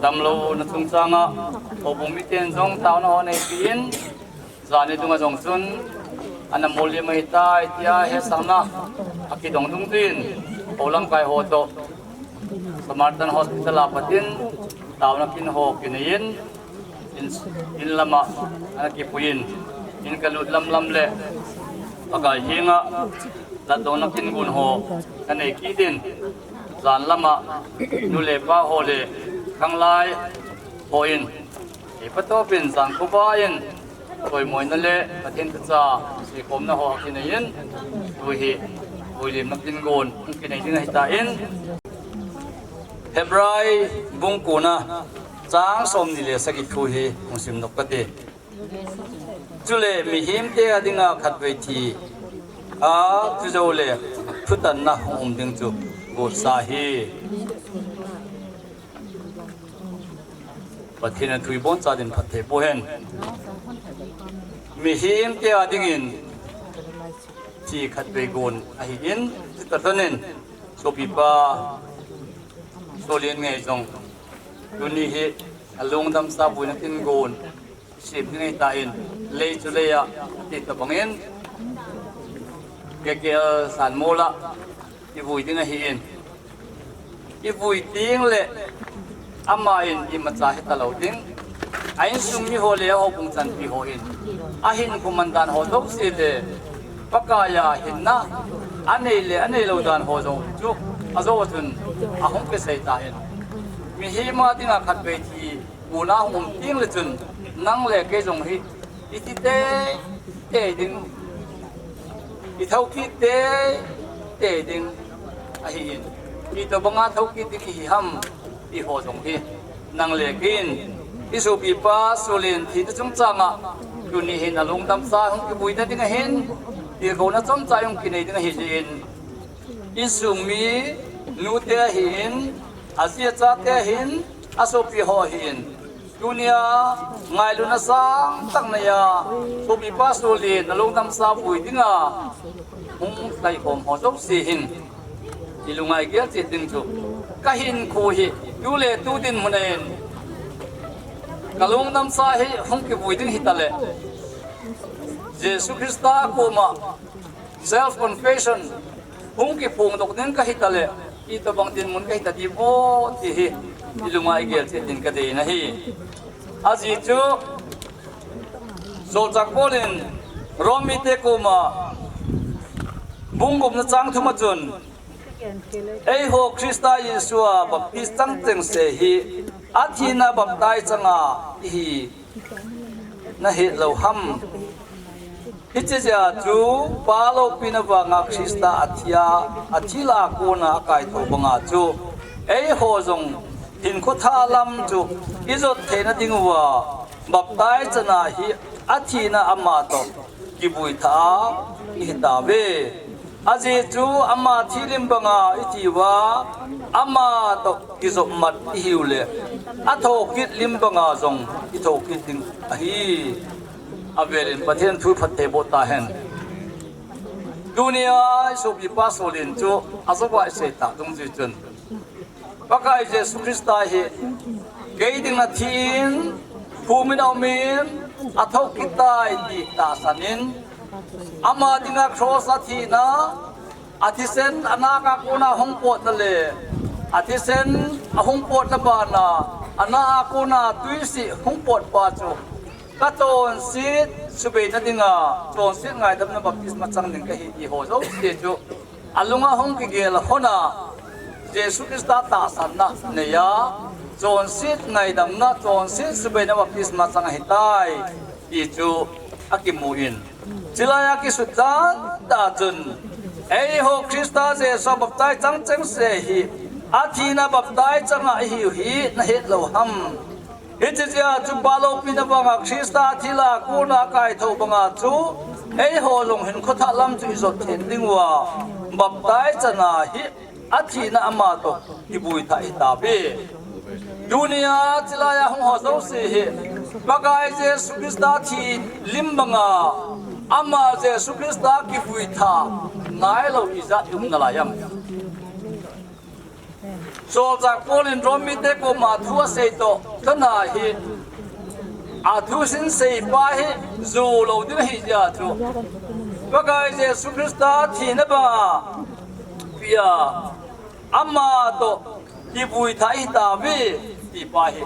damlouna chungchang a, houbung miten jong taona ho nei pi in, jan ni dunga jong chun, ana mol lim ahitai, tia hetsahna, a kidong dungjuiyin, hou lamkai ho toh, Samaritan Hospital a patin, taona kin ho kinei in, in, in lama, ana kipui in, in ka lut lamlam le, Pakai henga, tladohna kin gon ho, ka nei kit in, jan lama, nu le pa ho le, khanglai ho in, Ei patopin jan khovah in, toimoina le Pathen thucha, seikhomna ho a kinei in, tu hi, vuilimna kin gon, hung kinei ding ahitan, Hebrai bung kona, chang somni le sagi thu hi, hung sim nop kate. Chule mihemte a dinga khatvei thi, a, chujou le, thutanna hung um ding chu, gotsa hi. Pathen in thu iboncha din phatthei boh hen. Mihemte a dingin thi khatvei gon ahin, chuti lhonin, sopipa, Solin ngei jong, tuni hi, a lungdamsa vuina kin gon, sem ding ahitan, lei chu lei a, ti tobangin, K K L Sanmol a, ivui ding ahin. Ivui ding le, ama in imacha heta lou ding. A insung mi ho le a houbung chanpi ho in. Ahinkho man dan ho jouse le, Pakai a hinna, anei le, anei lou dan ho jong chu, ajou a chun, ahung kisei tan. Mihem a dinga khatvei thi, muna hung um teng le chun, nang le kei jong hi, iti teitei ding, i thokit teitei ding ahin, itobanga thokit ding ihi ham, ti ho jong hi, nang le kei in, i sopipa Solin thina chungchang a, tuni hin a lungdamsa hung kivuina ding ahin, tilkhouna chomcha hung kinei ding ahi jeh in, insung mi nute ahin, a ji a chate ahin, a sopi ho ahin, tunia ngailutna sangtah nei a, sopipa Solin a lungdamsa vui dinga, hung lhaikhom ho jouse hin, i lunga igel chet ding chu, ka hinkho hi, tu le tu dinmun a in, ka lungdamsa hi hung kivui ding hita le, Jesu Christa koma, self confession, hung kiphongdoh ding ka hita le, itobang dinmun ka hita diu ham ti hi, i lunga igel chet din ka deina ahi. Ajeh chu, Solchak Paul in, Rom mite koma, bung gupna chang thum a chun, eiho Christa Jesu a baptize chang chengse hi, athina baptize changa ihi nahet lou ham. Hiche jeh a chu, Pa loupina vanga Christa athia, athi lah a kona akaithou banga chu, eiho jong hinkho thah lam chu ijot theina diuva, baptize chana hi athina ama toh kivui thah a ihi tauve. Ajeh chu ama thi lim banga iti uva, ama toh kijopmat ihiu le, athokit lim banga jong ithokit ding ahi. Avel in Pathen thu phatthei boh tahen. Tunia i sopipa Solin chu ajou a isei tah dungjui chun, Pakai Jesu Christa hi Kei dingin athi in, phumin aumin, athou kit tai ti tahsan in, ama dinga cross a thina, athisen, anaka kona hung potna le, athisen, ahung potna bana, ana a kona tuisih hung potpa chu, ka chonset subeina dinga, chonset ngaidamna baptisma chang ding kahi ti ho jouse chu, alunga hung kigel a hona, Jesu Christa tahsanna neiya, chonset ngaidamna, chonset subeina baptisma chang ahitai, ti chu akimu in. Chulaiya kisut dan tah chun, eiho Christa Jesu baptize chang chengse hi, athina baptize changa ihiu hi nahet lou ham. Hiche jeh a chu paloupina banga Christa thilha kona kaithou banga chu, eiho jong hinkho thah lam chu ijot thei diuva, baptize chana hi athina ama toh kivui thah hitauve. Tunia chulaiya hung ho jouse hi, Pakai Jesu Christa thi lim banga, ama Jesu Christa kivui thah nailou ijat um nalai am. Solchah Paul in Rom mite koma thu asei toh, tuna hi, athu sinsei pa hi, jou lou ding ahi jeh a chu, Pakai Jesu Christa thina banga, pia, ama toh, kivui thah hitauve, ti pa hi.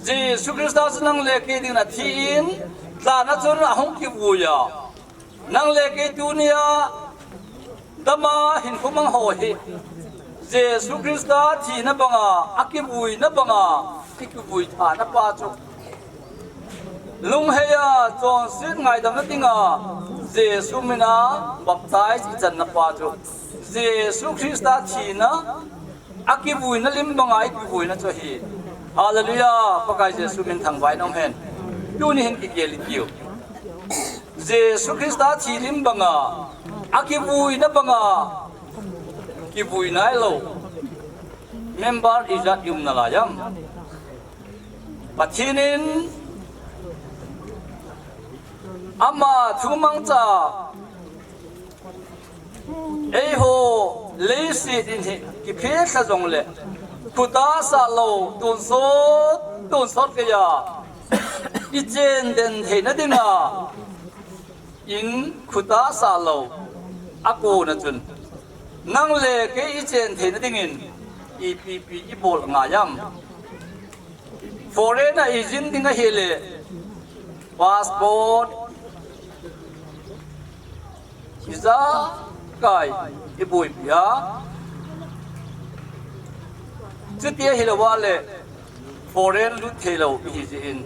Jesu Christa chu nang le kei dingin athi in, tana chun ahung kivui a. Nang le kei tunia, dama hinkho mang ho hi, Jesu Christa thina banga, akivuina banga, ikivui thana pa chu. Lungheiya, chonset ngaidamna dinga, Jesu mina, baptize ichanna pa chu. Jesu Christa thina, akivuina lim banga ikivuina chu ahi. Hallelujah, Pakai Jesu min thangvah in um hen. Tuni hin kigel itiu. Jesu Christa thi lim banga, akivuina banga, kivui nailou. Member ijat um nalai am. Pathen in, ama thu mangcha, eiho, leiset in hi, kiphelha jongle, khutah sah lou, tonsot, tonsot keiya, ichen den theina dinga, in khutah sah lou, akona chun, nang le kei ichen theina dingin, ipi pi ibol ngai am. Foreign a ijin ding ahile, passport, visa, kai, iboipi a. Chuti ahilou vale, foreign lut theilou ihi jeh in.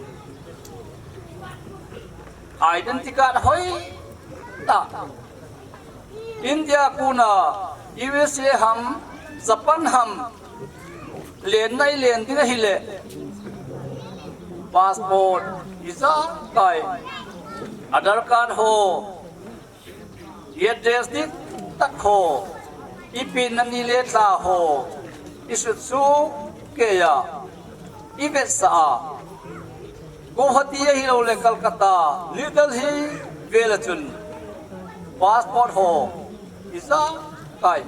Identity card hoitah. India kona, U S A ham, Japan ham, lenna ilen ding ahile, passport, visa kai, Aadhaar card ho, i address dihtah ho, ipenna ni le lha ho, isut sukeiya, ivetsah a, Guwahati ahilou le Kolkata, New Delhi vel a chun passport ho, visa kai,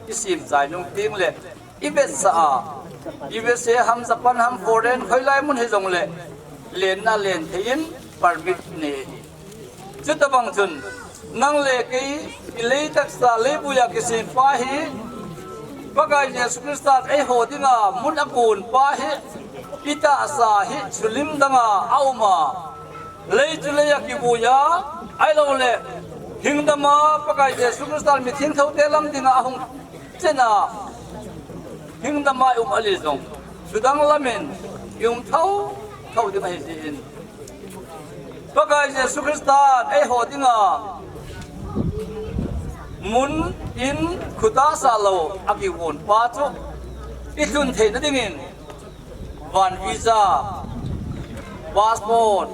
isim chai nung tengle, ivetsah a, U S A ham, Japan ham, foreign, hoilai mun hijongle, lenna len thei in permit nei. Chutabang chun, nang le kei, ilei tahsa, leibuia kisem pa hi, Pakai Jesu Christa eiho dinga mun agon pa hi, itahsa hi, sulim danga aum a, lei chu lei a kibuia, ahilou le, hingdama, Pakai Jesu Christa mithengthote lam dinga ahung chena, hingdama i um ale jong, sudang lamin, i um thotho ding ahi jeh in. Pakai Jesu Christa eiho dinga mun in khutah sah lou a kigon pa chu i lhun theina dingin van visa, passport,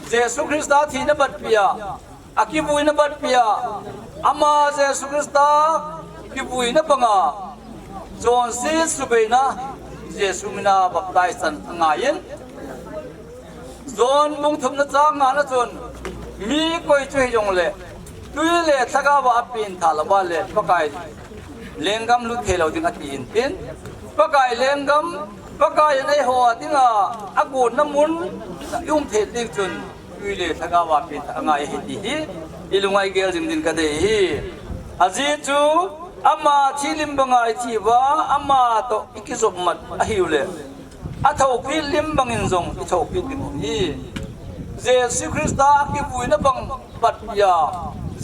Jesu Christa thina batpia, akivuina batpia, ama Jesu Christa kivuina banga, chonset subeina, Jesu mina baptize chan angaiyin. John bung thumna chang ngana chun, mi koi chu hijongle, tui le lhagaova apenthah louva le, Pakai lenggam lut theilou ding atin tin. Pakai lenggam Pakai in eiho a dinga agon'a mun i um thei ding chun, tui le lhagao a pengthah angai ahi ti hi i lunga i gel jing din ka dei hi. Ajeh chu ama thi lim banga i thi uva, ama toh i kijop mat ahiu le, a thokit lim bangin jong i thokit ding hi. Jesu Christa a kivuina bang patpia,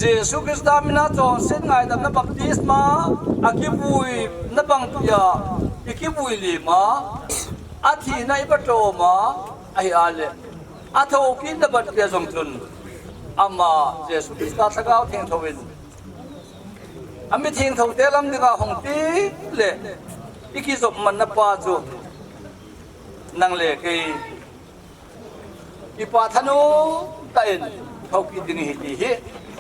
Jesu Christa mina chonset ngaidamna baptisma a kivuina bangpia i kivui lima, a thina i patoma, ahi a le, a thokitna baptia jong chun, ama Jesu Christa Lhagao Thengtho in a mi thengtho te lam dinga hung ti le, i kijop manna pa chu nang le kei, i pa thanom tah in thokit ding hi ti hi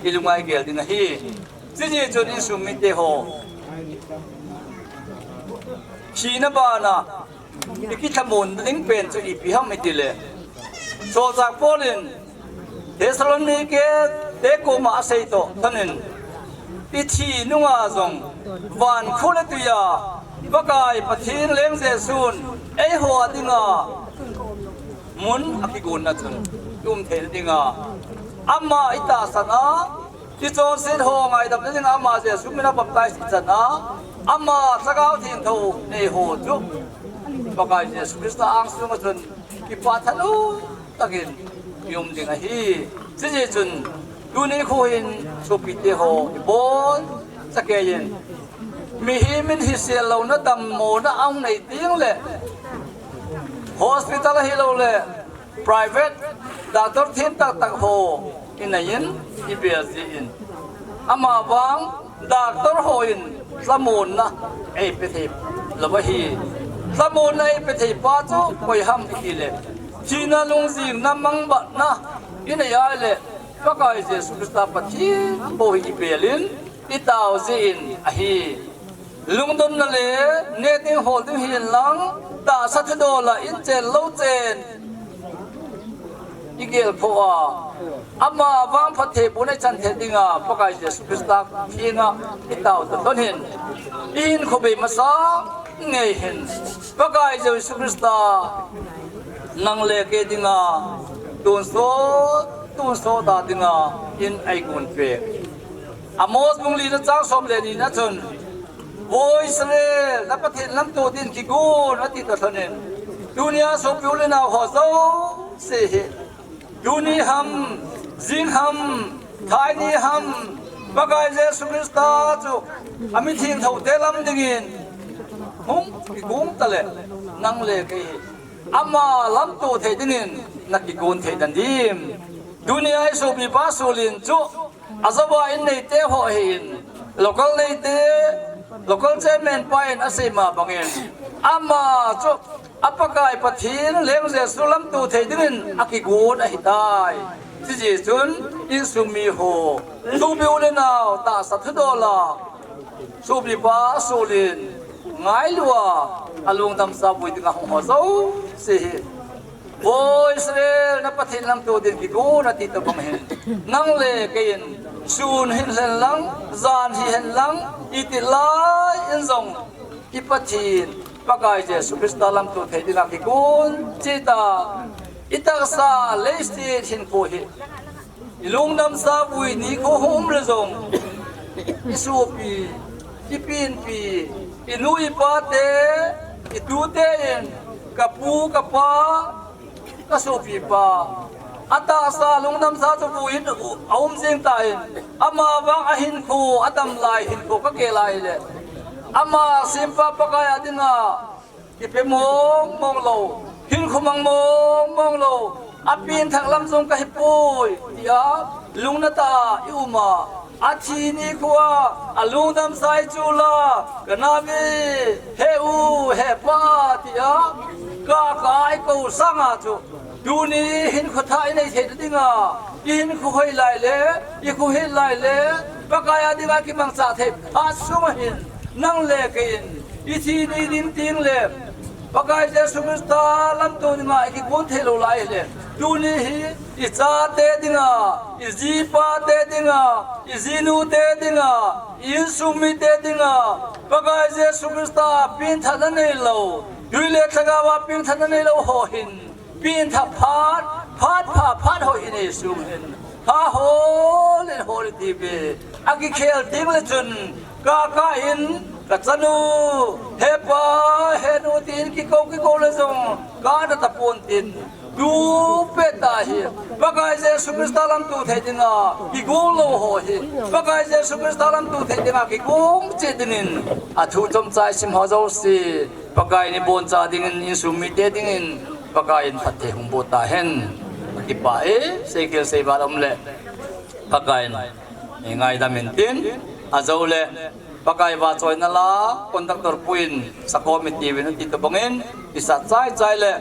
i lunga i gel ding ahi. Chuti chun insung mite ho, thina bana i kithamun ding pen chu ipi ham i ti le, Solchah Paul in Thessalonike te koma a sei toh thanin, i thi nunga jong van khu le tuiya Pakai Pathen leng Jesun eiho a dinga mun a kigonna chun i um thei dinga, ama i tahsan a, i chonset ho ngaidam dinga ama Jesu mina baptize i chan a, ama Lhagao Thengtho nei ho chu Pakai Jesu Christa angsunga chun kipa thanom takin i um ding ahi. Chuti chun tuni khu hin sopite ho, i boncha keiyin mihem in hisel louna, dammona a hung nei ding le, hospital ahilou le private doctor them taktak ho i neiyin, i bel jin, ama vang doctor hon lhamonna ei pe thei lou ahi. Lhamonna ei pe thei pa chu koi ham i ti le, thina lungjingna mangbatna i nei a le, Pakai Jesu Christa Pathen bou hi i bel in, i tao jin ahi. Lungdonna le neh ding hol ding hihen lang, tahsa thudol a inchen louchen i gel phoh a, ama vang phatthei bohna i chan thei dinga Pakai Jesu Christa henga i tao toh lhon hin, i hinkho bei masang ngei hin Pakai Jesu Christa nang le kei dinga tonsot tonsot a dinga in ei gon peh. Amos bung lina chang som le nina chun, Vo Israel, na Pathen lamto din kigon, ati toh lhon in, tunia sopi u le nao ho jouse hi, tuni ham, jing ham, thaini ham, Pakai Jesu Christa chu a mi thengtho te lam dingin hung kigon ta le, nang le kei hi ama lamto thei dingin na kigon thei dan dim? Tunia i sopipa Sulin chu, ajouva in neite ho ahin, local neite, local chairman pa in asei ma bangin, ama chu a Pakai Pathen leng Jesu lamto thei dingin a kigon ahitai. Chuti chun insung mi ho, sopi u le nao, tahsa thudol a sopipa Sulin ngailua, a lungdamsa vui dinga hung ho jouse hi, Vo Israel, na Pathen lamto din kigon, ati toh bang hin, nang le kei in sun hin lhen lang, jan hi hen lang, i ti lai in jong, i Pathen Pakai Jesu Christa lamto thei dinga kigon chita, i tahsa leiset hinkho hi, i lungdamsa vui nikho hung um le jong, i sopi, i pinpi, i nu i pa te, i tute in, ka pu ka pa, ka sopipa, a tahsa lungdamsa chu vui in a um jing tan, ama vang a hinkho, a dam lai hinkho ka gel a ahile, ama sempa Pakai a dinga kipe mong mong lou, hinkho mang mong mong lou, a pengthah lam jong ka hi poi, tia lungna tah a i um a, a thi nikho a, a lungdamsa i chu la, ka na ve, he u, he pa, tia ka ka i kou sanga chu, tuni hinkho thah i nei thei dinga, i hinkho hoi lai le, i kho het lai le, Pakai a dinga kimangcha thei phat sunga hin, nang le kei in, i thi ni ding teng le, Pakai Jesu Christa lamto dinga i kigon thei lou lai le, tuni hi i chate dinga, i jipa te dinga, i jinu te dinga, i insung mite dinga, Pakai Jesu Christa pengthahna nei lou, Tui le lhagao a pengthahna neilou ho hin, pengthah phat, phat pha, phat ho hin eisung hin, pha hol in hol in tive. Akikhel teng le chun, kaka in, kachanu, hepa, henu tin kikou, kikou le jong, kana tapon tin, tu pet a hi, Pakai Jesu Christa lamto thei dinga kigong lou ho hi, Pakai Jesu Christa lamto thei dinga kigong cheh dingin, athu chomcha isim ho jouse, Pakai in iboncha dingin, insung mite dingin, Pakai in phatthei hung boh tahen. Kipah e, seikhel seival um le, Pakai in eingaidam in tin, ajou le, Pakai vahchoina la, conductor pu in, sakhom iti uvin ati tobang in, isat chai chai le,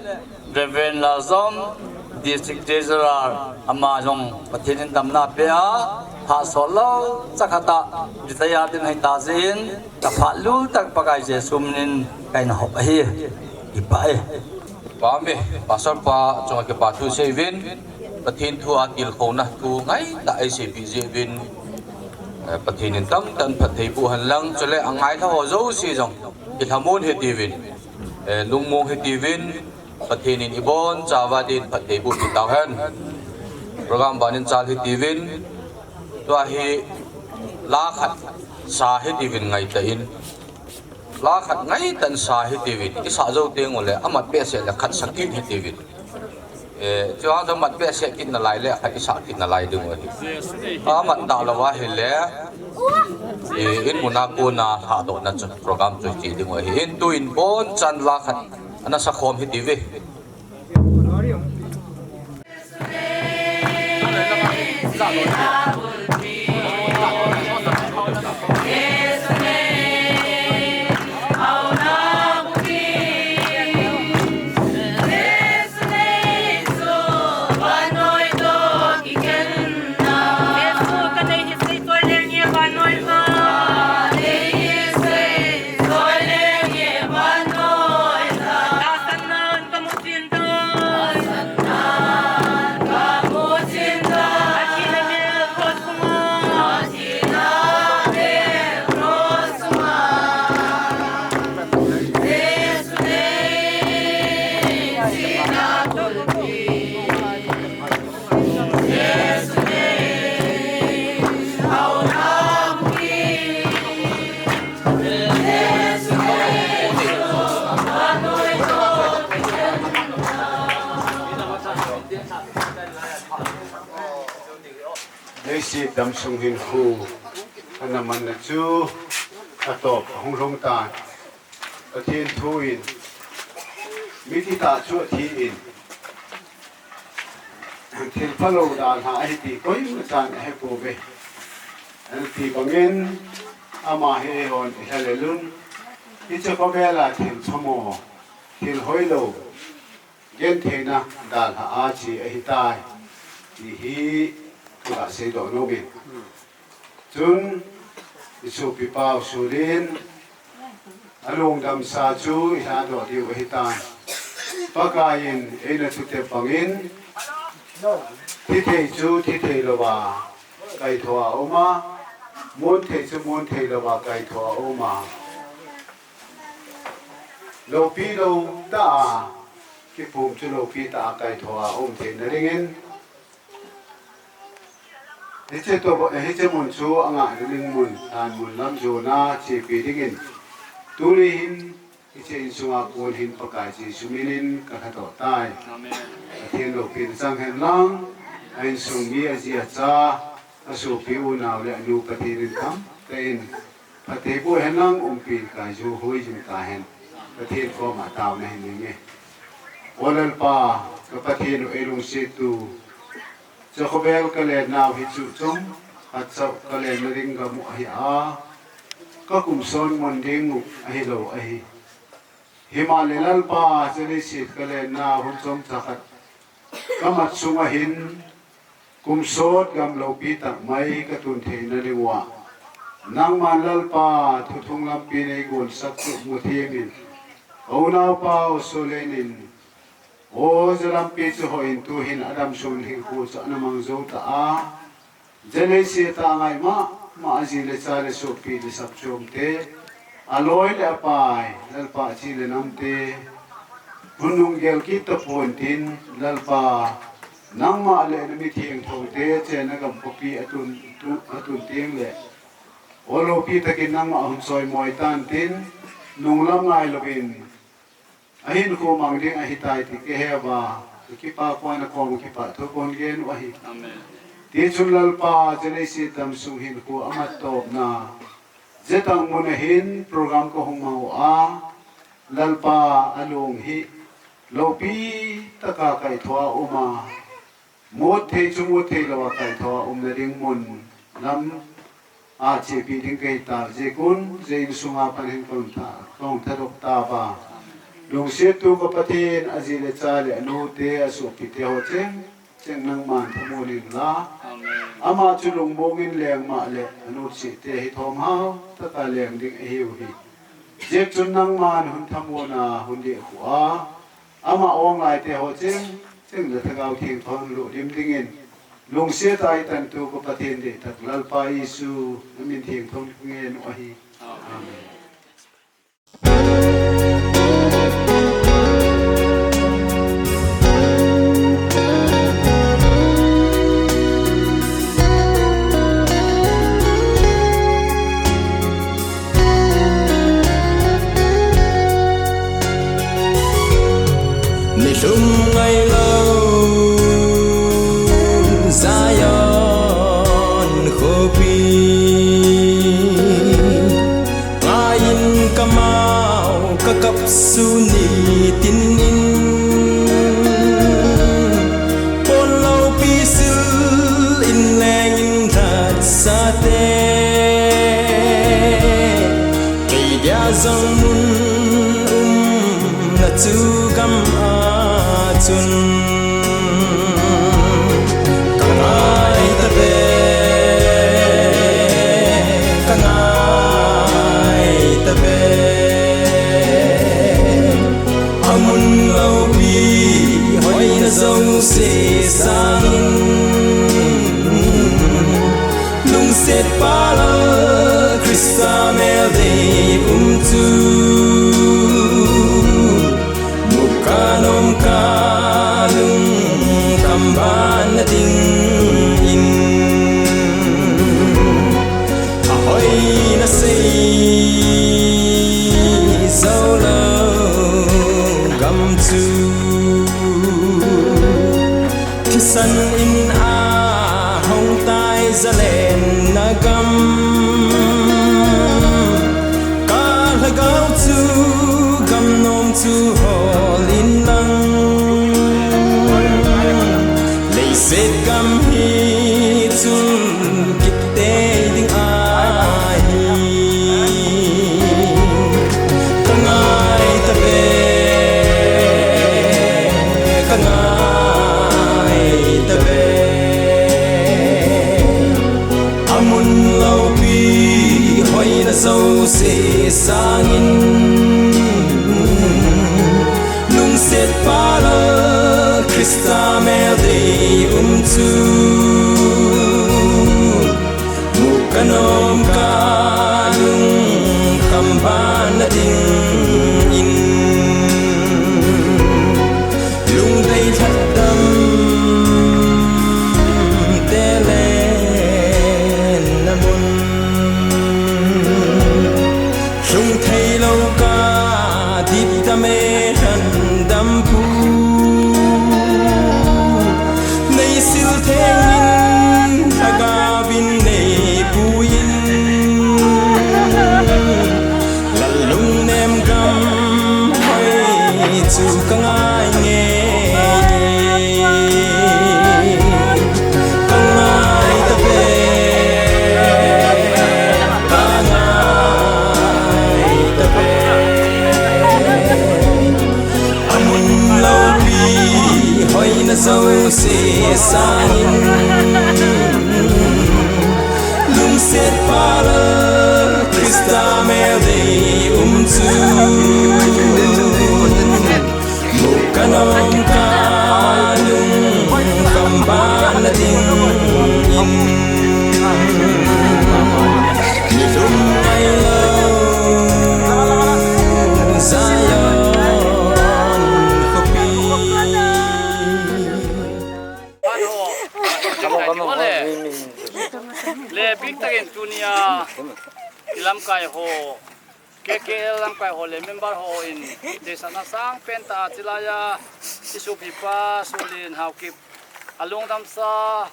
Reverend Lalzom, District Treasurer, ama jong Pathen in damna apeh a, phat sol lou, chakhat a, retire ding ahi tah jeh in, kaphat lul tah Pakai Jesu min in kahin hop ahi, kipah e. Pame, Pastor pa chunga kipa thu sei uvin, Pathen thu a tilkhouna thu ngaitah eiseipeh jeh uvin, eh, Pathen in tamtah in phatthei boh hen lang, chule angailha ho jouse jong, kilhamon hiti uvin, eh, lungmong hiti uvin, Pathen in iboncha uva din phatthei boh pi tauhen. Program ban in chal hiti uvin, tua hi la khat sa hiti uvin ngaitah in. La khat ngaitah in sa hiti uvin, isah jou teng ule, amat behseh le khat sa kit hiti uvin. Eh, chua jong mat behseh kit nalai le, khat isah kit nalai ding u ahi. Amat tah lou ahile, eh, in muna kona lhadohna chu program chu che ding u ahi. In tuin bonchan la khat ana sakhom hiti uve. Leiset damsung hinkho ana manna chu atop ahung lhung tan. Pathen thu in, mi kitah chu athi in, thil phalou dalha ahi ti koima chan ahepouve. Ana ti bangin, ama hi eihon ilha lelun, hiche khovel a thil chamo, thil hoilou, gentheina dalha a che ahitai, ti hi kaga seidoh nomin. Chun, isopipa u Sulin, alungdamsa chu ilhadoh diu ahitan. Pakaiyin eina thutep bangin, thithei chu thithei louva kaitho a uma, munthei chu munthei louva kaitho a uma. Loupi lou tah a, kipum chu loupi tah a kaitho a um theina dingin, hiche to, hiche mun chu angah ding mun, lhan mun lam jona chepi dingin, tuni hin hiche insunga kon hin Pakai Jesu minin kalhadoh tai. Pathen loupina chang hen lang, a insung mi, aji acha, asopi, unau le anu, Pathen in khamtah in phatthei boh hen lang, umpi in kaiju hoi jing tahen. Pathen koma taona hin neinge. O Lalpa, ka Pathen u, eilungset u, hiche khovel kalen nau hi chu chomkhat chauh kalenna ding gam u ahi a, kakum son mun ding u ahilou ahi. Himahle Lalpa, hiche leiset kalen nau hun chomcha khat kamat sunga hin, kum sot gam loupi tah mai katun theina diuva, nangman Lalpa, thuthung lampi neigonsak chu muthem in, ka unaopa u Sulin in, o, hiche lampi chu hoh in, tuhin adamsung hinkho chu ana mang jou tah a, hiche leiset a angai mama aji le cha le sopi le sapchomte, aloi le apai, Lalpa, achi le namte, Hun nung gel kit tapon tin, Lalpa, nangma le na mithengtho te chenna gam khopi atun, tu, atun teng le, o lopi takin nangma hung soi moi tan tin, nunglam ngai lovin, ahin khomang ding ahitai ti kahe uva, kipa kona kom kipa thu kon gen u ahi. Amen. Tichun Lalpa, chenei si tam sung hin khu amat topna, jetang mun ahin program kahung mang u a, Lalpa alung hi lopi taka kaitho a um a, mut thei chu mut thei lou a kaitho a umna ding mun lam a chepi ding kahi ta, jeh kun, jeh in sunga pan hin kahung tha, kahung thadok ta uva. Lungset tu ka Pathen, aji le cha le anu te, asopi te ho cheng cheng nangman thamun in la. Amen. Ama chu lungmong in leng ma le, anutsi te hi thom hao taka leng ding ahiu hi. Jeh chun nangman hun thamun a, hun dih khu a, ama ong lai te ho cheng cheng le Thagau Theng thon lu dim dingin, lungset a itan tu ka Pathen dih tak Lalpa Jesu, na min theng thon ngen u ahi. Amen. Nilhum ngailou Zion khopi, ngaiyin kamau kakap sun nitin in, pon loupi sil in leng in lhatsate, kei dia jong mun umna chu gam a chun. Ka ngai tave, ka ngai tave. Amun loupi hoina jouse sangin, lungset pal a Christa mel dei um chu, muka nom ka lungkham ban na ding in, ahoina sei jou lou gam chu, thisan in a hong tai zalenna gam, ka lhagao chu gam nom chu hol in lang, leiset gam hi chun kitei ding ahi. Ka ngai tave, ka ngai tave. Amun loupi hoina jouse sangin, lungset pal a Christa mel dei um chu, muka nom ka lungkham ban na ding in, lungdei lhatdam te lenna mun, lhung thei lou ka dipdam e lhandam pu, nei sil theng in lhagao in nei pui in, lal lungnem gam hoi chu ka ngai nge. Ka ngai tave, ka ngai tave. Amun loupi hoina jouse sangin, lungset pal a Christa mel dei um chu, muka nom ka lungkham ban na ding in, nilhum ngailou Zion i lamkai ho, K K L lamkai ho le member ho in deisahna sangpen tah a chilai a i sopipa Solin Haokip a lungdamsa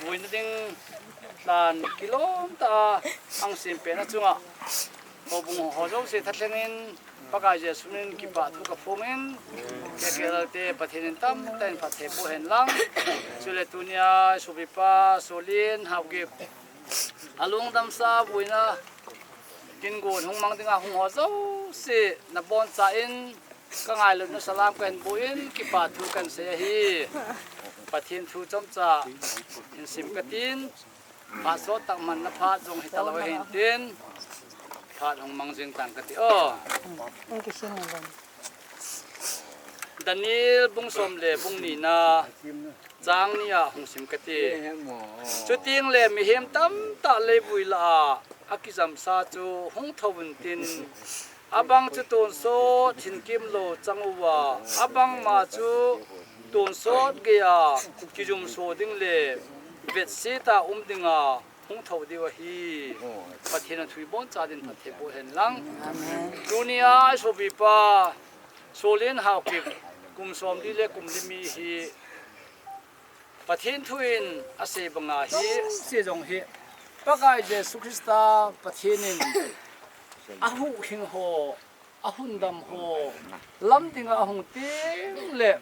vuina ding lhan kilom tah a ahung sem pen a chunga houbung ho jouse thalheng in Pakai Jesu min kipa thu ka phong in, K K L te Pathen in tamtah in phatthei boh hen lang. Chule tunia i sopipa Solin Haokip a lungdamsa vuina kin gon hung mang dinga hung ho jouse na boncha in ka ngailutna salam kahin boh in kipa thu kahin sei ahi. Pathen thu chomcha hin sim katin, phat sot tah manna phat jong hita lou ahin tin, phat hung mang jing tan kati o. Daniel bung som le bung nina chang nia hung sim kati. Chuteng le mihem tamtah leivui lah a akijamsa chu hung thou intin, abang chu tonsot hinkemlou chang uva, abangma chu tonsot geiya kijumso ding le vetset a um dinga hung thou diu ahi. Pathen a thu iboncha din phatthei boh hen lang. Tunia i sopipa Solin Haokip kum somli le kum li mi hi Pathen thu in asei banga hi, se jong hi Pakai Jesu Christa Pathen in ahuhhing ho, ahundam ho lam dinga ahung teng le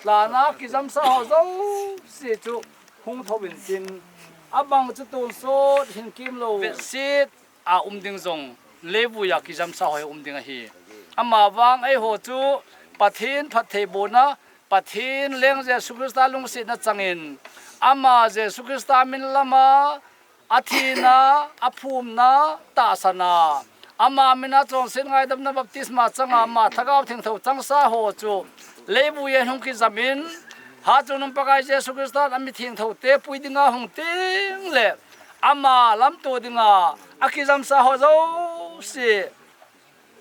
lhan a kijamsa ho jouse chu hung thou intin, abang chu tonsot hinkemlou vetset a um ding jong leivui a kijamsa ho hi um ding ahi. Amavang eiho chu Pathen phatthei bohna, Pathen leng Jesu Christa lungsetna changin, ama Jesu Christa min lama athina, aphumna, tahsana, ama mina chonset ngaidamna baptisma changa ama Lhagao Thengtho changsa ho chu leivui a hung kijamin, hatchungnung Pakai Jesu Christa in amithengtho te pui dinga hung teng le ama lamto dinga akijamsa ho jouse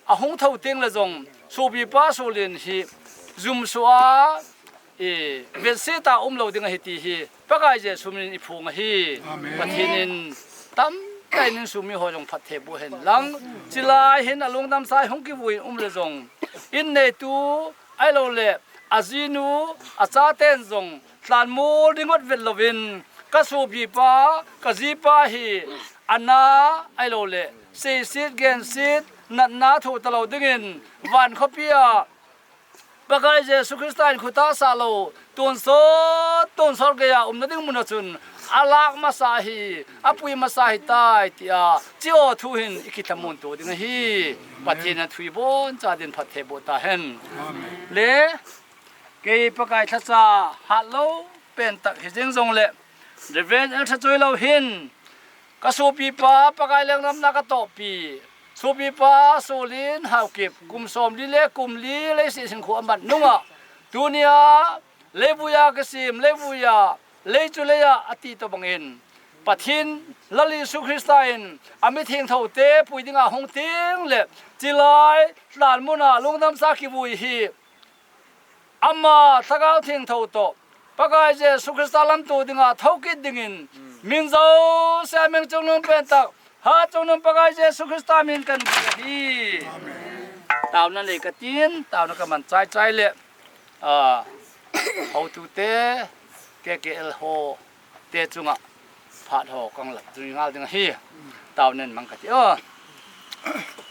ahung thou teng le jong sopipa Solin hi jumso a, i, vetset a umlou ding ahi ti hi Pakai Jesu min in iphong ahi. Pathen in tamtah in insung mi ho jong phatthei boh hen lang. Chilai hin alungdamsa a hung kivui um le jong, in neitu ahilou le ajinu, achaten jong lhanmol ringot vet louvin, ka sopipa, ka jipa hi ana ahilou le seiset genset natna thoh talou dingin van khopi a Pakai Jesu Christa in khutah sah lou, tonsot, tonsot geiya umna ding mun a chun alak masa ahi, apui masa ahitai, tia, chea thu hin ikithamun to ding ahi. Pathen in thu iboncha din phatthei boh tahen. Le, kei Pakai thacha hatlou pen tah hijeng jongle, Reverend L Thachoilou hin, ka sopipa Pakai lengdamna ka tohpi, sopipa Solin Haokip, kum somli le kum li leiset hinkho amat nunga, tunia leivui a kisem, leivui a, lei chu lei a ati tobangin, Pathen Lal Jesu Christa in amithengtho te pui dinga hung teng le, chilai lhan mun a lungdamsa kivui hi ama Lhagao Thengtho toh, Pakai Jesu Christa lamto dinga thou kit dingin, min jouse a mengchungnung pen tah, hatchungnung Pakai Jesu Christa min kan bol ahi. Taona nei katin, taona kaman chaichai le, a, houtute, K K L ho te chunga phat ho kang lap tuni ngal ding ahi. Taona nei mang kati o.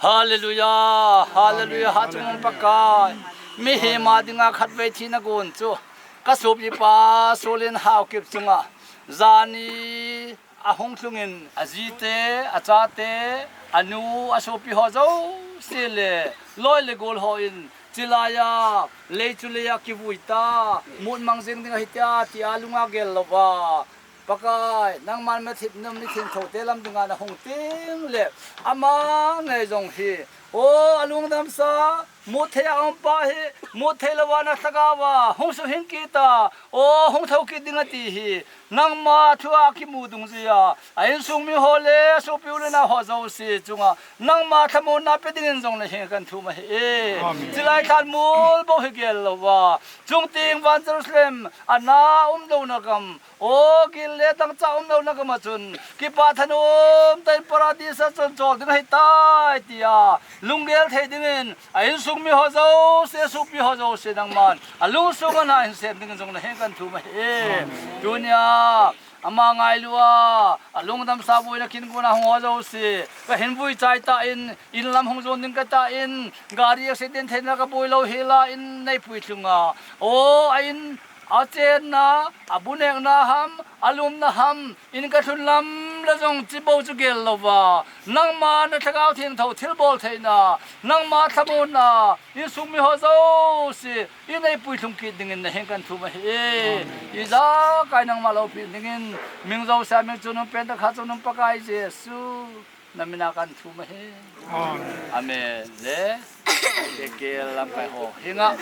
Hallelujah, hallelujah, hatchungnung Pakai. Mihem a dinga khatvei thina gon chu ka sopipa Solin Haokip chunga jani ahung lhungin ajite, achate, anu, asopi ho jouse le loi le gol hon chilai a lei chu lei a kivui ta, mut mang jeng ding ahi tia, tia lunga gel louva, Pakai, nangman mathip nom mithengtho te lam dinga nahung teng le, ama ngei jong hi O, alungdamsa, muthei a um pa hi, muthei louva na lhagao va hung suhing kit a, o, hung thou kit ding ati hi, nangma thua kimu dungjuia a insung miho le sopi u le nao ho jouse chunga nangma lhamonna pe dingin jong nahin kan thum ahi e. Amen. Chilai lhan mul bou hi gel louva, chungteng van Jerusalem a na um louna gam, o, gil le dangchah um louna gam a chun kipah thanom tah in Paradis a chun chol ding ahitai tia lunggel thei dingin a insung miho jouse, sopi ho jouse nangman alungsung a na hin sem dingin jong nahin kan thum ahi e. Amen. Tunia ama ngailua, alungdamsa boina kin guna hung ho jouse, kahin vui chai tan, in lam hung jon ding kati tan, gari accident theina kaboi lou hela in nei puithlung a, o, a in a chenna, a bu nekna ham, a lumna ham, in kalhun lam le jong chibou chu gel louva, nangma na Lhagao Theng thou thilbol theina, nangma lhamonna, insung miho jouse in nei puithlung kit dingin nahin kan thum ahi e. Ijakai nangma loupina dingin, min jouse a min chun um pen tah khat chun um Pakai Jesu, na min a kan thum ahi. Amen. Amen. Le, ke ke lamkai ho hinga,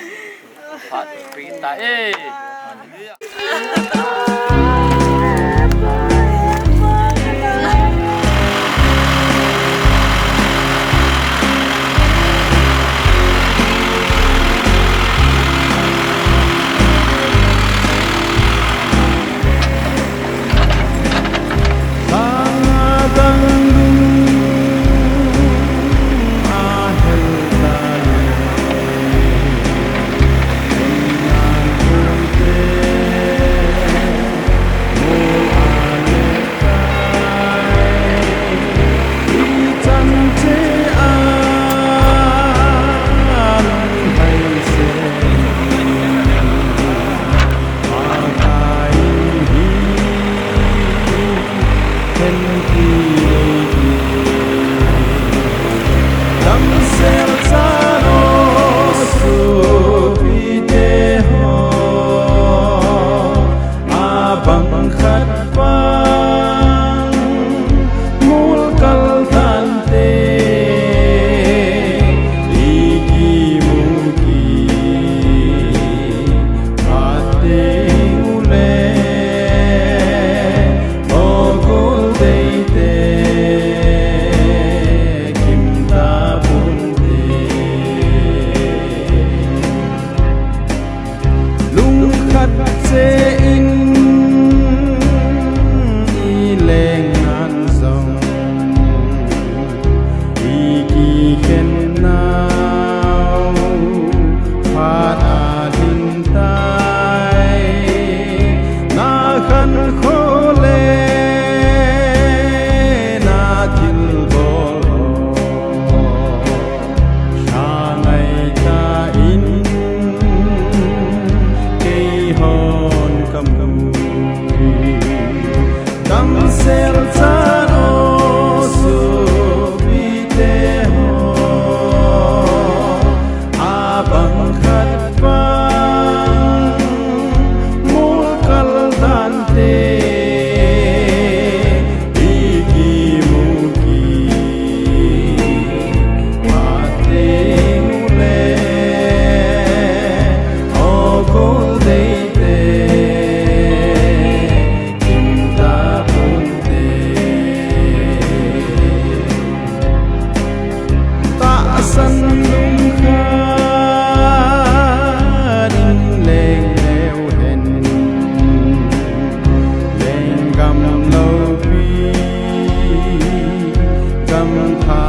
phat pi ta e. Hallelujah. Bang khat bang mul kal tante, i kimu kit phat teng ule, o kul deite kim ta pun te. Lungkhat che in i leng nan jong, i kikhen nau phat a ding tai, na khan kho le na thilbol ho. Tha ngai ta in kei hon ka mu. Damsel chan o sopi te ho, a bang khat bang mul kal tante, i kimu kit phat teng ule, o kul deite kim ta pun te. Tahsan lungkhat in leng leu hen, lenggam loupi, gam pha